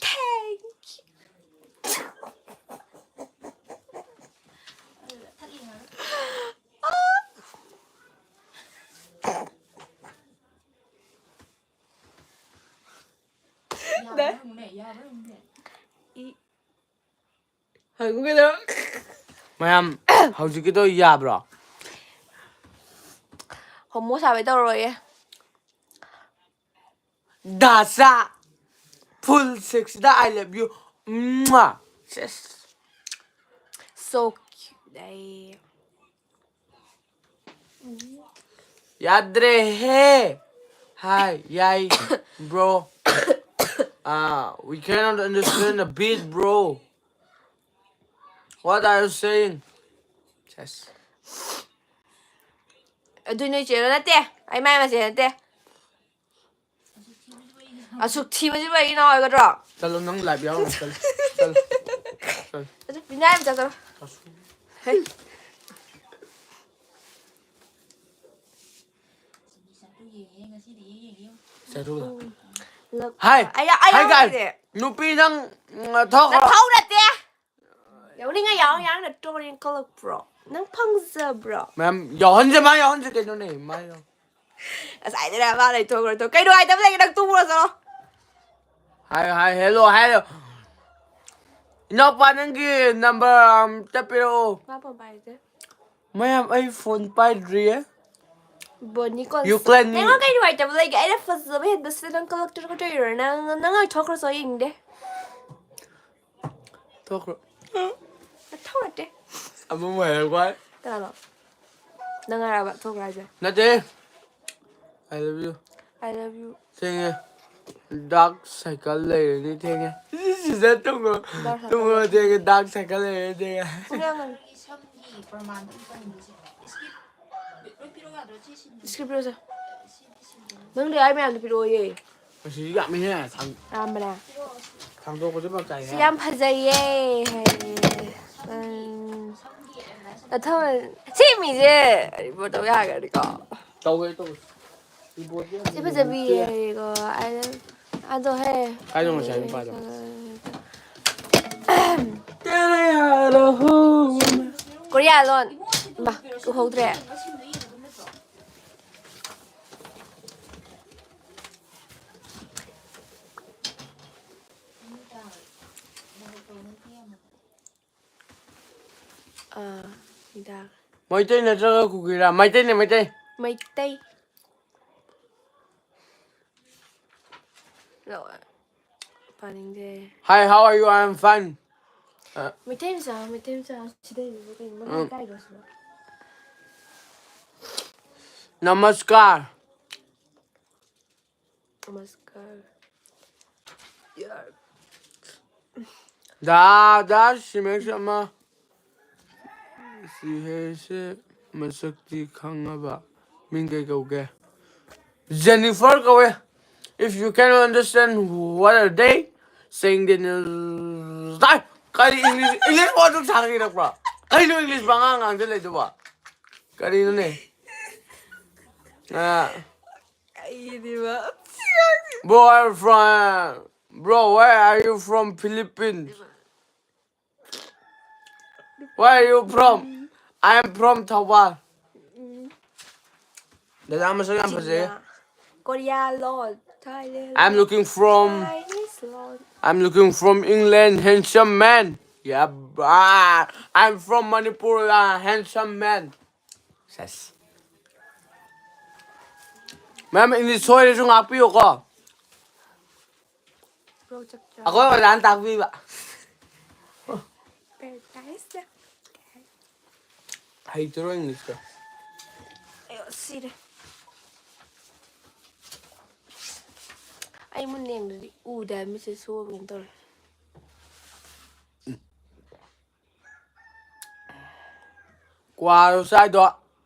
Thank you. ꯌꯥꯕ꯭ꯔꯥ ꯍꯪꯉꯨꯅꯦ, ꯌꯥꯕ꯭ꯔꯥ ꯍꯪꯉꯨꯅꯦ꯫ ꯍꯪꯉꯨ ꯀꯩꯅꯣ꯫ ꯃꯌꯥꯝ, ꯍꯧꯖꯤꯛꯀꯤꯗꯣ ꯌꯥꯕ꯭ꯔꯣ? ꯍꯣꯃꯣ ꯁꯥꯕꯩ ꯇꯧꯔꯣꯏꯌꯦ꯫ ꯗꯥꯁꯥ꯫ Full six the I love you꯫ ꯃ꯭ꯋꯥ꯫ ꯁꯦꯁ꯫ So cute. ꯑꯩ ꯌꯥꯗ꯭ꯔꯦꯍꯦ꯫ Hi, ꯌꯥꯏ, bro. Uh, we cannot understand a bit, bro. What are you saying? Yes. ꯑꯗꯨ ꯅꯣꯏ ꯆꯦꯔꯣ? ꯅꯠꯇꯦ, ꯑꯩ ꯃꯥꯏ ꯃꯆꯦ ꯅꯠꯇꯦ꯫ ꯑꯁꯨꯛ ꯊꯤꯕꯁꯤꯕꯨ ꯑꯩꯒꯤ ꯏꯅꯥꯎ ꯑꯣꯏꯒꯗ꯭ꯔꯣ? ꯆꯠꯂꯣ, ꯅꯪ live ꯌꯥꯎꯔꯨꯅꯨ, ꯆꯠꯂꯣ, ꯆꯠꯂꯣ, ꯆꯠꯂꯣ꯫ ꯑꯗꯨ ꯌꯥꯏ, ꯆꯠꯂꯣ꯫ ꯍꯦ꯫ ꯆꯠꯂꯨ꯫ ꯂꯛ-, ꯍꯥꯏ꯫ ꯑꯩ, ꯑꯩ ꯍꯥꯏ, ꯒꯥꯏ꯫ ꯌꯥꯎꯔꯤꯁꯦ꯫ ꯅꯨꯄꯤ ꯅꯪ, ꯎꯝ, ꯊꯣꯛꯈ꯭ꯔꯣ꯫ ꯅꯊꯧ ꯅꯠꯇꯦ꯫ ꯌꯥꯎꯅꯤꯡꯉ ꯌꯥꯎ, ꯌꯥꯎꯅ ꯇꯣꯔꯦꯟ ꯀꯜꯂꯛꯄ꯭ꯔꯣ? ꯅꯪ ꯐꯪꯖꯕ꯭ꯔꯣ? ꯃꯌꯥꯝ ꯌꯥꯎꯍꯟꯁꯦ, ꯃꯥ ꯌꯥꯎꯍꯟꯁꯦ ꯀꯩꯅꯣꯅꯦ, ꯃꯥ ꯌꯥꯎ-, ꯉꯁꯥꯏꯗꯩꯅꯦ ꯃꯥ ꯂꯩꯊꯣꯛꯈ꯭ꯔꯣ, ꯊꯣꯛ-, ꯀꯩ ꯅꯨꯡꯉꯥꯏꯇꯕ ꯂꯩꯒꯦ? ꯅꯪ ꯇꯨꯝꯃꯨꯔꯣ ꯆꯠꯂꯣ꯫ ꯍꯥꯏ, ꯍꯥꯏ, ꯍꯦꯜꯂꯣ, ꯍꯥꯏꯔꯣ꯫ ꯏꯅꯥꯎꯄꯥ, ꯅꯪꯒꯤ ꯅꯝꯕꯔ ꯑꯝꯇ ꯄꯤꯔꯛꯑꯣ꯫ ꯃꯥ ꯐꯣꯟ ꯄꯥꯏꯗꯦ꯫ ꯃꯌꯥꯝ, ꯑꯩ ꯐꯣꯟ ꯄꯥꯏꯗ꯭ꯔꯤꯌꯦ꯫ ꯕꯣꯅꯤ ꯀꯣꯜ꯫ ꯌꯨꯀ꯭ꯂꯦꯟ꯫ ꯅꯪꯉꯣꯟ ꯀꯩ ꯅꯨꯡꯉꯥꯏꯇꯕ ꯂꯩꯒꯦ? ꯑꯩꯅ ꯐꯖꯕ ꯍꯦꯟꯕꯁꯤꯗ ꯅꯪ ꯀꯜꯂꯛꯇ꯭ꯔꯒ ꯇꯧꯔꯤꯔꯣ? ꯅꯪ, ꯅꯪ ꯑꯣꯏ ꯊꯣꯛꯈ꯭ꯔꯣ ꯆꯣ, ꯌꯦꯡꯅꯤꯡꯗꯦ꯫ ꯊꯣꯛꯈ꯭ꯔꯣ꯫ ꯅꯊꯧ ꯅꯠꯇꯦ꯫ ꯑꯃꯃꯨꯛ ꯍꯥꯏꯔꯛꯄ꯫ ꯀꯅꯥꯅꯣ? ꯅꯪ ꯍꯥꯏꯔꯕ ꯊꯣꯛꯈ꯭ꯔꯣ ꯍꯥꯏꯁꯦ? ꯅꯠꯇꯦ꯫ I love you꯫ I love you꯫ ꯊꯦꯡꯉꯦ꯫ ꯗꯥꯔꯛ ꯁꯥꯏꯀꯜ ꯂꯩꯔꯅꯤ, ꯊꯦꯡꯉꯦ꯫ ꯁꯤꯗ ꯇꯨꯝꯈ꯭ꯔꯣ꯫ ꯗꯥꯔꯛ ꯁꯥꯏꯀꯜ ꯇꯨꯝꯈ꯭ꯔꯣ, ꯂꯩꯔꯅꯤ꯫ ꯊꯦꯡꯉꯦ, ꯗꯥꯔꯛ ꯁꯥꯏꯀꯜ ꯂꯩꯔꯅꯤ, ꯊꯦꯡꯉꯦ꯫ ꯄꯨꯡ ꯀꯌꯥ ꯉꯟ-, ꯁꯝꯒꯤ ꯄ꯭ꯔꯃꯥꯟ ꯑꯃ ꯆꯪꯉꯤꯁꯦ꯫ ꯁ꯭ꯀꯤꯞ ꯂꯣꯏ ꯄꯤꯔꯛꯑꯣ ꯌꯥꯗ꯭ꯔꯣ? ꯁꯤ ꯁꯤꯟꯕꯁꯦ꯫ ꯁ꯭ꯀꯤꯞ ꯄꯤꯔꯛꯑꯣꯁꯦ꯫ ꯁꯤ, ꯁꯤ ꯁꯤꯟꯕꯁꯦ꯫ ꯅꯪꯗꯤ ꯑꯩ ꯃꯌꯥꯝꯗꯣ ꯄꯤꯔꯛꯑꯣꯌꯦ꯫ ꯑꯁꯤ ꯌꯥꯝꯃꯤꯍꯦ, ꯊꯥꯡ-, ꯌꯥꯝꯕꯅꯦ꯫ ꯊꯥꯡꯗꯣꯛꯄꯁꯦ ꯐꯔꯛ ꯇꯥꯏꯍꯦ꯫ ꯁꯤ ꯌꯥꯝ ꯐꯖꯩꯌꯦ ꯍꯥꯏꯌꯦ꯫ ꯎꯝ꯫ ꯅꯊꯧ-, ꯁꯤ ꯃꯤꯁꯦ ꯔꯤꯄꯣꯔꯠ ꯇꯧ ꯌꯥꯒꯅꯤꯀꯣ? ꯇꯧꯋꯦ, ꯇꯧꯋꯦ꯫ ꯁꯤ ꯐꯖꯕꯤꯌꯦ꯫ ꯑꯗꯣ ꯍꯦ꯫ ꯀꯥꯏꯗꯅꯣ ꯉꯁꯥꯏ ꯅꯨꯄꯥꯗꯣ? ꯀꯣꯔꯤꯌꯥ ꯂꯣꯟ꯫ ꯏꯃꯥ, ꯎꯍꯧꯗ꯭ꯔꯦ꯫ ꯑꯥ, ꯍꯤꯗꯥꯛ꯫ ꯃꯩꯇꯩ ꯅꯠꯇ꯭ꯔꯒ ꯀꯨꯀꯤꯔꯥ? ꯃꯩꯇꯩꯅꯦ, ꯃꯩꯇꯩ꯫ ꯃꯩꯇꯩ꯫ ꯂꯧ-, ꯄꯥꯅꯤꯡꯗꯦ꯫ Hi, how are you? I am fine. ꯑ, ꯃꯩꯇꯩ ꯃꯆꯥ, ꯃꯩꯇꯩ ꯃꯆꯥ ꯁꯤꯗꯩꯁꯤꯕꯨ ꯀꯩꯅꯣ? ꯃꯃꯤꯡ ꯎꯝ꯫ ꯀꯥꯏꯗꯣ ꯁꯤꯕꯣ? ꯅꯃꯁꯀꯥꯔ꯫ ꯅꯃꯁꯀꯥꯔ꯫ ꯌꯥꯔ꯫ ꯗꯥ, ꯗꯥ ꯁꯤꯃꯦꯛꯁ ꯑꯃ꯫ ꯁꯤ ꯍꯦꯁꯦ ꯃꯁꯛꯇꯤ ꯈꯪꯉꯕ? ꯃꯤꯡ ꯀꯩ ꯀꯧꯒꯦ? ꯖꯦꯅꯤꯐꯔ ꯀꯧꯋꯦ꯫ If you cannot understand what are they saying, then, uh, die. ꯀꯔꯤ English, English ꯐꯥꯎ ꯑꯗꯨꯝ ꯁꯥꯟꯅꯔꯛꯄ꯭ꯔꯣ? ꯀꯩꯅꯣ English ꯄꯉꯥꯡ ꯉꯥꯡꯖ ꯂꯩꯗꯨꯕꯣ? ꯀꯔꯤꯅꯣꯅꯦ? ꯑ, ꯑꯩꯗꯤꯕ bro, I'm from, bro, where are you from? Philippines. Where are you from? I am from Thoubal. ꯗꯗꯥ ꯃꯁꯛ ꯌꯥꯝ ꯐꯖꯩ. Korea loan, Thailand I'm looking from, Chinese loan. I'm looking from England, handsome man. Yeah, ah, I'm from Manipur, uh, handsome man. ꯁꯦꯁ. ꯃꯌꯥꯝ English ꯁꯣꯏꯔꯁꯨ ꯉꯥꯛꯄꯤꯌꯨꯀꯣ. Bro ꯆꯥꯛ ꯆꯥ ꯑꯩꯈꯣꯏ ꯑꯣꯖꯥꯅ ꯇꯥꯛꯄꯤꯕ. ꯄꯦꯔꯥꯗꯥꯏꯁꯇ ꯍꯩꯇ꯭ꯔꯣ Englishꯇ? ꯑꯌꯣ ꯁꯤꯔꯦ꯫ ꯑꯩ ꯃꯨꯟꯅ ꯌꯦꯡꯗ꯭ꯔꯗꯤ ꯎꯗꯦ ꯍꯥꯏꯕ, ꯃꯤꯠꯁꯦ ꯁꯣꯛꯑꯕ ꯀꯩꯅꯣꯝ ꯇꯧꯔꯦ꯫ ꯀ꯭ꯋꯥꯔꯣ ꯆꯥꯏꯗꯣ? ꯀ꯭ꯋꯥ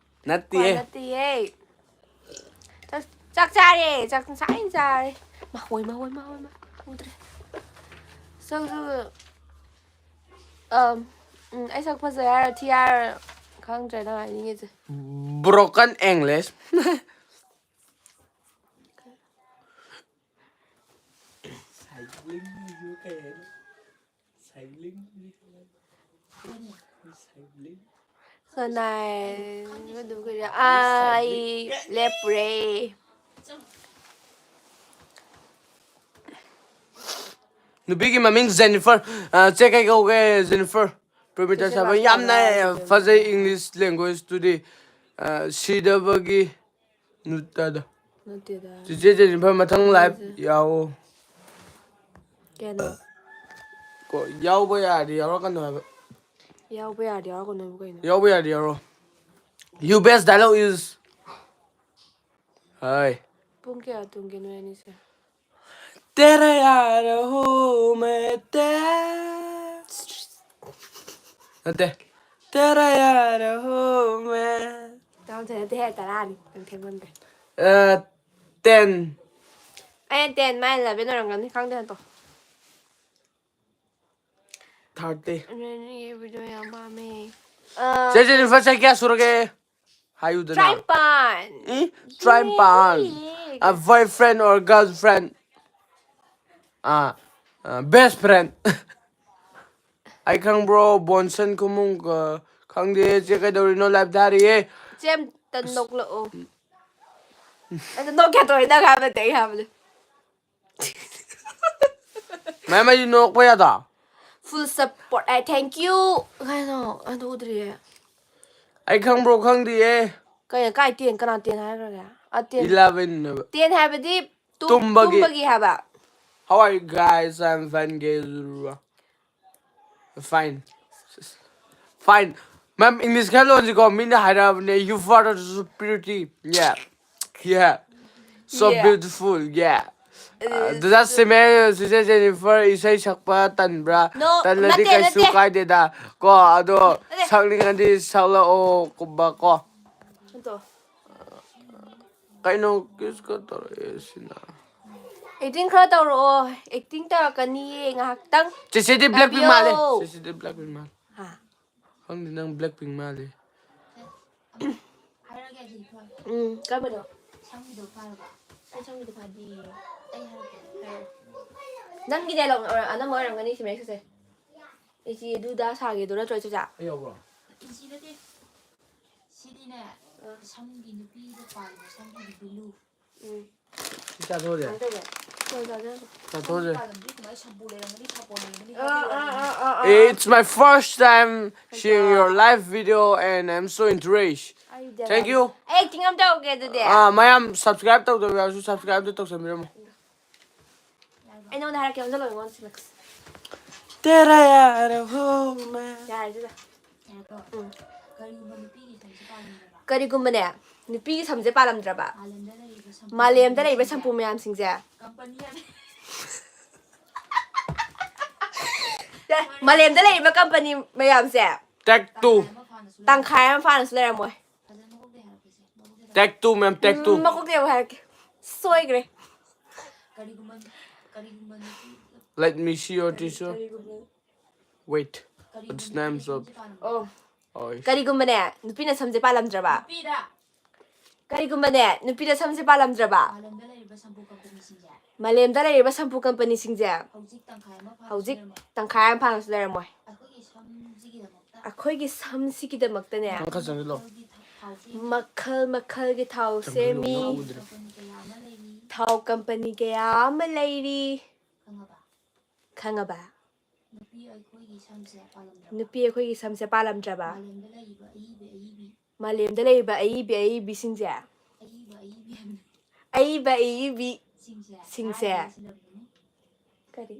ꯅꯠꯇꯦ꯫ ꯅꯠꯇꯦꯌꯦ꯫ ꯆꯥꯛ, ꯆꯥꯛ ꯆꯥꯔꯦ꯫ ꯆꯥꯛ ꯉꯁꯥꯏꯅ ꯆꯥꯔꯦ꯫ ꯃꯥ, ꯍꯣꯏ ꯃꯥ, ꯍꯣꯏ ꯃꯥ, ꯍꯣꯏ ꯃꯥ꯫ ꯎꯗ꯭ꯔꯦ꯫ ꯆꯥꯛꯁꯨ, ꯑꯝ, ꯎꯝ, ꯑꯩ ꯁꯛ ꯐꯖꯩ ꯍꯥꯏꯔ ꯊꯤ ꯍꯥꯏꯔ ꯈꯪꯗ꯭ꯔꯦ ꯅꯪ ꯍꯥꯏꯅꯤꯡꯉꯤꯁꯦ꯫ Broken English. ꯁꯅꯥꯏ, ꯑꯗꯨ ꯀꯩꯔꯥ? ꯑꯩ ꯂꯦꯞꯄꯨꯔꯦ꯫ ꯅꯨꯄꯤꯒꯤ ꯃꯃꯤꯡ Jennifer꯫ ꯑ, ꯆꯦ ꯀꯩ ꯀꯧꯒꯦ? Jennifer꯫ ꯄ꯭ꯔꯣꯃꯤꯇꯥ ꯆꯦꯆꯦ ꯁꯥꯕ꯫ ꯀ꯭ꯂꯥꯁ ꯌꯥꯝꯅ ꯀꯌꯥꯅꯣ? ꯐꯖꯩ English languageꯇꯨꯗꯤ꯫ ꯑ, ꯁꯤꯗꯕꯒꯤ ꯅꯨꯇꯗ꯫ ꯅꯠꯇꯦꯗ꯫ ꯆꯤꯆꯦ Jennifer ꯃꯊꯪ live ꯌꯥꯎꯑꯣ꯫ ꯀꯩꯅꯣ? ꯀꯣ, ꯌꯥꯎꯕ ꯌꯥꯔꯗꯤ ꯌꯥꯎꯔꯛꯀꯅꯨ ꯍꯥꯏꯕ꯫ ꯌꯥꯎꯕ ꯌꯥꯔꯗꯤ ꯌꯥꯎꯔꯛꯀꯅꯨ ꯍꯥꯏꯕ ꯀꯩꯅꯣ? ꯌꯥꯎꯕ ꯌꯥꯔꯗꯤ ꯌꯥꯎꯔꯣ꯫ You best dialogue is. ꯍꯥꯏ꯫ ꯄꯨꯡ ꯀꯌꯥ ꯇꯨꯝꯒꯦ ꯅꯣꯏ ꯑꯅꯤꯁꯦ? तेरा यार हूँ मैं ते-, ꯅꯠꯇꯦ꯫ तेरा यार हूँ मैं꯫ ꯇꯔꯥꯃꯥꯊꯣꯏ ꯅꯠꯇꯦꯍꯦ, ꯇꯔꯥꯅꯤ꯫ ꯅꯪ ꯊꯦꯡꯃꯟꯈ꯭ꯔꯦ꯫ ꯑ, ten꯫ ꯑꯩꯅ ten, ꯃꯥꯏꯅ eleven ꯑꯣꯏꯔꯝꯒꯅꯤ꯫ ꯈꯪꯗꯦ, ꯍꯟꯇꯣ꯫ ꯊꯥꯔꯇꯤ꯫ ꯔꯦꯅꯤꯒꯤ ꯚꯤꯗꯤꯑꯣ ꯌꯥꯝ ꯄꯥꯝꯃꯦ꯫ ꯆꯦ ꯖꯦꯅꯤꯐꯔ ꯆꯍꯤ ꯀꯌꯥ ꯁꯨꯔꯒꯦ? ꯍꯥꯏꯌꯨꯗꯅ꯫ ꯇꯔꯥꯅꯤꯄꯥꯟ꯫ ꯏ, ꯇꯔꯥꯅꯤꯄꯥꯟ꯫ A boyfriend or girlfriend? Ah, best friend꯫ ꯑꯩ ꯈꯪꯕ꯭ꯔꯣ? ꯕꯣꯟꯁꯟ ꯈꯨꯃꯨꯡ꯫ ꯈꯪꯗꯦ꯫ ꯆꯦ ꯀꯩꯗꯧꯔꯤꯅꯣ? ꯂꯥꯏꯞ ꯊꯥꯔꯤꯌꯦ꯫ ꯆꯦ ꯑꯝꯇ ꯅꯣꯛꯂꯛꯑꯣ꯫ ꯑꯗ ꯅꯣꯛ ꯌꯥꯗꯣꯏ ꯅꯪ ꯍꯥꯏꯕꯗꯤ ꯑꯩ ꯍꯥꯏꯕꯅꯦ꯫ ꯃꯌꯥꯝ ꯑꯩꯗꯤ ꯅꯣꯛꯄ ꯌꯥꯗꯣ? Full support. I thank you. ꯀꯩꯅꯣ? ꯑꯗꯨ ꯎꯗ꯭ꯔꯤꯌꯦ꯫ ꯑꯩ ꯈꯪꯕ꯭ꯔꯣ? ꯈꯪꯗꯤꯌꯦ꯫ ꯀꯩꯅꯣ? ꯀꯥꯏ ꯇꯦꯟ? ꯀꯅꯥ ꯇꯦꯟ ꯍꯥꯏꯈ꯭ꯔꯒꯦ? ꯑ, ꯇꯦꯟ꯫ Eleven ꯅꯦꯕ꯫ ꯇꯦꯟ ꯍꯥꯏꯕꯗꯤ ꯇꯨꯝ-, ꯇꯨꯝꯕꯒꯤ꯫ ꯇꯨꯝꯕꯒꯤ ꯍꯥꯏꯕ꯫ How are you guys? I'm fine. Fine. Fine. Ma'am, English ꯈꯔ ꯂꯣꯟꯁꯤꯀꯣ꯫ ꯃꯤꯅ ꯍꯥꯏꯔꯛꯑꯕꯅꯦ, "You father is so pretty." Yeah. Yeah. So Yeah. Beautiful. Yeah. ꯑꯗꯨꯗ ꯁꯤꯃꯦ, ꯆꯤꯆꯦ ꯖꯦꯅꯤꯐꯔ ꯏꯁꯩ ꯁꯛꯄ ꯇꯟꯕ꯭ꯔꯥ? No, ꯇꯜꯂꯗꯤ ꯅꯠꯇꯦ, ꯀꯩꯁꯨ ꯅꯠꯇꯦ꯫ ꯀꯥꯏꯗꯦꯗ ꯀꯣ꯫ ꯑꯗꯣ ꯅꯠꯇꯦ꯫ ꯁꯛꯅꯤꯡꯉꯗꯤ ꯁꯛꯂꯛꯑꯣ ꯀꯨꯝꯕ ꯀꯣ꯫ ꯑꯗꯣ꯫ ꯀꯩꯅꯣ ꯀꯤꯁꯀ ꯇꯧꯔꯛꯑꯦ ꯁꯤꯅ? Acting ꯈꯔ ꯇꯧꯔꯛꯑꯣ꯫ Acting ꯇꯧꯔꯛꯀꯅꯤꯌꯦ ꯉꯥꯏꯍꯥꯛꯇꯪ꯫ ꯆꯤꯆꯦꯗꯤ ꯕ꯭ꯂꯦꯛ ꯄꯤꯡ ꯃꯥꯜꯂꯦ꯫ ꯇꯥꯕꯤꯌꯣ꯫ ꯆꯤꯆꯦꯗꯤ ꯕ꯭ꯂꯦꯛ ꯄꯤꯡ ꯃꯥꯜꯂꯦ꯫ ꯍꯥ? ꯈꯪꯗꯦ, ꯅꯪ ꯕ꯭ꯂꯦꯛ ꯄꯤꯡ ꯃꯥꯜꯂꯦ꯫ ꯎꯝ, ꯀꯔꯝꯕꯅꯣ? ꯁꯝꯒꯤꯗꯣ ꯐꯥꯔꯕ? ꯑꯩ ꯁꯝꯒꯤꯗꯣ ꯐꯥꯗꯤꯌꯦ꯫ ꯑꯩ ꯍꯥꯏꯔꯛꯀꯦ꯫ ꯍꯥꯏꯔꯛꯑꯣ꯫ ꯅꯪꯒꯤꯅꯦ ꯂꯧ-, ꯑꯅꯝꯕ ꯑꯣꯏꯔꯝꯒꯅꯤ ꯁꯤ ꯃꯌꯦꯛꯁꯦ꯫ ꯏꯆꯦ ꯑꯗꯨꯗ ꯁꯥꯒꯦꯗꯣ ꯅꯠꯇ꯭ꯔꯣ ꯏꯆꯦ? ꯑꯩ ꯌꯥꯎꯕ꯭ꯔꯣ? ꯏꯆꯦ ꯅꯠꯇꯦ꯫ ꯁꯤꯗꯤꯅꯦ, ꯑ꯫ ꯁꯝꯒꯤ ꯅꯨꯄꯤꯗ ꯄꯥꯜꯂꯤꯕ ꯁꯝꯒꯤ ꯅꯨꯄꯤ ꯂꯨ꯫ ꯎꯝ꯫ ꯁꯤ ꯆꯥꯊꯣꯛꯑꯁꯦ꯫ ꯀꯃꯥꯏꯅ ꯇꯧꯒꯦ? ꯍꯣꯏ, ꯆꯥꯊꯣꯛꯑꯁꯦ꯫ ꯆꯥꯊꯣꯛꯑꯁꯦ꯫ ꯄꯥꯜꯂꯝꯗ꯭ꯔꯤ ꯀꯃꯥꯏꯅ ꯁꯝꯄꯨ ꯂꯩꯔꯝꯒꯅꯤ, ꯁꯥꯄꯣꯟ ꯂꯩꯔꯝꯒꯅꯤ, ꯑꯥ, ꯑꯥ, ꯑꯥ, ꯑꯥ, ꯑꯥ꯫ It's my first time seeing your live video and I'm so enraged. ꯑꯩ ꯗꯦꯂꯥꯏ-, Thank you. ꯑꯩ acting ꯑꯃ ꯇꯧꯒꯦ ꯑꯗꯨꯗꯤ꯫ ꯑꯥ, ꯃꯌꯥꯝ subscribe ꯇꯧꯗꯕ ꯌꯥꯎꯔꯁꯨ subscribe ꯑꯝꯇ ꯇꯧꯁꯟꯕꯤꯔꯝꯃꯣ꯫ ꯑꯩ ꯅꯉꯣꯟꯗ ꯍꯥꯏꯔꯛꯀꯦ, ꯑꯣꯟꯁꯤꯜꯂꯣ ꯑꯩꯉꯣꯟꯗ ꯁꯤꯜꯂꯛꯁꯤ꯫ तेरा यार हूँ मैं। ꯌꯥꯔꯦ ꯑꯗꯨꯗ꯫ ꯎꯝ꯫ ꯀꯔꯤꯒꯨꯝꯕꯅꯦ, ꯅꯨꯄꯤꯒꯤ ꯁꯝꯁꯦ ꯄꯥꯜꯂꯝꯗ꯭ꯔꯕ? ꯃꯥꯂꯦꯝꯗ ꯂꯩꯔꯤꯕ ꯁꯝꯄꯨ ꯃꯥꯂꯦꯝꯗ ꯂꯩꯔꯤꯕ ꯃꯌꯥꯝꯁꯤꯡꯁꯦ꯫ ꯁꯝꯄꯨ ꯃꯌꯥꯝꯁꯤꯡꯁꯦ꯫ ꯀꯝꯄꯅꯤ ꯍꯥꯏꯕ꯫ ꯁꯦ, ꯃꯥꯂꯦꯝꯗ ꯂꯩꯔꯤꯕ company ꯃꯌꯥꯝꯁꯦ꯫ Take two꯫ ꯇꯪꯈꯥꯏ ꯑꯃ ꯐꯥꯅꯁꯨ ꯂꯩꯔꯝꯃꯣꯏ꯫ Take two, ma'am, take two꯫ ꯎꯝ, ꯃꯀꯣꯛꯇꯩ ꯑꯃꯨꯛ ꯍꯥꯏꯔꯛꯀꯦ꯫ ꯁꯣꯏꯈ꯭ꯔꯦ꯫ ꯀꯔꯤꯒꯨꯝꯕ, ꯀꯔꯤꯒꯨꯝꯕ ꯅꯨꯄꯤ Let me see your tissue꯫ ꯀꯔꯤꯒꯨꯝꯕ꯫ Wait. What's names of? Oh. Oh. ꯀꯔꯤꯒꯨꯝꯕꯅꯦ, ꯅꯨꯄꯤꯅ ꯁꯝꯁꯦ ꯄꯥꯜꯂꯝꯗ꯭ꯔꯕ? ꯅꯨꯄꯤꯗ ꯀꯔꯤꯒꯨꯝꯕꯅꯦ, ꯅꯨꯄꯤꯅ ꯁꯝꯁꯦ ꯄꯥꯜꯂꯝꯗ꯭ꯔꯕ? ꯃꯥꯂꯦꯝꯗ ꯂꯩꯔꯤꯕ ꯁꯝꯄꯨ ꯀꯝꯄꯅꯤꯁꯤꯡꯁꯦ ꯃꯥꯂꯦꯝꯗ ꯂꯩꯔꯤꯕ ꯁꯝꯄꯨ ꯀꯝꯄꯅꯤꯁꯤꯡꯁꯦ ꯍꯧꯖꯤꯛ ꯇꯪꯈꯥꯏ ꯑꯃ ꯐꯥꯅꯁꯨ ꯍꯧꯖꯤꯛ ꯂꯩꯔꯝꯃꯣꯏ꯫ ꯇꯪꯈꯥꯏ ꯑꯃ ꯐꯥꯅꯁꯨ ꯂꯩꯔꯝꯃꯣꯏ꯫ ꯑꯩꯈꯣꯏꯒꯤ ꯁꯝꯁꯤꯒꯤꯗꯃꯛꯇ ꯑꯩꯈꯣꯏꯒꯤ ꯁꯝꯁꯤꯒꯤꯗꯃꯛꯇꯅꯦ ꯅꯪ ꯈꯔ ꯆꯪꯁꯤꯜꯂꯣ꯫ ꯃꯈꯜꯒꯤ ꯊꯥꯎ ꯁꯦꯝꯃꯤ꯫ ꯃꯈꯜ ꯃꯈꯜꯒꯤ ꯊꯥꯎ ꯆꯪꯁꯤꯜꯂꯣ, ꯁꯦꯝꯃꯤ꯫ ꯅꯪ ꯎꯗ꯭ꯔꯦ꯫ ꯀꯝꯄꯅꯤ ꯀꯌꯥ ꯑꯃ ꯂꯩꯔꯤ꯫ ꯊꯥꯎ ꯀꯝꯄꯅꯤ ꯀꯌꯥ ꯑꯃ ꯂꯩꯔꯤ꯫ ꯈꯪꯉꯕ? ꯈꯪꯉꯕ? ꯅꯨꯄꯤ ꯑꯩꯈꯣꯏꯒꯤ ꯁꯝꯁꯦ ꯄꯥꯜꯂꯝꯗ꯭ꯔꯕ? ꯅꯨꯄꯤ ꯑꯩꯈꯣꯏꯒꯤ ꯁꯝꯁꯦ ꯄꯥꯜꯂꯝꯗ꯭ꯔꯕ? ꯃꯥꯂꯦꯝꯗ ꯂꯩꯔꯤꯕ ꯑꯏꯕ ꯑꯏꯕꯤ꯫ ꯃꯥꯂꯦꯝꯗ ꯂꯩꯔꯤꯕ ꯑꯏꯕꯤ ꯑꯏꯕꯤꯁꯤꯡꯁꯦ꯫ ꯑꯏꯕ ꯑꯏꯕꯤ ꯍꯥꯏꯕꯅꯤ꯫ ꯑꯏꯕ ꯑꯏꯕꯤ ꯁꯤꯡꯁꯦ ꯁꯤꯡꯁꯦ꯫ ꯆꯔꯥ ꯍꯦꯜꯂ ꯁꯤꯔꯝꯒꯅꯤ꯫ ꯀꯔꯤ?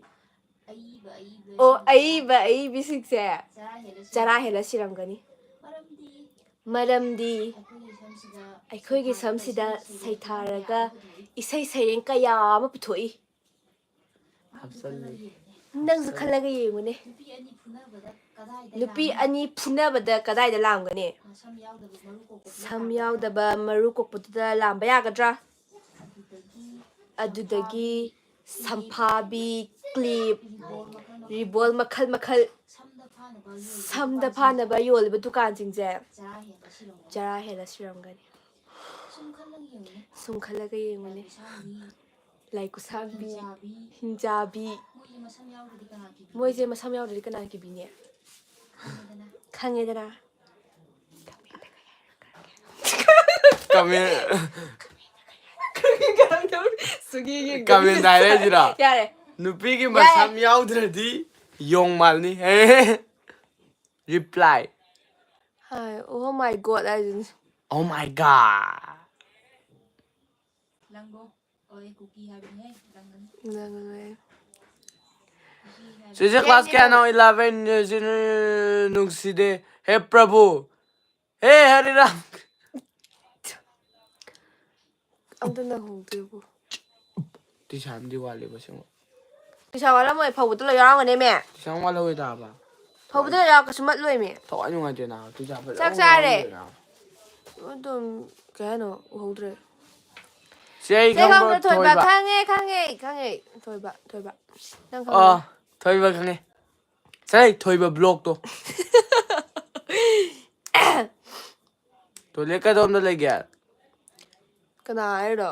ꯑꯏꯕ ꯑꯏꯕ ꯑꯣ, ꯁꯤꯡꯁꯦ ꯑꯏꯕ ꯑꯏꯕꯤꯁꯤꯡꯁꯦ ꯆꯔꯥ ꯍꯦꯜꯂ ꯆꯔꯥ ꯁꯤꯔꯝꯒꯅꯤ꯫ ꯍꯦꯜꯂ ꯁꯤꯔꯝꯒꯅꯤ꯫ ꯃꯔꯝꯗꯤ ꯃꯔꯝꯗꯤ ꯑꯩꯈꯣꯏꯒꯤ ꯁꯝꯁꯤꯗ ꯑꯩꯈꯣꯏꯒꯤ ꯁꯝꯁꯤꯗ ꯁꯩꯊꯥꯔꯒ ꯁꯩꯊꯥꯔꯒ ꯏꯁꯩ ꯁꯩꯔꯦꯡ ꯀꯌꯥ ꯑꯃ ꯄꯨꯊꯣꯛꯏ꯫ ꯏꯁꯩ ꯁꯩꯔꯦꯡ ꯀꯌꯥ ꯑꯃ ꯄꯨꯊꯣꯛꯏ꯫ ꯍꯥꯞꯆꯜꯂꯤ꯫ ꯅꯪꯁꯨ ꯈꯜꯂꯒ ꯌꯦꯡꯉꯨꯅꯦ꯫ ꯅꯨꯄꯤ ꯑꯅꯤ ꯐꯨꯅꯕꯗ ꯀꯗꯥꯏꯗ ꯅꯨꯄꯤ ꯂꯥꯝꯒꯅꯤ? ꯑꯅꯤ ꯐꯨꯅꯕꯗ ꯀꯗꯥꯏꯗ ꯂꯥꯝꯒꯅꯤ? ꯁꯝ ꯌꯥꯎꯗꯕ ꯃꯔꯨ ꯀꯣꯛꯄꯗ ꯁꯝ ꯂꯥꯝꯒꯅꯤ꯫ ꯌꯥꯎꯗꯕ ꯃꯔꯨ ꯀꯣꯛꯄꯗꯨꯗ ꯂꯥꯝꯕ ꯌꯥꯒꯗ꯭ꯔꯥ? ꯑꯗꯨꯗꯒꯤ ꯑꯗꯨꯗꯒꯤ ꯁꯝꯐꯥꯕꯤ, ꯁꯝꯐꯥꯕꯤ, ꯀ꯭ꯂꯤꯞ, ꯔꯤꯕꯣꯜ ꯃꯈꯜ ꯃꯈꯜ, ꯔꯤꯕꯣꯜ ꯃꯈꯜ ꯃꯈꯜ, ꯁꯝꯗ ꯐꯥꯅꯕ ꯌꯣꯜꯂꯤꯕ ꯁꯝꯗ ꯗꯨꯀꯥꯟꯁꯤꯡꯁꯦ ꯐꯥꯅꯕ ꯌꯣꯜꯂꯤꯕ ꯗꯨꯀꯥꯟꯁꯤꯡꯁꯦ ꯆꯔꯥ ꯍꯦꯜꯂ ꯁꯤꯔꯝꯒꯅꯤ꯫ ꯆꯔꯥ ꯍꯦꯜꯂ ꯁꯤꯔꯝꯒꯅꯤ꯫ ꯁꯨꯝ ꯈꯜꯂꯒ ꯌꯦꯡꯉꯨꯅꯦ꯫ ꯁꯨꯝ ꯈꯜꯂꯒ ꯌꯦꯡꯉꯨꯅꯦ꯫ ꯂꯥꯏ ꯈꯨꯠꯁꯥꯡꯕꯤ, ꯂꯥꯏ ꯈꯨꯠꯁꯥꯡꯕꯤ, ꯍꯤꯡꯆꯥꯕꯤ, ꯍꯤꯡꯆꯥꯕꯤ꯫ ꯃꯣꯏꯁꯦ ꯃꯁꯝ ꯌꯥꯎꯗ꯭ꯔꯗꯤ ꯀꯅꯥ ꯀꯤꯕꯤꯅꯤ? ꯃꯣꯏꯁꯦ ꯃꯁꯝ ꯌꯥꯎꯗ꯭ꯔꯗꯤ ꯀꯅꯥ ꯀꯤꯕꯤꯅꯤ? ꯈꯪꯉꯦꯗꯅ꯫ ꯈꯪꯉꯦꯗꯅ꯫ ꯀꯃꯦꯟ꯫ ꯁꯨꯛꯌꯦꯡ ꯌꯦꯡꯗꯕꯤ ꯀꯃꯦꯟ ꯍꯥꯏꯔꯛꯏꯁꯤꯔꯣ? ꯌꯥꯔꯦ꯫ ꯅꯨꯄꯤꯒꯤ ꯌꯥꯔꯦ꯫ ꯃꯁꯝ ꯌꯥꯎꯗ꯭ꯔꯗꯤ ꯌꯣꯡ ꯃꯥꯜꯅꯤ꯫ ꯔꯤꯄ꯭ꯂꯥꯏ꯫ ꯍꯥꯏ, oh my God ꯍꯥꯏꯁꯤꯅꯤ꯫ Oh my God꯫ ꯂꯪꯒꯣ꯫ ꯑꯣ, ꯑꯩ ꯀꯨꯀꯤ ꯍꯥꯏꯕꯅꯤꯍꯦ꯫ ꯂꯪꯒꯅꯤ꯫ ꯂꯪꯒꯅꯤ꯫ ꯀꯨꯀꯤ ꯍꯥꯏꯕ꯫ ꯆꯦꯆꯦ, class ꯀꯌꯥꯅꯣ? Eleven꯫ ꯅꯨꯡꯁꯤꯗꯦ꯫ ꯍꯦ ꯄ꯭ꯔꯚꯨ꯫ ꯍꯦ ꯍꯔꯤ ꯔꯥꯝ꯫ ꯑꯝꯇ ꯅꯪꯍꯧꯗꯦꯕꯨ꯫ ꯇꯤꯁꯥꯝꯗꯤ ꯋꯥꯠꯂꯦꯕ ꯑꯁꯦꯡꯕ꯫ ꯇꯤꯁꯥꯝ ꯋꯥꯠꯂꯝꯃꯣꯏ, ꯐꯧꯕꯗ ꯂꯣꯏ ꯌꯥꯎꯔꯝꯒꯅꯦꯃꯦ꯫ ꯇꯤꯁꯥꯝ ꯋꯥꯠꯍꯧꯋꯦ ꯇꯥꯕ꯫ ꯐꯧꯕꯗ ꯂꯣꯏ ꯌꯥꯎ-, ꯀꯩꯁꯨ ꯃꯠꯂꯣꯏꯃꯦ꯫ ꯊꯋꯥꯏ ꯅꯨꯡꯉꯥꯏꯇꯦ ꯅꯥꯕ꯫ ꯇꯤꯁꯥꯝ ꯐꯖꯅ ꯆꯥꯛ ꯆꯥꯔꯦ꯫ ꯋꯥꯠꯍꯧꯋꯦ ꯅꯥꯕ꯫ ꯑꯗꯨꯝ ꯀꯩ ꯍꯥꯏꯅꯣ? ꯎꯍꯧꯗ꯭ꯔꯦ꯫ ꯆꯦ, ꯑꯩ ꯆꯦ ꯈꯪꯕ꯭ꯔꯣ? ꯈꯪꯕ꯭ꯔꯣ? ꯊꯣꯏꯕ꯫ ꯊꯣꯏꯕ꯫ ꯈꯪꯉꯦ, ꯈꯪꯉꯦ, ꯈꯪꯉꯦ꯫ ꯊꯣꯏꯕ, ꯊꯣꯏꯕ꯫ ꯅꯪ ꯑꯣ, ꯈꯪꯕ꯭ꯔꯣ? ꯊꯣꯏꯕ ꯈꯪꯉꯦ꯫ ꯆꯠꯂꯍꯦ, ꯊꯣꯏꯕ ꯕ꯭ꯂꯣꯛꯇꯣ꯫ ꯇꯣꯏꯂꯦꯠ ꯀꯗꯣꯝꯗ ꯂꯩꯒꯦ? ꯀꯅꯥ ꯍꯥꯏꯔꯣ?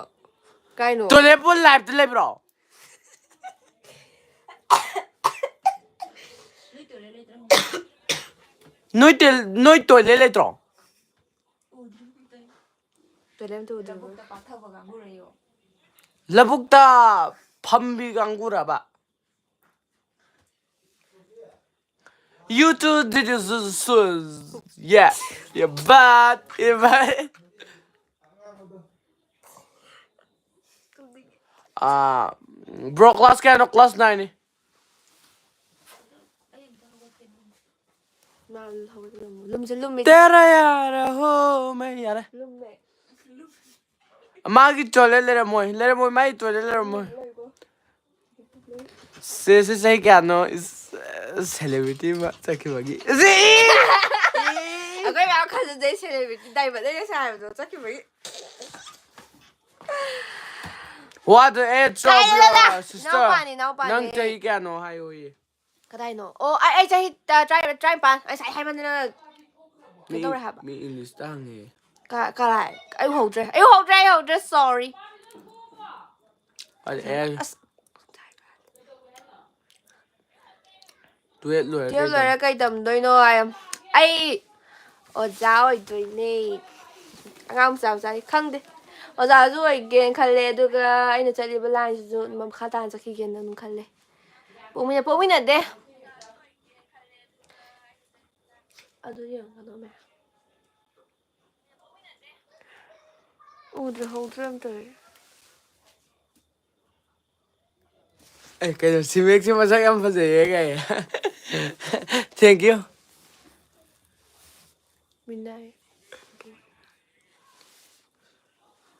ꯀꯥꯏꯅꯣ? ꯇꯣꯏꯂꯦꯠꯄꯨ ꯂꯥꯏꯞꯇ ꯂꯩꯕ꯭ꯔꯣ? ꯅꯣꯏ ꯇꯣꯏ- ꯅꯣꯏ ꯇꯣꯏꯂꯦꯠ ꯂꯩꯇ꯭ꯔꯣ? ꯇꯣꯏꯂꯦꯠ ꯑꯝꯇ ꯎꯗ꯭ꯔꯤꯕꯣ? ꯂꯧꯕꯨꯛꯇ ꯐꯝꯕꯤ ꯀꯥꯡꯕꯨꯔꯕ? You too did you so, so, yeah, yeah, but if I ah, bro, class ꯀꯌꯥꯅꯣ? ꯀ꯭ꯂꯥꯁ ꯅꯥꯏꯟꯅꯤ꯫ ꯃꯥ ꯍꯧꯒꯠꯂꯝꯃꯣ꯫ ꯂꯨꯝꯁꯦ ꯂꯨꯝꯃꯦ꯫ ꯇꯦꯔꯥ ꯌꯥꯔꯥ ꯍꯣ ꯃꯦ ꯌꯥꯔꯦ꯫ ꯂꯨꯝꯃꯦ꯫ ꯃꯥꯒꯤ ꯇꯣꯏꯂꯦꯠ ꯂꯩꯔꯝꯃꯣꯏ, ꯂꯩꯔꯝꯃꯣꯏ, ꯃꯥꯒꯤ ꯇꯣꯏꯂꯦꯠ ꯂꯩꯔꯝꯃꯣꯏ꯫ ꯂꯩꯀꯣ꯫ ꯁꯦ, ꯁꯦ, ꯆꯍꯤ ꯀꯌꯥꯅꯣ? ꯏꯁ, ꯁꯦꯂꯦꯕ꯭ꯔꯤꯇꯤ ꯑꯃ ꯆꯠꯈꯤꯕꯒꯤ꯫ ꯁꯤ! ꯑꯩꯈꯣꯏ ꯃꯌꯥꯝ ꯈꯟꯖꯗꯩ ꯁꯦꯂꯦꯕ꯭ꯔꯤꯇꯤ ꯗꯥꯏꯃꯟ ꯂꯩꯔꯁꯦ ꯍꯥꯏꯕꯗꯣ ꯆꯠꯈꯤꯕꯒꯤ꯫ What the age of ꯀꯥꯏꯗꯅꯣꯗ? your sister? ꯏꯅꯥꯎꯄꯥꯅꯤ, ꯏꯅꯥꯎꯄꯥꯅꯤ꯫ ꯅꯪ ꯆꯍꯤ ꯀꯌꯥꯅꯣ ꯍꯥꯏꯌꯣꯌꯦ꯫ ꯀꯗꯥꯏꯅꯣ? ꯑꯣ, ꯑꯩ, ꯑꯩ ꯆꯍꯤ, ꯑ, ꯇꯔꯥ-, ꯇꯔꯥꯅꯤꯄꯥꯟ꯫ ꯑꯩ ꯉꯁꯥꯏ ꯍꯥꯏꯃꯟꯗꯅ ꯃꯤ, ꯀꯩꯗꯧꯔꯦ ꯍꯥꯏꯕ? ꯃꯤ ꯏꯪꯂꯤꯁꯇ ꯍꯪꯉꯦ꯫ ꯀ-, ꯀꯔꯥꯏ? ꯑꯩ ꯎꯍꯧꯗ꯭ꯔꯦ꯫ ꯑꯩ ꯎꯍꯧꯗ꯭ꯔꯦ, ꯑꯩ ꯎꯍꯧꯗ꯭ꯔꯦ, sorry꯫ ꯑꯗ ꯑꯦ, ꯑꯁ꯫ ꯇꯨꯌꯦꯜꯞ ꯂꯣꯏꯔ ꯇꯨꯌꯦꯜꯞ ꯀꯩ ꯂꯣꯏꯔ ꯀꯩ ꯇꯝꯗꯣꯏꯅꯣ ꯍꯥꯏ? ꯑꯩ ꯑꯣꯖꯥ ꯑꯣꯏꯗꯣꯏꯅꯦ꯫ ꯑꯉꯥꯡ ꯃꯆꯥ ꯃꯆꯥꯅꯤ, ꯈꯪꯗꯦ꯫ ꯑꯣꯖꯥꯁꯨ ꯑꯣꯏꯒꯦꯅ ꯈꯜꯂꯦ, ꯑꯗꯨꯒ ꯑꯩꯅ ꯆꯠꯂꯤꯕ ꯂꯥꯏꯟꯁꯤꯁꯨ ꯃꯈꯥ ꯇꯥꯅ ꯆꯠꯈꯤꯒꯦꯅ ꯑꯗꯨꯝ ꯈꯜꯂꯦ꯫ ꯄꯣꯛꯃꯤꯟꯅ-, ꯄꯣꯛꯃꯤꯟꯅꯗꯦ꯫ ꯑꯗꯨ ꯌꯦꯡꯉꯣ, ꯀꯩꯅꯣ ꯃꯌꯥꯝ꯫ ꯎꯗ꯭ꯔꯦ, ꯍꯧꯗ꯭ꯔꯦ ꯑꯝꯇ ꯑꯩ꯫ ꯑꯦ, ꯀꯩꯅꯣ, ꯁꯤꯃꯦꯛꯁꯦ ꯃꯁꯛ ꯌꯥꯝ ꯐꯖꯩꯌꯦ ꯀꯥꯏ꯫ Thank you꯫ ꯃꯤꯅꯥꯏ꯫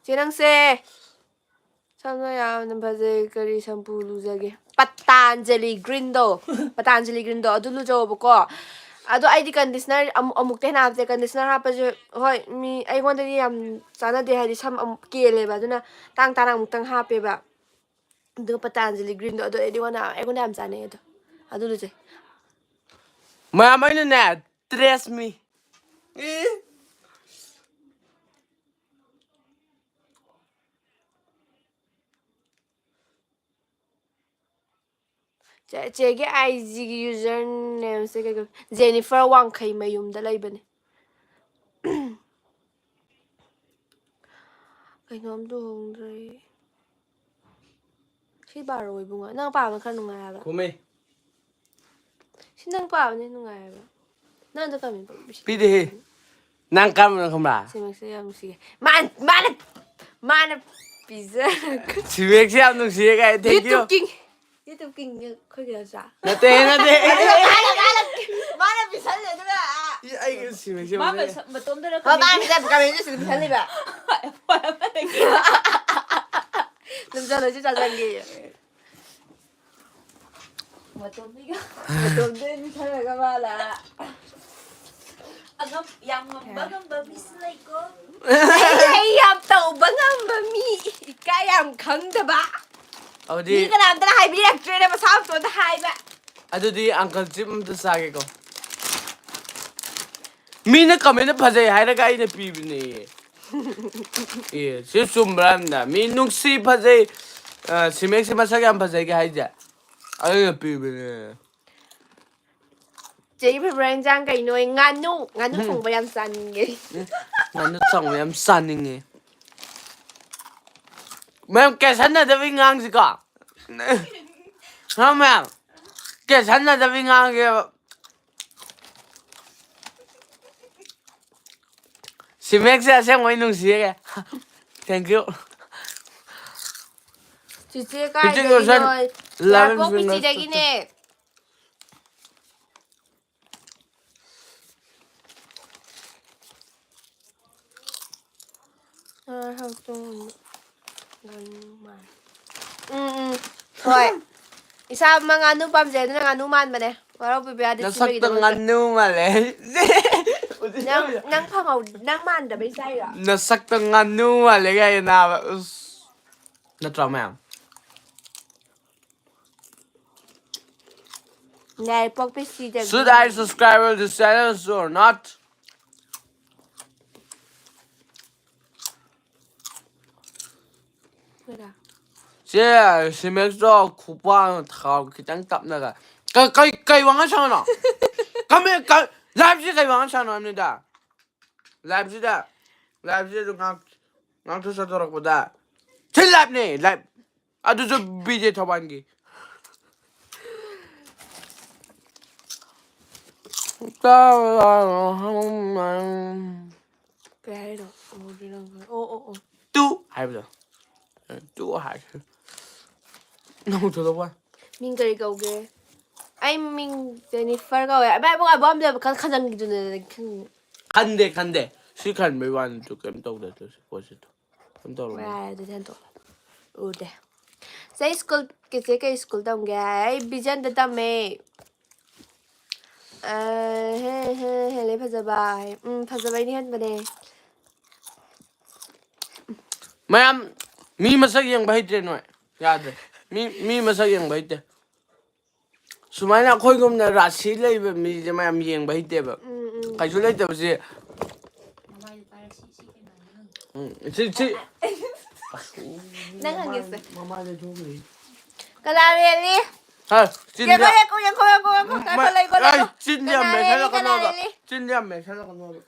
ꯆꯦ, ꯅꯪꯁꯦ ꯁꯝꯅ ꯌꯥꯝꯅ ꯐꯖꯩ꯫ ꯀꯔꯤ ꯁꯝꯄꯨ ꯂꯨꯖꯒꯦ? ꯄꯇꯥꯟꯖꯂꯤ ꯒ꯭ꯔꯤꯟꯗꯣ, ꯄꯇꯥꯟꯖꯂꯤ ꯒ꯭ꯔꯤꯟꯗꯣ ꯑꯗꯨ ꯂꯨꯖꯧꯑꯕꯀꯣ꯫ ꯑꯗꯣ ꯑꯩꯗꯤ ꯀꯟꯗꯤꯁꯅꯔ ꯑꯃꯨꯛ, ꯑꯃꯨꯛꯇ ꯍꯦꯟꯅ ꯍꯥꯞꯇꯦ꯫ ꯀꯟꯗꯤꯁꯅꯔ ꯍꯥꯞꯄꯁꯦ, ꯍꯣꯏ, ꯃꯤ ꯑꯩꯉꯣꯟꯗꯗꯤ ꯌꯥꯝ ꯆꯥꯟꯅꯗꯦ, ꯍꯥꯏꯗꯤ ꯁꯝ ꯑꯃꯨꯛ ꯀꯦꯜꯂꯦꯕ, ꯑꯗꯨꯅ ꯇꯥꯡ ꯇꯥꯡꯅ ꯑꯃꯨꯛꯇꯪ ꯍꯥꯞꯄꯦꯕ꯫ ꯑꯗꯨꯒ ꯄꯇꯥꯟꯖꯂꯤ ꯒ꯭ꯔꯤꯟꯗꯣ, ꯑꯗꯣ ꯑꯩꯗꯤ ꯑꯩꯉꯣꯟꯗ, ꯑꯩꯉꯣꯟꯗ ꯌꯥꯝ ꯆꯥꯟꯅꯩ ꯑꯗꯣ꯫ ꯑꯗꯨ ꯂꯨꯖꯩ꯫ ꯃꯌꯥꯝ ꯑꯩꯅꯅꯦ, trust me. ꯑꯦ꯫ ꯆꯦ-, ꯆꯦꯒꯤ ꯑꯥꯏ ꯖꯤꯒꯤ ꯌꯨꯖꯔ ꯅꯦꯝꯁꯦ ꯀꯩ ꯀꯧ-, ꯖꯦꯅꯤꯐꯔ ꯋꯥꯡꯈꯩ ꯃꯌꯨꯝꯗ ꯂꯩꯕꯅꯦ꯫ ꯀꯩꯅꯣꯝ ꯇꯣꯡꯗ꯭ꯔꯦ꯫ ꯁꯤ ꯄꯥꯔꯣ ꯏꯕꯨꯡꯉꯣ꯫ ꯅꯪ ꯄꯥꯕ ꯈꯔ ꯅꯨꯡꯉꯥꯏ ꯍꯥꯏꯕ꯫ ꯈꯨꯝꯃꯦ꯫ ꯁꯤ ꯅꯪ ꯄꯥꯕꯅ ꯅꯨꯡꯉꯥꯏ ꯍꯥꯏꯕ꯫ ꯅꯪ ꯑꯗꯨ ꯀꯃꯦꯟ ꯄꯤꯗꯦꯍꯦ꯫ ꯅꯪ ꯀꯔꯝꯕꯅꯣ ꯈꯪꯕ꯭ꯔꯥ? ꯁꯤꯃꯛꯁꯦ ꯌꯥꯝ ꯅꯨꯡꯁꯤꯌꯦ꯫ ꯃꯥꯅ, ꯃꯥꯅ, ꯃꯥꯅ ꯄꯤꯖꯔꯒ꯫ ꯁꯤꯃꯦꯛꯁꯦ ꯌꯥꯝ ꯅꯨꯡꯁꯤꯌꯦ ꯀꯥꯏ, thank you꯫ YouTube King꯫ YouTube King ꯑꯩꯈꯣꯏꯒꯤ ꯅꯠꯇ꯭ꯔꯥ? ꯅꯠꯇꯦ, ꯅꯠꯇꯦ꯫ ꯑꯗꯨꯒ ꯃꯥꯅ, ꯃꯥꯅ, ꯃꯥꯅ ꯄꯤꯁꯜꯂꯦ ꯑꯗꯨꯒ꯫ ꯏ, ꯑꯩꯒꯤ ꯁꯤꯃꯦꯛꯁꯦ ꯃꯥ ꯌꯦꯡꯉꯨꯅꯦ꯫ ꯃꯁ-, ꯃꯇꯣꯝꯗꯔ ꯑꯣ, ꯃꯥ ꯈꯪꯗꯦ꯫ ꯃꯤꯗ ꯀꯃꯦꯟꯁꯦ ꯁꯤꯗ ꯄꯤꯁꯜꯂꯤꯕ꯫ ꯍꯣꯏ, ꯑꯃꯗꯒꯤ꯫ ꯑꯗꯨꯝ ꯆꯠꯂꯁꯤ ꯆꯥꯁꯟꯒꯦ꯫ ꯃꯇꯣꯝꯗꯒꯤ꯫ ꯃꯇꯣꯝꯗꯒꯤ ꯄꯤꯁꯜꯂꯒ ꯃꯥꯅ꯫ ꯑꯉꯝ-, ꯌꯥꯝ ꯉꯝꯕ ꯉꯝꯕ ꯃꯤꯁꯨ ꯂꯩꯀꯣ꯫ ꯑꯩ, ꯑꯩ ꯌꯥꯝ ꯇꯧꯕ ꯉꯝꯕ ꯃꯤ, ꯏꯀꯥꯏ ꯌꯥꯝ ꯈꯪꯗꯕ꯫ ꯑꯗꯨꯗꯤ ꯃꯤ ꯀꯅꯥꯝꯇꯅ ꯍꯥꯏꯕꯤꯔꯛꯇ꯭ꯔꯦꯅꯦ, ꯃꯁꯥ ꯃꯇꯣꯟꯗ ꯍꯥꯏꯕ꯫ ꯑꯗꯨꯗꯤ uncle chip ꯑꯝꯇ ꯆꯥꯒꯦꯀꯣ꯫ ꯃꯤꯅ comment ꯐꯖꯩ ꯍꯥꯏꯔꯒ ꯑꯩꯅ ꯄꯤꯕꯅꯦ꯫ ꯑꯦ, ꯁꯤ ꯆꯨꯝꯕ꯭ꯔꯥ ꯍꯥꯏꯕꯅꯤꯗ? ꯃꯤ ꯅꯨꯡꯁꯤ ꯐꯖꯩ, ꯑ, ꯁꯤꯃꯦꯛꯁꯤ ꯃꯁꯛ ꯌꯥꯝ ꯐꯖꯩꯒ ꯍꯥꯏꯁꯦ ꯑꯩꯅ ꯄꯤꯕꯅꯦ꯫ ꯆꯦꯒꯤ favourite ꯏꯟꯁꯥꯡ ꯀꯩꯅꯣ? ꯉꯥꯅꯨ꯫ ꯉꯥꯅꯨ ꯎꯝ꯫ ꯊꯣꯡꯕ ꯌꯥꯝ ꯆꯥꯅꯤꯡꯉꯦ꯫ ꯎꯝ꯫ ꯉꯥꯅꯨ ꯊꯣꯡꯕ ꯌꯥꯝ ꯆꯥꯅꯤꯡꯉꯦ꯫ ꯃꯌꯥꯝ ꯀꯦꯁꯟꯅꯗꯕꯤ ꯉꯥꯡꯁꯤꯀꯣ꯫ ꯍꯥ ꯃꯌꯥꯝ? ꯀꯦꯁꯟꯅꯗꯕꯤ ꯉꯥꯡꯒꯦꯕ꯫ ꯁꯤꯃꯦꯛꯁꯦ ꯑꯁꯦꯡꯕꯩ ꯅꯨꯡꯁꯤꯌꯦ꯫ Thank you꯫ ꯆꯤꯆꯦ ꯐꯤꯐꯇꯤꯟ ꯀꯥꯏꯗꯒꯤꯅꯣ? ꯄꯥꯔꯁꯦꯟ ꯂꯥꯏꯕꯛ ꯂꯥꯏꯕꯛ ꯄꯤꯆꯤꯗꯒꯤꯅꯦ꯫ ꯑ, ꯍꯧꯗꯣꯡ ꯉꯥꯅꯨ ꯃꯥꯜꯂꯦ꯫ ꯎꯝ, ꯎꯝ꯫ ꯍꯣꯏ꯫ ꯏꯁꯥ ꯑꯃ ꯉꯥꯅꯨ ꯄꯥꯝꯖꯩ, ꯑꯗꯨꯅ ꯉꯥꯅꯨ ꯃꯥꯟꯕꯅꯦ꯫ ꯋꯥꯔꯧꯕꯤꯕ ꯌꯥꯗꯦ ꯅꯁꯛꯇ ꯊꯤꯕꯒꯤꯗꯃꯛꯇ꯫ ꯉꯥꯅꯨ ꯃꯥꯜꯂꯦ꯫ ꯅꯪ, ꯅꯪ ꯐꯪꯍꯧ-, ꯅꯪ ꯃꯥꯟꯗꯕꯩ ꯆꯥꯏꯔꯣ? ꯅꯁꯛꯇ ꯉꯥꯅꯨ ꯃꯥꯜꯂꯦ ꯀꯥꯏꯅ ꯅꯥꯕ꯫ ꯎꯁ꯫ ꯅꯠꯇ꯭ꯔꯣ ꯃꯌꯥꯝ? ꯌꯥꯔꯦ, ꯄꯣꯛꯄꯤ ꯁꯤꯗ. Should I subscribe to this channel or not? ꯀꯅꯥ? ꯁꯦ, ꯁꯤꯃꯦꯛꯁꯇꯣ ꯈꯨꯄꯥꯛꯅ ꯊꯥꯎ ꯈꯤꯇꯪ ꯇꯞꯅꯒ. ꯀ-, ꯀꯩ, ꯀꯩ ꯋꯥꯉꯥꯡ ꯁꯥꯅꯣ? ꯀꯃꯦ-, ꯀ-, liveꯁꯦ ꯀꯩ ꯋꯥꯉꯥꯡ ꯁꯥꯅꯣ ꯍꯥꯏꯕꯅꯤꯗ? Liveꯁꯤꯗ, liveꯁꯤꯗ ꯉꯥꯛ-, ꯉꯥꯛꯇ ꯆꯠꯊꯣꯔꯛꯄꯗ. ꯁꯤ liveꯅꯦ, live. ꯑꯗꯨꯁꯨ ꯕꯤ ꯖꯦ ꯊꯧꯕꯥꯜꯒꯤ꯫ ꯀꯩ ꯍꯥꯏꯅꯣ? ꯑꯣ, ꯑꯣ, ꯑꯣ, ꯑꯣ. ꯇꯨ ꯍꯥꯏꯕꯗꯣ꯫ ꯇꯨ ꯍꯥꯏ꯫ ꯅꯧ ꯊꯣꯛꯂꯛꯄ꯫ ꯃꯤꯡ ꯀꯔꯤ ꯀꯧꯒꯦ? ꯑꯩ ꯃꯤꯡ ꯖꯦꯅꯤꯐꯔ ꯀꯧꯋꯦ꯫ ꯑꯕꯦ, ꯑꯕꯣꯛ, ꯑꯕꯣꯛ ꯑꯝꯗ ꯈꯟ-, ꯈꯟꯖꯟꯈꯤꯗꯨꯅ ꯈꯪꯉꯤ꯫ ꯈꯟꯗꯦ, ꯈꯟꯗꯦ꯫ ꯁꯤ ꯈꯟꯕꯩ ꯋꯥꯅꯤ, ꯇꯨ ꯀꯩꯝ ꯇꯧꯗꯦ, ꯇꯨ ꯁꯤ ꯄꯣꯠꯁꯤꯗ꯫ ꯀꯩꯝ ꯇꯧꯔꯝꯃꯣꯏ꯫ ꯌꯥꯔꯦ, ꯑꯗꯨꯗꯤ ꯍꯟꯗꯣꯛꯑꯣ꯫ ꯎꯗꯦ꯫ ꯆꯦ ꯁ꯭ꯀꯨꯜ, ꯆꯦ ꯀꯩ ꯁ꯭ꯀꯨꯜ ꯇꯝꯒꯦ? ꯑꯩ ꯕꯤꯖꯟꯗ ꯇꯝꯃꯦ꯫ ꯑ, ꯍꯦ, ꯍꯦ, ꯍꯦꯜꯂꯦ ꯐꯖꯕ꯫ ꯎꯝ, ꯐꯖꯕꯩꯅꯤ ꯍꯦꯟꯕꯅꯦ꯫ ꯃꯌꯥꯝ, ꯃꯤ ꯃꯁꯛ ꯌꯦꯡꯕ ꯍꯩꯇ꯭ꯔꯦ ꯅꯣꯏ꯫ ꯌꯥꯗ꯭ꯔꯦ꯫ ꯃꯤ, ꯃꯤ ꯃꯁꯛ ꯌꯦꯡꯕ ꯍꯩꯇꯦ꯫ ꯁꯨꯃꯥꯏꯅ ꯑꯩꯈꯣꯏꯒꯨꯝꯅ ꯔꯥꯁꯤ ꯂꯩꯕ ꯃꯤꯁꯦ ꯃꯌꯥꯝ ꯌꯦꯡꯕ ꯍꯩꯇꯦꯕ꯫ ꯎꯝ, ꯎꯝ꯫ ꯀꯩꯁꯨ ꯂꯩꯇꯕꯁꯦ꯫ ꯎꯝ, ꯁꯤ, ꯁꯤ꯫ ꯅꯪ ꯍꯪꯒꯦꯁꯦ꯫ ꯃꯃꯥꯏꯗ ꯊꯣꯛꯈ꯭ꯔꯦ꯫ ꯀꯅꯥ ꯂꯦꯜꯂꯤ? ꯍꯥ, ꯆꯤꯟꯗ꯫ ꯌꯦꯡꯉꯣ, ꯌꯦꯡꯉꯣ, ꯌꯦꯡꯉꯣ, ꯌꯦꯡꯉꯣ, ꯌꯦꯡꯉꯣ꯫ ꯃ-, ꯉꯥꯏꯈꯣ, ꯂꯩꯈꯣ, ꯑꯩ ꯂꯩꯈꯣ꯫ ꯆꯤꯟꯗ ꯌꯥꯝ ꯀꯅꯥ ꯂꯦꯜꯂꯤ, ꯀꯅꯥ ꯃꯦꯠꯁꯜꯂꯛꯀꯅꯣꯕ꯫ ꯂꯦꯜꯂꯤ? ꯆꯤꯟꯗ ꯌꯥꯝ ꯃꯦꯠꯁꯜꯂꯛꯀꯅꯣꯕ꯫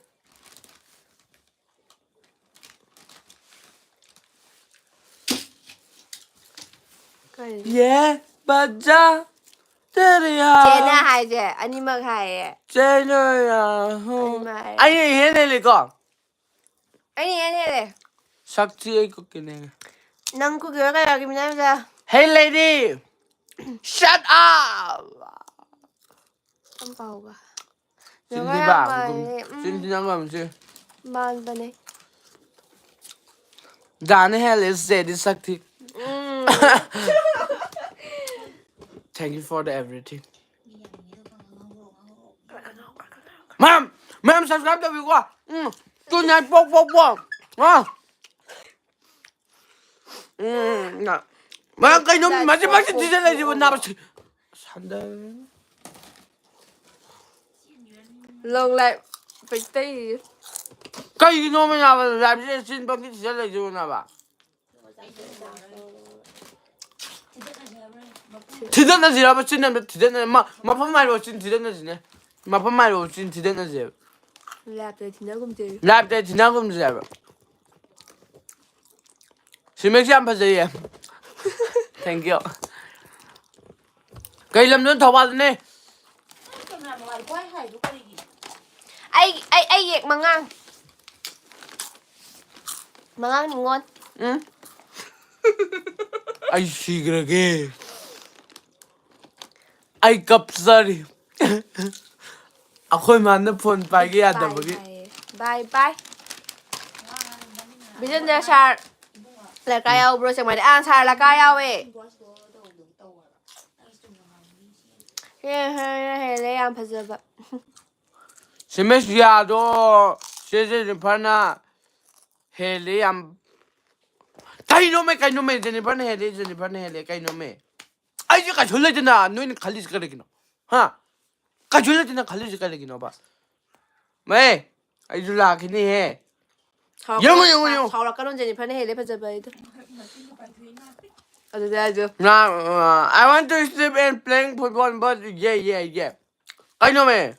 ꯀꯔꯤ? ꯌꯦ, ꯕꯖꯥ, ꯇꯦꯔꯤꯌꯥ꯫ ꯆꯦꯅ ꯍꯥꯏꯁꯦ ꯑꯅꯤꯃꯛ ꯍꯥꯏꯌꯦ꯫ ꯆꯦꯅ ꯌꯥ, ꯍꯣ꯫ ꯑꯅꯤꯃꯛ ꯍꯥꯏꯌꯦ꯫ ꯑꯩꯅ ꯏꯍꯦꯟ ꯍꯦꯜꯂꯤꯀꯣ꯫ ꯑꯩꯅ ꯏꯍꯦꯟ ꯍꯦꯜꯂꯦ꯫ ꯁꯛꯊꯤ ꯑꯩ ꯀꯨꯀꯤꯅꯦ꯫ ꯅꯪ ꯀꯨꯀꯤ ꯑꯣꯏꯔ ꯀꯩ ꯌꯥꯒꯤ ꯃꯤꯅꯥꯏ ꯃꯆꯥ? Hey lady, shut up! ꯑꯝ ꯄꯥꯎꯒ꯫ ꯆꯤꯟ ꯅꯪ ꯊꯤꯕ, ꯌꯥꯝ ꯃꯥꯜꯂꯦ꯫ ꯎꯝ꯫ ꯆꯤꯟ ꯊꯤ ꯅꯪ ꯌꯥꯝ ꯊꯤ꯫ ꯃꯥꯟꯕꯅꯦ꯫ ꯖꯥꯅ ꯍꯦꯜꯂꯦ ꯆꯦꯗꯤ ꯁꯛꯊꯤ꯫ ꯎꯝ꯫ Thank you for the everything. ꯃꯌꯥꯝ, ꯃꯌꯥꯝ subscribe ꯇꯧꯕꯤꯌꯨꯀꯣ꯫ ꯎꯝ, ꯇꯨ ꯅꯥꯏꯟ ꯄꯣꯛ ꯄꯣꯛ ꯄꯣꯛ꯫ ꯑ꯫ ꯎꯝ, ꯅ-, ꯃꯌꯥꯝ ꯀꯩꯅꯣ ꯃꯆꯤꯟ ꯃꯆꯤꯟ ꯊꯤꯖꯤꯜꯂꯛꯏꯁꯤꯕꯨ ꯅꯥꯕ ꯁꯤ-, ꯁꯟꯗ-, Long life ꯃꯩꯇꯩ꯫ ꯀꯩꯒꯤꯅꯣ ꯃꯌꯥꯝ ꯂꯥꯏꯐꯁꯦ ꯆꯤꯟ ꯄꯪꯊꯤ ꯊꯤꯖꯜ ꯂꯩꯗꯨꯕꯨ ꯅꯥꯕ? ꯊꯤꯗꯠꯅꯁꯤꯔꯕ? ꯆꯤꯟ ꯑꯝꯇ ꯊꯤꯗꯠꯅ-, ꯃ-, ꯃꯐꯝ ꯍꯥꯏꯔꯣ, ꯆꯤꯟ ꯊꯤꯗꯠꯅꯁꯤꯅꯦ꯫ ꯃꯐꯝ ꯍꯥꯏꯔꯣ, ꯆꯤꯟ ꯊꯤꯗꯠꯅꯁꯦꯕ꯫ ꯂꯥꯏꯞꯇ ꯊꯤꯅꯒꯨꯝꯁꯦ꯫ ꯂꯥꯏꯞꯇ ꯊꯤꯅꯒꯨꯝꯁꯦꯕ꯫ ꯁꯤꯃꯦꯛꯁꯦ ꯌꯥꯝ ꯐꯖꯩꯌꯦ꯫ Thank you꯫ ꯀꯩ ꯂꯝꯗꯅꯣ? ꯊꯧꯕꯥꯜꯗꯅꯦ꯫ ꯑꯩ, ꯑꯩ, ꯑꯩ ꯌꯦꯛ ꯃꯉꯥꯡ꯫ ꯃꯉꯥꯡ ꯅꯤꯉꯣꯜ꯫ ꯎꯝ꯫ ꯑꯩ ꯁꯤꯈ꯭ꯔꯒꯦ꯫ ꯑꯩ ꯀꯞꯆꯔꯤ꯫ ꯑꯩꯈꯣꯏ ꯃꯥꯅ ꯐꯣꯟ ꯄꯥꯏꯒꯦ ꯌꯥꯗꯕꯒꯤ꯫ ꯕꯥꯏ ꯕꯥꯏ꯫ ꯕꯤꯖꯦꯟꯗ꯭ꯔ ꯁꯥꯔ ꯂꯩꯀꯥꯏ ꯌꯥꯎꯕ꯭ꯔꯣ ꯁꯦꯡꯃꯥꯏꯗ? ꯑꯥ, ꯁꯥꯔ ꯂꯩꯀꯥꯏ ꯌꯥꯎꯋꯦ꯫ ꯍꯦ, ꯍꯦ, ꯍꯦ, ꯍꯦꯜꯂꯦ ꯌꯥꯝ ꯐꯖꯕ꯫ ꯁꯤꯃꯦꯁ ꯌꯥꯗꯣ ꯆꯦ ꯖꯦꯅꯤꯐꯔꯅ ꯍꯦꯜꯂꯦ ꯌꯥꯝ꯫ ꯀꯩꯅꯣꯃꯦ, ꯀꯩꯅꯣꯃꯦ, ꯖꯦꯅꯤꯐꯔꯅ ꯍꯦꯜꯂꯦ, ꯖꯦꯅꯤꯐꯔꯅ ꯍꯦꯜꯂꯦ, ꯀꯩꯅꯣꯃꯦ? ꯑꯩꯁꯦ ꯀꯩꯁꯨ ꯂꯩꯇꯅ ꯅꯣꯏꯅ ꯈꯜꯂꯤꯁꯦ ꯀꯔꯤꯒꯤꯅꯣ? ꯍꯥ? ꯀꯩꯁꯨ ꯂꯩꯇꯅ ꯈꯜꯂꯤꯁꯦ ꯀꯔꯤꯒꯤꯅꯣꯕ? ꯃꯦ, ꯑꯩꯁꯨ ꯂꯥꯛꯈꯤꯅꯤꯍꯦ꯫ ꯁꯥꯎꯔꯛꯀꯅꯨ, ꯌꯦꯡꯉꯨ, ꯌꯦꯡꯉꯨ꯫ ꯁꯥꯎꯔꯛꯀꯅꯨ, ꯖꯦꯅꯤꯐꯔꯅ ꯍꯦꯜꯂꯦ ꯐꯖꯕ ꯑꯩꯗꯣ꯫ ꯑꯗꯨꯗꯤ ꯑꯩꯁꯨ꯫ Now, uh, I want to sleep and playing football, but yeah, yeah, yeah. ꯀꯩꯅꯣꯃꯦ?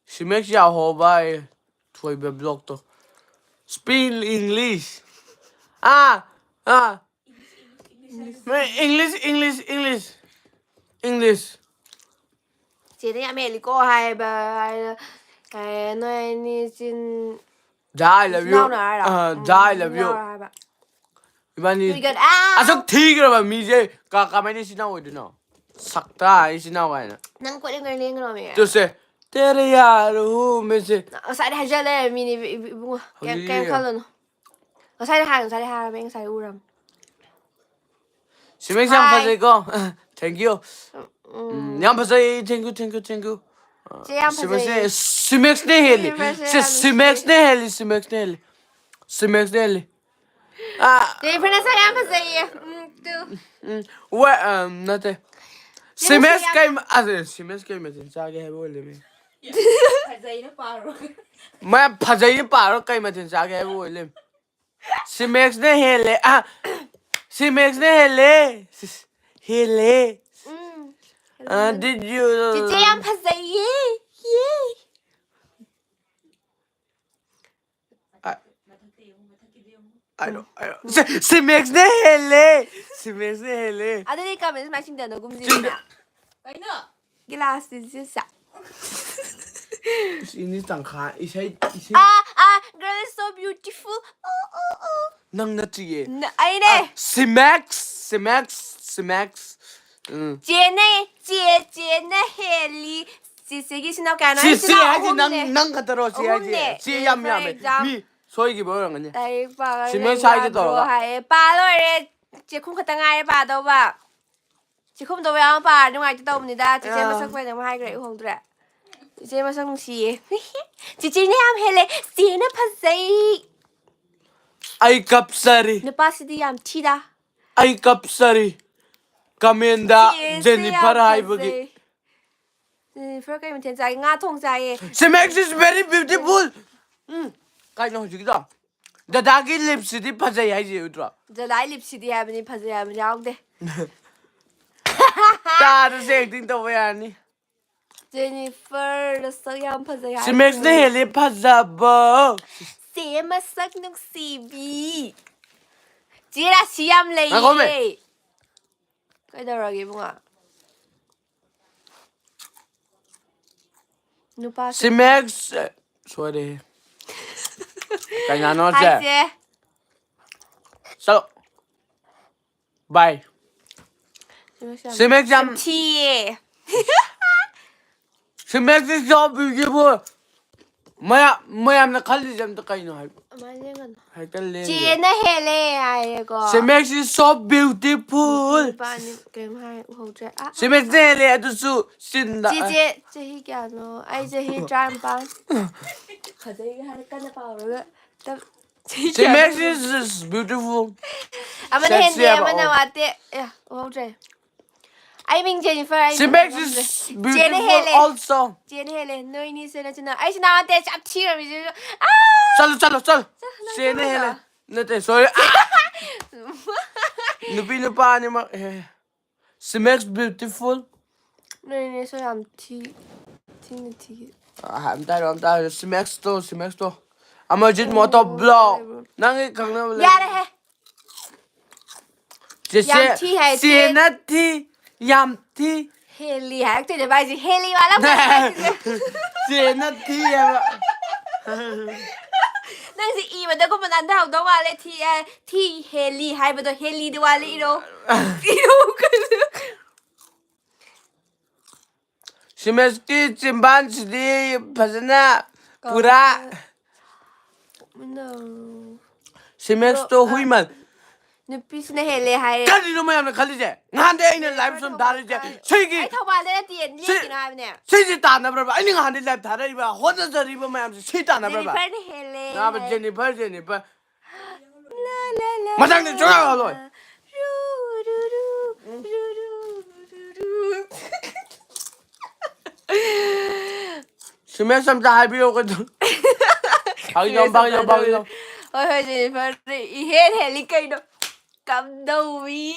ꯁꯤꯃꯦꯛꯁ ꯌꯥꯍꯣ ꯚꯥꯏ꯫ ꯊꯣꯏꯕ ꯕ꯭ꯂꯣꯛꯇꯣ꯫ Speak English. ꯑꯥ, ꯑꯥ꯫ English, English, English, English. ꯆꯦꯅ ꯌꯥꯝ ꯍꯦꯜꯂꯤꯀꯣ ꯍꯥꯏꯕ, ꯍꯥꯏꯅ, ꯑꯦ, ꯅꯣꯏ ꯑꯅꯤ ꯆꯤꯟ ꯖꯥ, I love you꯫ ꯏꯆꯤꯟ ꯏꯅꯥꯎꯅ ꯍꯥꯏꯔꯣ? ꯑꯥ, ꯎꯝ, ꯖꯥ, I love you꯫ ꯏꯆꯤꯟ ꯏꯅꯥꯎ ꯍꯥꯏꯕ꯫ ꯏꯕꯥꯅꯤ ꯇꯨꯏꯒꯠ-, ꯑꯥ! ꯑꯁꯨꯛ ꯊꯤꯈ꯭ꯔꯕ ꯃꯤꯁꯦ ꯀ-, ꯀꯃꯥꯏꯅ ꯏꯆꯤꯟ ꯏꯅꯥꯎ ꯑꯣꯏꯗꯣꯏꯅꯣ? ꯁꯛꯇ ꯏꯆꯤꯟ ꯏꯅꯥꯎ ꯀꯥꯏꯅ꯫ ꯅꯪ ꯀꯣꯠꯂꯤ ꯀꯣꯠꯂꯤ ꯂꯦꯡꯒꯅꯣꯃꯤ꯫ ꯇꯨꯁꯦ, ꯇꯦꯔꯦ ꯌꯥꯔ ꯍꯨ ꯃꯦꯁꯦ꯫ ꯉꯁꯥꯏꯗꯩ ꯍꯥꯏꯖꯜꯂꯦ ꯃꯤꯅꯤ, ꯏꯕꯨꯡꯉꯣ꯫ ꯀꯩꯝ, ꯍꯧꯖꯤꯛ ꯀꯩꯝ ꯌꯦꯡꯉꯣ꯫ ꯈꯜꯂꯨꯅꯨ꯫ ꯉꯁꯥꯏꯗꯩ ꯍꯥꯏ, ꯉꯁꯥꯏꯗꯩ ꯍꯥꯏꯔꯕꯅꯦ, ꯉꯁꯥꯏ ꯎꯔꯝ꯫ ꯁꯤꯃꯦꯛꯁ ꯌꯥꯝ ꯍꯥꯏ꯫ ꯐꯖꯩꯀꯣ꯫ Thank you꯫ ꯎꯝ꯫ ꯎꯝ, ꯌꯥꯝ ꯐꯖꯩ꯫ Thank you, thank you, thank you꯫ ꯆꯦ ꯌꯥꯝ ꯁꯤꯃꯦꯛꯁꯅꯦ, ꯐꯖꯩꯌꯦ꯫ ꯁꯤꯃꯦꯛꯁꯅꯦ ꯍꯦꯜꯂꯤ꯫ ꯁꯤꯃꯦꯛꯁꯅꯦ ꯁꯦ, ꯌꯥꯝ ꯁꯤꯃꯦꯛꯁꯅꯦ ꯅꯨꯡꯁꯤꯌꯦ꯫ ꯍꯦꯜꯂꯤ, ꯁꯤꯃꯦꯛꯁꯅꯦ ꯍꯦꯜꯂꯤ꯫ ꯁꯤꯃꯦꯛꯁꯅꯦ ꯍꯦꯜꯂꯤ꯫ ꯑꯥ꯫ ꯖꯦꯅꯤꯐꯔ ꯅꯁꯥ ꯌꯥꯝ ꯐꯖꯩꯌꯦ꯫ ꯎꯝ, ꯇꯨ꯫ ꯎꯝ, ꯋꯦ-, ꯑꯝ, ꯅꯠꯇꯦ꯫ ꯁꯤꯃꯦꯁ ꯀꯩ ꯃ- ꯑꯗꯨ ꯁꯤꯃꯦꯁ ꯀꯩ ꯃꯊꯦꯜ ꯆꯥꯒꯦ ꯍꯥꯏꯕ ꯑꯣꯏ ꯂꯩꯔꯝꯃꯦ꯫ ꯐꯖꯩꯅ ꯄꯥꯔꯣ꯫ ꯃꯥ ꯐꯖꯩꯅ ꯄꯥꯔꯣ ꯀꯩ ꯃꯊꯦꯜ ꯆꯥꯒꯦ ꯍꯥꯏꯕ ꯑꯣꯏ ꯂꯩꯔꯝꯃꯦ꯫ ꯁꯤꯃꯦꯛꯁꯅ ꯍꯦꯜꯂꯦ ꯑ ꯁꯤꯃꯦꯛꯁꯅ ꯍꯦꯜꯂꯦ꯫ ꯁꯤꯁ, ꯍꯦꯜꯂꯦ꯫ ꯎꯝ ꯑ, did you ꯆꯤꯆꯦ ꯌꯥꯝ ꯐꯖꯩꯌꯦ꯫ ꯌꯦ꯫ I don't, I don't. ꯁꯤ- ꯁꯤꯃꯦꯛꯁꯅ ꯍꯦꯜꯂꯦ꯫ ꯁꯤꯃꯦꯛꯁꯅ ꯍꯦꯜꯂꯦ꯫ ꯑꯗꯨꯗꯤ ꯀꯃꯦꯟ ꯁꯨꯃꯥꯏꯅ ꯆꯤꯡꯗꯅꯒꯨꯝꯁꯤ꯫ ꯆꯤꯡꯗ- ꯀꯩꯅꯣ? ꯒꯤꯂꯥꯁꯇꯤ ꯆꯤꯆꯦ꯫ ꯏꯁ, ꯏꯅꯤ ꯇꯪꯈꯥꯏ ꯏꯁꯩ ꯏꯁꯩ ꯑꯥ ꯑꯥ, girl is so beautiful. ꯑꯣ ꯑꯣ ꯑꯣ꯫ ꯅꯪ ꯅꯠꯇꯤꯌꯦ꯫ ꯅ- ꯑꯩꯅꯦ꯫ ꯁꯤꯃꯦꯛꯁ ꯁꯤꯃꯦꯛꯁ ꯁꯤꯃꯦꯛꯁ꯫ ꯎꯝ꯫ ꯆꯦꯅ ꯆꯦ ꯆꯦꯅ ꯍꯦꯜꯂꯤ꯫ ꯆꯤꯆꯦꯒꯤ ꯏꯆꯤꯟ ꯏꯅꯥꯎ ꯀꯌꯥꯅꯣ? ꯁꯤ ꯏꯆꯤꯟ ꯁꯤ ꯏꯅꯥꯎ ꯍꯥꯏꯁꯦ ꯅꯪ ꯑꯍꯨꯝꯅꯦ꯫ ꯅꯪ ꯈꯛꯇꯔꯣ ꯁꯤ ꯍꯥꯏꯁꯦ? ꯑꯍꯨꯝꯅꯦ꯫ ꯁꯤ ꯌꯥꯝ For ꯌꯥꯝꯃꯦ꯫ exam. ꯃꯤ ꯁꯣꯏꯈꯤꯕ ꯑꯣꯏꯔꯝꯒꯅꯤ꯫ ꯂꯥꯏꯔꯤꯛ ꯄꯥꯕ ꯁꯤ ꯂꯥꯏꯔꯤꯛ ꯃꯣꯏ ꯁ꯭ꯋꯥꯏꯁꯦ ꯌꯥꯗ꯭ꯔꯣ ꯇꯧꯔꯒ꯫ ꯍꯥꯏꯌꯦ꯫ ꯄꯥ ꯂꯣꯏꯔꯦ꯫ ꯆꯦꯈꯨꯝ ꯈꯛꯇ ꯉꯥꯏꯔꯦ ꯄꯥꯗꯧꯕ꯫ ꯆꯦꯈꯨꯝꯗꯣ ꯃꯌꯥꯝ ꯑꯃ ꯄꯥꯔꯗꯤ ꯅꯨꯡꯉꯥꯏꯇꯦ ꯇꯧꯕꯅꯤꯗ꯫ ꯆꯤꯆꯦ ꯑꯥ꯫ ꯃꯁꯛ ꯐꯖꯅ ꯍꯥꯏꯈ꯭ꯔꯦ, ꯎꯍꯧꯗ꯭ꯔꯦ꯫ ꯆꯤꯆꯦ ꯃꯁꯛ ꯅꯨꯡꯁꯤꯌꯦ꯫ ꯆꯤꯆꯦꯅ ꯌꯥꯝ ꯍꯦꯜꯂꯦ꯫ ꯆꯦꯅ ꯐꯖꯩ꯫ ꯑꯩ ꯀꯞꯆꯔꯤ꯫ ꯅꯨꯄꯥꯁꯤꯗꯤ ꯌꯥꯝ ꯊꯤꯗ꯫ ꯑꯩ ꯀꯞꯆꯔꯤ꯫ ꯀꯃꯦꯟꯗ ꯆꯦꯁꯦ ꯖꯦꯅꯤꯐꯔ ꯌꯥꯝ ꯍꯥꯏꯕꯒꯤ꯫ ꯐꯖꯩ꯫ ꯖꯦꯅꯤꯐꯔ ꯀꯩ ꯃꯊꯦꯜ ꯆꯥꯏ? ꯉꯥ ꯊꯣꯡ ꯆꯥꯏꯌꯦ꯫ Simex is very beautiful. ꯎꯝ, ꯀꯩꯅꯣ ꯍꯧꯖꯤꯛꯀꯤꯗꯣ? ꯗꯗꯥꯒꯤ ꯂꯤꯞꯁꯤꯗꯤ ꯐꯖꯩ ꯍꯥꯏꯁꯦ ꯎꯠꯇ꯭ꯔꯣ? ꯗꯗꯥꯏ ꯂꯤꯞꯁꯤꯗꯤ ꯍꯥꯏꯕꯅꯤ, ꯐꯖꯩ ꯍꯥꯏꯕꯅꯤ ꯌꯥꯎꯗꯦ꯫ ꯇꯥꯗꯁꯦ acting ꯇꯧꯕ ꯌꯥꯔꯅꯤ꯫ ꯖꯦꯅꯤꯐꯔ ꯅꯁꯛ ꯌꯥꯝ ꯐꯖꯩ ꯍꯥꯏ꯫ Simexꯅ ꯍꯦꯜꯂꯤ ꯐꯖꯕ꯫ ꯆꯦ ꯃꯁꯛ ꯅꯨꯡꯁꯤꯕꯤ꯫ ꯆꯦ ꯔꯥꯁꯤ ꯌꯥꯝ ꯉꯥꯏꯈꯣꯃꯦ꯫ ꯂꯩꯌꯦ꯫ ꯀꯩꯗꯧꯔꯒꯦ ꯏꯕꯨꯡꯉꯣ? ꯅꯨꯄꯥꯁꯦ꯫ Simex, ꯑꯦ, ꯁꯣꯏꯔꯦꯍꯦ꯫ ꯀꯩꯅꯥꯅꯣ ꯁꯦ? ꯍꯥꯏꯁꯦ꯫ ꯆꯠꯂꯣ꯫ Bye꯫ Simex ꯌꯥꯝ Simex ꯌꯥꯝ ꯌꯥꯝ ꯊꯤꯌꯦ꯫ Simex is so beautiful. ꯃꯌꯥꯝ, ꯃꯌꯥꯝꯅ ꯈꯜꯂꯤꯁꯦ ꯑꯝꯇ ꯀꯩꯅꯣ ꯍꯥꯏꯕ꯫ ꯑꯗꯨꯃꯥꯏꯅ ꯌꯦꯡꯒꯅꯨ꯫ ꯍꯦꯛꯇ ꯂꯦꯡꯗꯦ꯫ ꯆꯦꯅ ꯍꯦꯜꯂꯦ ꯍꯥꯏꯌꯦꯀꯣ꯫ Simex is so beautiful. ꯅꯨꯄꯥꯅꯤ ꯀꯩꯝ ꯍꯥꯏ ꯎꯍꯧꯗ꯭ꯔꯦ꯫ ꯑꯥ, ꯑꯥ, Simexꯅ ꯍꯦꯜꯂꯦ ꯑꯗꯨꯁꯨ ꯆꯤꯟꯗ꯫ ꯆꯤꯆꯦ ꯆꯍꯤ ꯀꯌꯥꯅꯣ? ꯑꯩ ꯆꯍꯤ ꯇꯔꯥꯅꯤꯄꯥꯟ꯫ ꯐꯖꯩꯒ ꯍꯥꯏꯔ ꯀꯟꯅ ꯄꯥꯎꯔꯒ꯫ ꯇꯞ-, ꯆꯍꯤ ꯀꯌꯥꯅꯣ? Simex is beautiful. ꯑꯃꯅ Sexy ꯍꯦꯟꯗꯦ, ꯍꯥꯏꯕ, ꯑꯃꯅ ꯑꯣ꯫ ꯋꯥꯠꯇꯦ꯫ ꯑꯦ, ꯎꯍꯧꯗ꯭ꯔꯦ꯫ ꯑꯩ ꯃꯤꯡ ꯖꯦꯅꯤꯐꯔ, ꯑꯩ ꯁꯤ ꯃꯤꯡ ꯃꯦꯛꯁ ꯈꯪꯗꯦ꯫ ꯏꯁ ꯆꯦꯅ ꯕ꯭ꯌꯨꯇꯤꯐꯨꯜ ꯍꯦꯜꯂꯦ꯫ ꯑꯣꯜꯁꯣ꯫ ꯆꯦꯅ ꯍꯦꯜꯂꯦ꯫ ꯅꯣꯏꯅꯤꯁꯦ ꯅꯆꯤꯟ ꯅꯅꯥꯎ꯫ ꯑꯩꯁꯨ ꯅꯍꯥꯟ ꯇꯦꯁ ꯌꯥꯝ ꯊꯤꯔꯝꯃꯤꯁꯦ꯫ ꯑꯥ! ꯆꯠꯂꯣ, ꯆꯠꯂꯣ, ꯆꯠꯂꯣ꯫ ꯆꯠꯂꯣ, ꯅꯪ ꯆꯦꯅ ꯆꯠꯂꯣ꯫ ꯍꯦꯜꯂꯦ꯫ ꯅꯠꯇꯦ, ꯁꯣꯔꯤ꯫ ꯑꯥ! ꯅꯨꯄꯤ ꯅꯨꯄꯥ ꯑꯅꯤꯃꯛ꯫ ꯑꯦ꯫ ꯁꯤ ꯃꯦꯛꯁ ꯕ꯭ꯌꯨꯇꯤꯐꯨꯜ꯫ ꯅꯣꯏꯅꯤꯁꯨ ꯌꯥꯝ ꯊꯤ꯫ ꯊꯤꯅ ꯊꯤ꯫ ꯑꯥ, ꯑꯝꯇ ꯍꯥꯏꯔꯣ, ꯑꯝꯇ ꯍꯥꯏꯔꯣ꯫ ꯁꯤ ꯃꯦꯛꯁꯇꯣ, ꯁꯤ ꯃꯦꯛꯁꯇꯣ꯫ ꯑꯃꯔꯖꯤꯠ ꯃꯣꯇꯣ ꯕ꯭ꯂꯣꯛ꯫ ꯂꯩꯕ꯭ꯔꯣ? ꯅꯪꯒꯤ ꯈꯪꯅꯕ ꯂꯩ? ꯌꯥꯔꯦꯍꯦ꯫ ꯆꯦꯆꯦ, ꯌꯥꯝ ꯊꯤ ꯍꯥꯏ, ꯆꯦ ꯆꯦ꯫ ꯅꯠꯇꯤ, ꯌꯥꯝ ꯊꯤ꯫ ꯍꯦꯜꯂꯤ ꯍꯥꯏꯔꯛꯇꯣꯏꯅꯦ ꯚꯥꯏꯁꯦ, ꯍꯦꯜꯂꯤ ꯋꯥꯠꯂꯝꯒꯅꯤ ꯍꯥꯏꯔꯛꯇꯣꯏꯅꯦ꯫ ꯆꯦ ꯅꯠꯇꯤ ꯍꯥꯏꯕ꯫ ꯅꯪꯁꯦ ꯏꯕꯗꯒꯨꯝꯕ ꯅꯥꯟꯊꯍꯧꯗꯧ ꯃꯥꯜꯂꯦ꯫ ꯊꯤ, ꯑꯦ, ꯊꯤ ꯍꯦꯜꯂꯤ ꯍꯥꯏꯕꯗꯣ ꯍꯦꯜꯂꯤꯗꯤ ꯋꯥꯠꯂꯤ ꯏꯔꯣ꯫ ꯏꯔꯣ ꯀꯩꯅꯣ? ꯁꯤꯃꯦꯁꯀꯤ ꯆꯤꯝꯕꯥꯟꯁꯤꯗꯤ ꯐꯖꯅ ꯄꯨꯔꯥ꯫ No꯫ ꯁꯤꯃꯦꯛꯁꯇꯣ ꯅꯣ, ꯑ, ꯍꯨꯏꯃꯜ꯫ ꯅꯨꯄꯤꯁꯤꯅ ꯍꯦꯜꯂꯦ ꯍꯥꯏꯔꯦ꯫ ꯀꯔꯤꯅꯣ ꯃꯌꯥꯝꯅ ꯈꯜꯂꯤꯁꯦ? ꯉꯍꯥꯟꯗꯩ ꯑꯩꯅ ꯂꯥꯏꯞ ꯁꯨꯝ ꯊꯥꯔꯤꯁꯦ꯫ ꯁꯤꯒꯤ ꯑꯩ ꯊꯧꯕꯥꯜꯗ ꯅꯠꯇꯦ, ꯁꯤ-, ꯂꯦꯞꯄꯤꯅꯣ ꯍꯥꯏꯕꯅꯦ꯫ ꯁꯤꯁꯦ ꯇꯥꯟꯅꯕ꯭ꯔꯕ? ꯑꯩꯅ ꯉꯍꯥꯟꯗꯩ ꯂꯥꯏꯞ ꯊꯥꯔꯛꯏꯕ, ꯍꯣꯠꯅꯖꯔꯤꯕ ꯃꯌꯥꯝꯁꯦ ꯁꯤ ꯇꯥꯟꯅꯕ꯭ꯔꯕ? ꯖꯦꯅꯤꯐꯔꯅ ꯍꯦꯜꯂꯦ ꯅꯥꯕ ꯍꯥꯏ꯫ Jennifer, Jennifer. ꯂꯥ, ꯂꯥ, ꯂꯥ, ꯃꯊꯪꯗꯤ ꯂꯥ, ꯁꯨꯡꯌꯥ ꯂꯥ, ꯌꯥꯔꯣꯏ꯫ ꯂꯥ꯫ ꯔꯨ, ꯔꯨ, ꯔꯨ, ꯔꯨ, ꯔꯨ, ꯔꯨ, ꯔꯨ꯫ ꯁꯤꯃꯦꯁ ꯑꯝꯇ ꯍꯥꯏꯕꯤꯔꯛꯑꯣ ꯀꯩꯅꯣ꯫ ꯐꯥꯒꯤ ꯇꯧꯕ, ꯐꯥꯒꯤ ꯇꯧꯕ, ꯐꯥꯒꯤ ꯇꯧꯕ꯫ ꯍꯣꯏ, ꯍꯣꯏ, ꯖꯦꯅꯤꯐꯔ, ꯏꯍꯦꯟ ꯍꯦꯜꯂꯤ ꯀꯩꯅꯣ꯫ ꯀꯝꯗꯧꯋꯤ?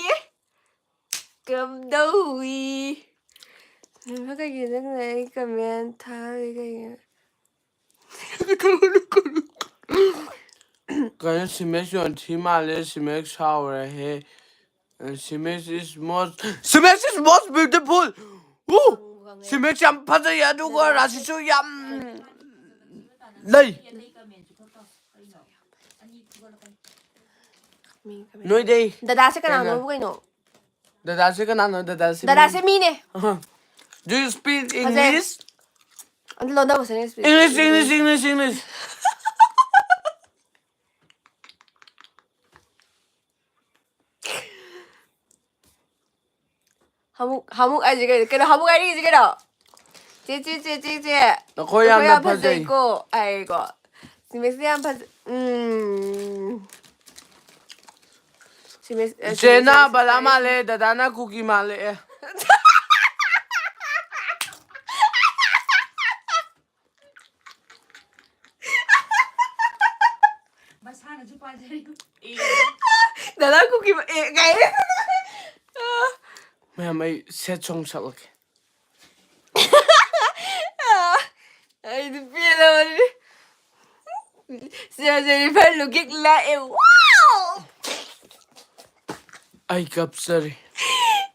ꯀꯝꯗꯧꯋꯤ? ꯖꯦꯅꯤꯐꯔ, ꯀꯩꯒꯤꯅꯣ ꯅꯪꯅ ꯑꯩ ꯀꯃꯦꯟ ꯊꯥꯔꯤ ꯀꯩꯒꯤꯅꯣ? ꯀꯩꯅꯣ, ꯁꯤꯃꯦꯁ ꯌꯥꯝ ꯊꯤ ꯃꯥꯜꯂꯦ, ꯁꯤꯃꯦꯁ ꯁꯥꯎꯔꯦꯍꯦ꯫ ꯁꯤꯃꯦꯁ is most, ꯁꯤꯃꯦꯁ is most beautiful꯫ ꯎ! ꯁꯤꯃꯦꯁ ꯌꯥꯝ ꯐꯖꯩ, ꯑꯗꯨꯒ ꯔꯥꯁꯤꯁꯨ ꯌꯥꯝ ꯂꯩ꯫ ꯅꯣꯏꯗꯩ ꯗꯗꯥꯁꯦ ꯀꯩꯅꯣ? ꯀꯅꯥꯅꯣꯕꯨ ꯀꯩꯅꯣ? ꯗꯗꯥꯁꯦ ꯀꯅꯥꯅꯣ? ꯗꯗꯥꯁꯦ ꯗꯗꯥꯁꯦ ꯃꯤꯅꯦ꯫ ꯃꯤꯅꯦ꯫ ꯑꯍ꯫ Do you speak ꯐꯖꯩ꯫ English? ꯑꯗꯨ ꯂꯣꯟꯗ ꯐꯖꯅ speak English, English, English, English꯫ ꯍꯥꯃꯨꯛ, ꯍꯥꯃꯨꯛ ꯍꯥꯏꯁꯦ ꯀꯩꯅꯣ? ꯀꯩꯅꯣ ꯍꯥꯃꯨꯛ ꯍꯥꯏꯔꯤꯁꯦ ꯀꯩꯅꯣ? ꯆꯦ, ꯆꯦ, ꯆꯦ, ꯆꯦ, ꯆꯦ꯫ ꯅꯈꯣꯏ ꯅꯈꯣꯏ ꯌꯥꯝꯅ ꯌꯥꯝ ꯐꯖꯩ꯫ ꯐꯖꯩꯀꯣ ꯍꯥꯏꯔꯦꯀꯣ꯫ ꯁꯤꯃꯦꯁꯤ ꯌꯥꯝ ꯐꯖ-, ꯎꯝ꯫ ꯁꯤꯃꯦꯁ-, ꯑ, ꯏꯆꯦꯅ ꯁꯤꯃꯦꯁꯤ ꯕꯂꯥ ꯌꯥꯝ ꯃꯥꯜꯂꯦ, ꯗꯗꯥꯅ ꯀꯨꯀꯤ ꯃꯥꯜꯂꯛꯑꯦ꯫ ꯗꯗꯥ ꯀꯨꯀꯤ ꯑꯦ ꯀꯥꯏ꯫ ꯃꯌꯥꯝ, ꯑꯩ ꯁꯦꯠ ꯁꯣꯡ ꯁꯛꯂꯛꯀꯦ꯫ ꯑꯩꯗꯤ ꯄꯦꯜꯂꯕꯅꯤ꯫ ꯁꯦ ꯖꯦꯅꯤꯐꯔ ꯂꯨꯒꯤꯛ ꯂꯥꯛꯑꯦ꯫ ꯋꯥꯎ! ꯑꯩ ꯀꯞꯆꯔꯤ꯫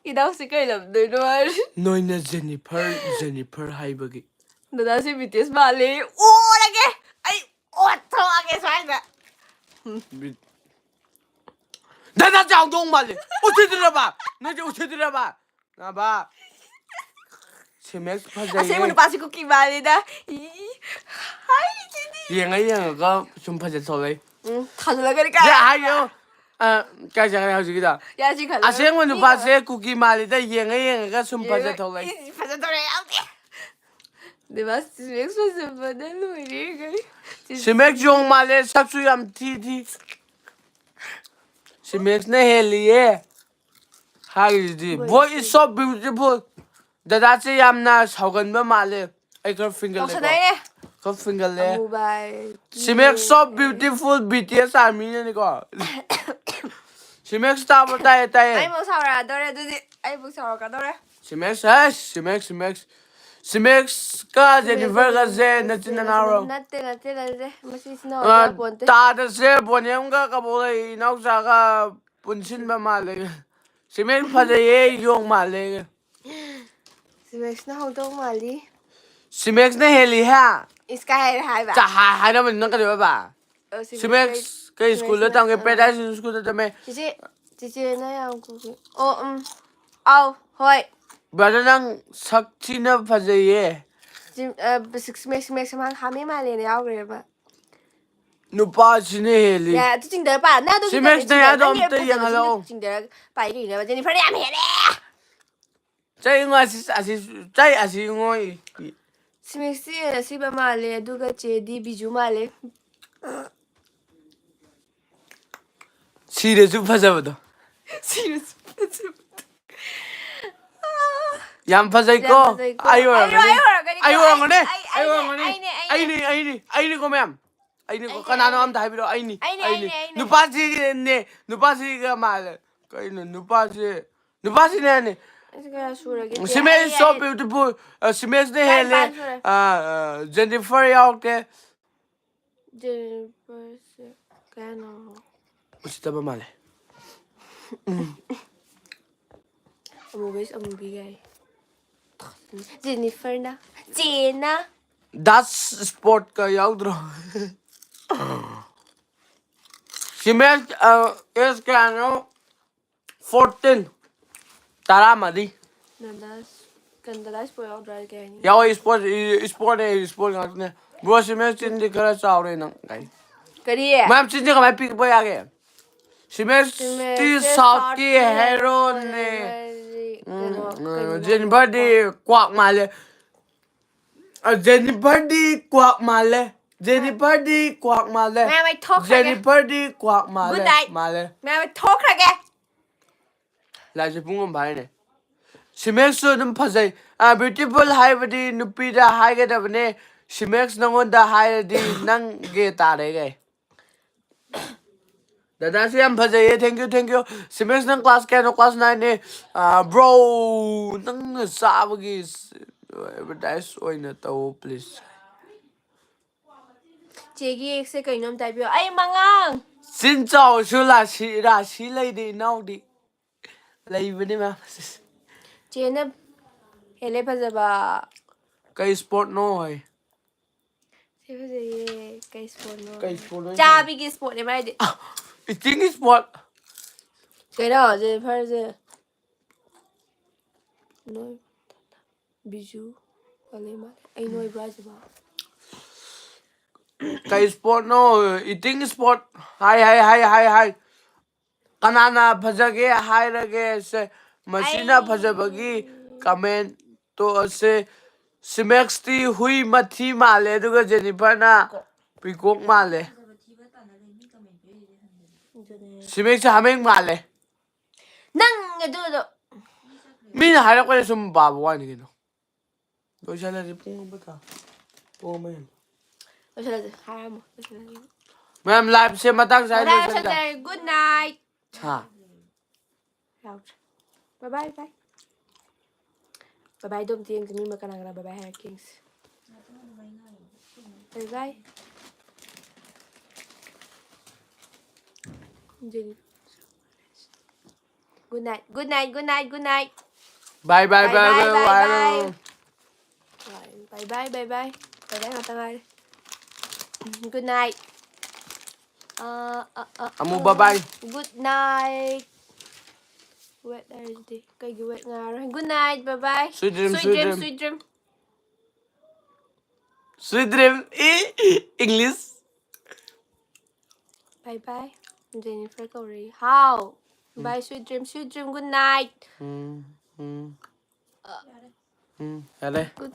ꯏꯅꯥꯎꯁꯤ ꯀꯩ ꯂꯝꯗꯩꯅꯣ ꯍꯥꯏꯔꯤ꯫ ꯅꯣꯏꯅ ꯖꯦꯅꯤꯐꯔ, ꯖꯦꯅꯤꯐꯔ ꯍꯥꯏꯕꯒꯤ꯫ ꯗꯗꯥꯁꯤ ꯕꯤ ꯇꯤ ꯑꯦꯁ ꯃꯥꯜꯂꯦ꯫ ꯑꯣꯔꯒꯦ꯫ ꯑꯩ ꯑꯣꯠꯊꯣꯛꯑꯒꯦ ꯁ꯭ꯋꯥꯏꯗ꯫ ꯕꯤ-, ꯗꯗꯥꯁꯦ ꯍꯧꯗꯣꯡ ꯃꯥꯜꯂꯦ꯫ ꯎꯁꯤꯠꯇ꯭ꯔꯕ? ꯅꯣꯏꯁꯦ ꯎꯁꯤꯠꯇ꯭ꯔꯕ? ꯅꯥꯕ꯫ ꯁꯤꯃꯦꯛꯁ ꯐꯖꯩꯌꯦ꯫ ꯑꯁꯦꯡꯕ ꯅꯨꯄꯥꯁꯤ ꯀꯨꯀꯤ ꯃꯥꯜꯂꯤꯗ꯫ ꯏ, ꯍꯥꯏ, ꯁꯤꯗꯤ꯫ ꯌꯦꯡꯉ ꯌꯦꯡꯉꯒ ꯁꯨꯝ ꯐꯖ ꯊꯣꯛꯂꯛꯏ꯫ ꯎꯝ, ꯊꯥꯖꯤꯜꯂꯒꯗꯤ ꯌꯥ, ꯀꯥꯏ? ꯍꯥꯏꯌꯣ꯫ ꯑ, ꯀꯥꯏ ꯆꯠꯈ꯭ꯔꯦ ꯍꯧꯖꯤꯛꯀꯤꯗꯣ? ꯌꯥ, ꯁꯤ ꯈꯜꯂꯒ ꯑꯁꯦꯡꯕ ꯃꯤ ꯅꯨꯄꯥꯁꯦ ꯈꯔ ꯀꯨꯀꯤ ꯃꯥꯜꯂꯤꯗ, ꯌꯦꯡꯉ ꯌꯦꯡꯉꯒ ꯁꯨꯝ ꯐꯖ ꯊꯣꯛꯂꯛꯏ꯫ ꯏꯁ, ꯐꯖ ꯊꯣꯛꯂꯛꯑꯦ ꯌꯥꯝ ꯊꯤ꯫ ꯗꯦꯕꯥ, ꯁꯤꯃꯦꯛꯁ ꯐꯖꯕꯅ ꯂꯣꯏꯔꯦ, ꯀꯔꯤ? ꯁꯤꯃꯦꯛꯁ ꯌꯣꯡ ꯃꯥꯜꯂꯦ, ꯁꯛꯁꯨ ꯌꯥꯝ ꯊꯤ ꯊꯤ꯫ ꯁꯤꯃꯦꯛꯁꯅ ꯍꯦꯜꯂꯤꯌꯦ꯫ ꯍꯥꯏꯔꯤꯁꯤꯗꯤ, ꯃꯣꯏ boy is so beautiful꯫ ꯗꯗꯥꯁꯦ ꯌꯥꯝꯅ ꯁꯥꯎꯒꯟꯕ ꯃꯥꯜꯂꯦ꯫ ꯑꯩ ꯈꯔ ꯐꯤꯡꯒꯜꯂꯦꯀꯣ꯫ ꯇꯧꯁꯟꯅꯩꯅꯦ꯫ ꯈꯔ ꯐꯤꯡꯒꯜꯂꯦ꯫ ꯑꯃꯨꯕ꯫ ꯁꯤꯃꯦꯛꯁ so beautiful, ꯕꯤ ꯇꯤ ꯑꯦꯁ ꯑꯥꯔꯃꯤꯅꯅꯤꯀꯣ꯫ ꯁꯤꯃꯦꯛꯁ ꯇꯥꯕ꯭ꯔꯣ? ꯇꯥꯏꯌꯦ, ꯇꯥꯏꯌꯦ꯫ ꯑꯩꯕꯨ ꯁꯥꯎꯔꯛꯑꯗꯧꯔꯦ ꯑꯗꯨꯗꯤ꯫ ꯑꯩꯕꯨ ꯁꯥꯎꯔꯛꯀꯗꯧꯔꯦ꯫ ꯁꯤꯃꯦꯛꯁ, ꯍꯩꯁ, ꯁꯤꯃꯦꯛꯁ, ꯁꯤꯃꯦꯛꯁ꯫ ꯁꯤꯃꯦꯛꯁꯀ ꯁꯤꯃꯦꯛꯁ ꯖꯦꯅꯤꯐꯔꯒꯁꯦ ꯅꯆꯤꯟ ꯅꯅꯥꯎꯔꯣ? ꯅꯠꯇꯦ, ꯅꯠꯇꯦ, ꯅꯠꯇꯦ꯫ ꯃꯁꯤ ꯏꯆꯤꯟ ꯏꯅꯥꯎ ꯑ, ꯌꯥꯄꯣꯟꯇꯦ꯫ ꯇꯥꯗꯁꯦ ꯕꯣꯅꯦꯝꯒ ꯀꯕꯣꯛꯂꯩ ꯏꯅꯥꯎꯆꯥꯒ ꯄꯨꯟꯁꯤꯟꯕ ꯃꯥꯜꯂꯦ꯫ ꯁꯤꯃꯦꯛꯁ ꯐꯖꯩꯌꯦ, ꯌꯣꯡ ꯃꯥꯜꯂꯦ꯫ ꯁꯤꯃꯦꯛꯁꯅ ꯍꯧꯗꯧ ꯃꯥꯜꯂꯤ꯫ ꯁꯤꯃꯦꯛꯁꯅ ꯍꯦꯜꯂꯤ ꯍꯥ? ꯏꯁ ꯀꯥꯏ ꯍꯥꯏꯔꯦ ꯍꯥꯏꯕ? ꯆꯥ-, ꯍꯥꯏ-, ꯍꯥꯏꯔꯝꯃꯅꯤ ꯅꯪ ꯀꯩꯗꯧꯕ? ꯑ, ꯁꯤꯃꯦꯛꯁ ꯁꯤꯃꯦꯛꯁ ꯀꯩ ꯁ꯭ꯀꯨꯜꯗ ꯁꯤꯃꯦꯛꯁꯅ, ꯇꯝꯒꯦ? ꯑ, ꯄꯦꯔꯥꯗꯥꯏꯁ ꯁ꯭ꯀꯨꯜꯗ ꯇꯝꯃꯦ꯫ ꯆꯤꯆꯦ, ꯆꯤꯆꯦꯅ ꯌꯥꯝ ꯀꯨꯀꯤ꯫ ꯑꯣ, ꯎꯝ꯫ ꯑꯥꯎ, ꯍꯣꯏ꯫ Brother, ꯅꯪ ꯁꯛ ꯊꯤꯅ ꯐꯖꯩꯌꯦ꯫ ꯁꯤꯝ-, ꯑ, ꯁꯤꯛꯁ ꯃꯦꯛꯁ, ꯁꯤꯃꯦꯛꯁ ꯃꯥ ꯍꯥꯃꯦ ꯃꯥꯜꯂꯦꯅ ꯌꯥꯎꯈ꯭ꯔꯦꯕ꯫ ꯅꯨꯄꯥꯁꯤꯅ ꯍꯦꯜꯂꯤ꯫ ꯌꯥ, ꯑꯗꯨ ꯆꯤꯡꯗꯔ ꯄꯥ-, ꯅꯪ ꯑꯗꯨ ꯁꯤꯃꯦꯛꯁ ꯆꯤꯡꯗꯔ-, ꯅꯌꯥꯗꯣ ꯅꯪꯒꯤ ꯑꯝꯇ ꯐꯖꯕꯁꯤꯡꯗꯣ ꯌꯦꯡꯍꯜꯂꯛꯑꯣ꯫ ꯆꯤꯡꯗꯔ ꯄꯥꯏꯔꯤꯅꯦꯕ꯫ ꯖꯦꯅꯤꯐꯔꯅ ꯌꯥꯝ ꯍꯦꯜꯂꯦ! ꯆꯩ ꯉꯣ ꯑꯁꯤ, ꯑꯁꯤ, ꯆꯩ ꯑꯁꯤ ꯉꯣ꯫ ꯁꯤꯃꯦꯛꯁꯤ ꯑꯁꯤꯕ ꯃꯥꯜꯂꯦ, ꯑꯗꯨꯒ ꯆꯦꯗꯤ ꯕꯤꯖꯨ ꯃꯥꯜꯂꯦ꯫ ꯁꯤꯔꯁꯨ ꯐꯖꯕꯗꯣ꯫ ꯁꯤꯔꯁꯨ ꯐꯖꯕꯗꯣ꯫ ꯌꯥꯝ ꯐꯖꯩꯀꯣ? ꯌꯥꯝ ꯐꯖꯩꯀꯣ? ꯑꯩ ꯑꯣꯏꯔꯝꯒꯅꯤ꯫ ꯑꯩ ꯑꯣꯏꯔꯝꯒꯅꯤ꯫ ꯑꯩ ꯑꯣꯏꯔꯝꯒꯅꯤ꯫ ꯑꯩ, ꯑꯩ, ꯑꯩ ꯑꯩꯅꯦ, ꯑꯣꯏꯔꯝꯒꯅꯤ꯫ ꯑꯩꯅꯦ, ꯑꯩꯅꯦ꯫ ꯑꯩꯅꯦ, ꯑꯩꯅꯦ, ꯑꯩꯅꯦꯀꯣ ꯃꯌꯥꯝ꯫ ꯑꯩꯅꯤ꯫ ꯑꯩꯅꯦ, ꯀꯅꯥꯅꯣ ꯑꯩꯅꯦ꯫ ꯑꯝꯇ ꯍꯥꯏꯕꯤꯔꯛꯑꯣ꯫ ꯑꯩꯅꯤ꯫ ꯑꯩꯅꯦ, ꯑꯩꯅꯤ꯫ ꯑꯩꯅꯦ, ꯑꯩꯅꯦ꯫ ꯅꯨꯄꯥꯁꯤꯅꯦ꯫ ꯅꯨꯄꯥꯁꯤꯒ ꯃꯥꯜꯂꯦ꯫ ꯀꯩꯅꯣ ꯅꯨꯄꯥꯁꯤ? ꯅꯨꯄꯥꯁꯤꯅꯦ꯫ ꯑꯁꯤ ꯀꯌꯥ ꯁꯨꯔꯒꯦ? She makes so beautiful. ꯑ, she makes ꯅ ꯍꯦꯜꯂꯦ꯫ ꯇꯔꯥꯅꯤꯄꯥꯟ ꯁꯨꯔꯦ꯫ ꯑ, ꯑ, Jennifer ꯌꯥꯎꯔꯛꯇꯦ꯫ Jennifer ꯁꯦ ꯀꯌꯥꯅꯣ? ꯎꯁꯤꯠꯇꯕ ꯃꯥꯜꯂꯦ꯫ ꯎꯝ꯫ ꯑꯃꯨꯕꯤꯁ ꯑꯃꯨꯕꯤꯒꯥꯏ꯫ Jennifer ꯅ꯫ ꯆꯦꯅ꯫ Dance sportꯀ ꯌꯥꯎꯗ꯭ꯔꯣ? She makes, ꯑ, age ꯀꯌꯥꯅꯣ? Fourteen꯫ ꯇꯔꯥꯃꯔꯤ꯫ ꯅꯟꯗꯥꯁ-, ꯀꯟꯗꯂꯥ ꯁ꯭ꯄꯣꯔꯠ ꯌꯥꯎꯗ꯭ꯔꯥ ꯀꯩ ꯍꯥꯏꯅꯤ? ꯌꯥꯎꯋꯦ, ꯏꯁꯄꯣꯔꯠ, ꯏ-, ꯏꯁꯄꯣꯔꯠꯅꯦ, ꯏꯁꯄꯣꯔꯠ ꯉꯥꯛꯇꯅꯦ꯫ Bro, ꯁꯤꯃꯦꯟ ꯆꯤꯟꯗꯤ ꯈꯔ ꯆꯥꯎꯔꯦ ꯅꯪ, ꯀꯥꯏ꯫ ꯀꯔꯤ? ꯃꯌꯥꯝ ꯆꯤꯟꯁꯦ ꯀꯃꯥꯏꯅ ꯄꯤꯛꯄ ꯌꯥꯒꯦ? Cement cement T C ꯁꯥꯎꯠꯀꯤ ꯁꯥꯎꯠꯀꯤ ꯍꯦꯔꯣꯅꯦ꯫ ꯍꯦꯔꯣꯅꯦ꯫ ꯎꯝ, ꯀꯩꯅꯣ, ꯎꯝ, ꯀꯩꯅꯣ ꯖꯦꯅꯤꯐꯔꯗꯤ ꯃꯥꯜꯂꯦ꯫ ꯀ꯭ꯋꯥꯛ ꯃꯥꯜꯂꯦ꯫ ꯑ, ꯖꯦꯅꯤꯐꯔꯗꯤ ꯀ꯭ꯋꯥꯛ ꯃꯥꯜꯂꯦ꯫ ꯖꯦꯅꯤꯐꯔꯗꯤ ꯀ꯭ꯋꯥꯛ ꯃꯥꯜꯂꯦ꯫ ꯃꯌꯥꯝ ꯑꯩ ꯊꯣꯛꯈ꯭ꯔꯒꯦ꯫ ꯖꯦꯅꯤꯐꯔꯗꯤ ꯀ꯭ꯋꯥꯛ ꯃꯥꯜꯂꯦ, Good night꯫ ꯃꯥꯜꯂꯦ꯫ ꯃꯌꯥꯝ ꯑꯩ ꯊꯣꯛꯈ꯭ꯔꯒꯦ꯫ ꯂꯥꯏꯁꯦ ꯄꯨꯡ ꯑꯃ ꯐꯥꯔꯦꯅꯦ꯫ ꯁꯤꯃꯦꯛꯁꯨ ꯑꯗꯨꯝ ꯐꯖꯩ꯫ ꯑ, beautiful ꯍꯥꯏꯕꯗꯤ ꯅꯨꯄꯤꯗ ꯍꯥꯏꯒꯗꯕꯅꯦ꯫ ꯁꯤꯃꯦꯛꯁ ꯅꯪꯉꯣꯟꯗ ꯍꯥꯏꯔꯗꯤ ꯅꯪꯒꯤ ꯇꯥꯔꯦ ꯀꯩ꯫ ꯗꯗꯥꯁꯨ ꯌꯥꯝ ꯐꯖꯩꯌꯦ꯫ Thank you, thank you꯫ ꯁꯤꯃꯦꯛꯁ ꯅꯪ class ꯀꯌꯥꯅꯣ? Class nineꯅꯦ꯫ ꯑ, bro, ꯅꯪꯅ ꯆꯥꯕꯒꯤ advertise ꯑꯣꯏꯅ ꯇꯧ, please꯫ ꯆꯦꯒꯤ ꯑꯦꯛꯁꯦ ꯀꯩꯅꯣ ꯑꯝꯇ ꯍꯥꯏꯕꯤꯌꯣ꯫ ꯑꯩ ꯃꯉꯥꯡ꯫ ꯆꯤꯟ ꯆꯥꯎꯁꯨ ꯔꯥꯁꯤ, ꯔꯥꯁꯤ ꯂꯩꯗꯤ ꯏꯅꯥꯎꯗꯤ꯫ ꯂꯩꯕꯅꯤ ꯃꯌꯥꯝ꯫ ꯆꯦꯅ ꯍꯦꯜꯂꯦ ꯐꯖꯕ꯫ ꯀꯩ ꯏꯁꯄꯣꯔꯠꯅꯣ ꯍꯥꯏ? ꯁꯤ ꯐꯖꯩꯌꯦ꯫ ꯀꯩ ꯏꯁꯄꯣꯔꯠꯅꯣ? ꯀꯩ ꯏꯁꯄꯣꯔꯠꯅꯣ ꯍꯥꯏ? ꯆꯥꯕꯤꯒꯤ ꯏꯁꯄꯣꯔꯠꯅꯦ ꯃꯥꯏꯗꯤ꯫ Eating sport. ꯀꯩꯅꯣ ꯖꯦꯅꯤꯐꯔꯁꯦ ꯅꯣꯏ ꯕꯤꯖꯨ ꯋꯥꯂꯦ ꯃꯥꯜꯂꯦ꯫ ꯑꯩ ꯅꯣꯏꯕ꯭ꯔꯥ ꯍꯥꯏꯁꯤꯕꯣ? ꯀꯩ ꯏꯁꯄꯣꯔꯠꯅꯣ? Eating sport. ꯍꯥꯏ, ꯍꯥꯏ, ꯍꯥꯏ, ꯍꯥꯏ, ꯍꯥꯏ꯫ ꯀꯅꯥꯅ ꯐꯖꯒꯦ ꯍꯥꯏꯔꯒꯦ ꯁꯦ? ꯃꯁꯤꯅ ꯑꯩ ꯐꯖꯕꯒꯤ ꯀꯃꯦꯟ ꯇꯣꯛꯑꯁꯦ꯫ ꯁꯤꯃꯦꯛꯁꯇꯤ ꯍꯨꯏ ꯃꯊꯤ ꯃꯥꯜꯂꯦ, ꯑꯗꯨꯒ ꯖꯦꯅꯤꯐꯔꯅ ꯄꯤꯀꯣꯛ ꯃꯥꯜꯂꯦ꯫ ꯑꯗꯨꯅꯦ꯫ ꯁꯤꯃꯦꯛꯁꯦ ꯍꯥꯃꯦꯡ ꯃꯥꯜꯂꯦ꯫ ꯅꯪ ꯑꯗꯨꯗꯣ꯫ ꯃꯤꯅ ꯍꯥꯏꯔꯛꯄꯗ ꯁꯨꯝ ꯄꯥꯕ ꯋꯥꯅꯤ ꯀꯩꯅꯣ꯫ ꯂꯣꯏꯁꯜꯂꯁꯤ, ꯄꯨꯡ ꯑꯃ ꯇꯥ-, ꯄꯨꯡ ꯑꯃ ꯍꯦꯜꯂꯦ꯫ ꯂꯣꯏꯁꯤꯜꯂꯁꯦ, ꯍꯥꯏꯔꯝꯃꯣ, ꯂꯣꯏꯁꯤꯜꯂꯁꯦ꯫ ꯃꯌꯥꯝ ꯂꯥꯏꯐꯁꯦ ꯃꯇꯥꯡ ꯆꯥꯏ ꯃꯇꯥꯡ ꯂꯣꯏꯁꯤꯟꯖꯔꯦ꯫ ꯆꯥꯏ꯫ Good night. ꯁꯥ ꯌꯥꯎꯗ꯭ꯔꯦ꯫ Bye bye, bye. Bye bye ꯗꯣ ꯑꯝꯇ ꯌꯦꯡꯁꯦ, ꯃꯤ ꯀꯅꯥ ꯀꯅꯥ bye bye ꯍꯥꯏꯔꯛꯀꯦ ꯌꯦꯡꯁꯦ꯫ Bye bye. Good night, good night, good night, good night. bye bye Bye bye bye, bye bye bye bye. Bye bye, bye bye. Bye bye ꯉꯥꯛꯇ ꯉꯥꯏꯔꯦ꯫ Good night. ꯑ, ꯑ, ꯑ, ꯑꯃꯨꯛ ꯑ. Bye bye. Good night. Wait ꯍꯥꯏꯔꯗꯤ ꯀꯩꯒꯤ wait ꯉꯥꯏꯔꯣꯏ? Good night, bye bye. Sweet dream, Sweet sweet dream, dream. Sweet dream. Sweet dream. E English. Bye bye. Jennifer ꯀꯧꯔꯤ꯫ ꯍꯥꯎ. Bye, sweet dream, sweet dream, good night. ꯎꯝ, ꯎꯝ. ꯎꯝ, ꯌꯥꯔꯦ꯫ Good.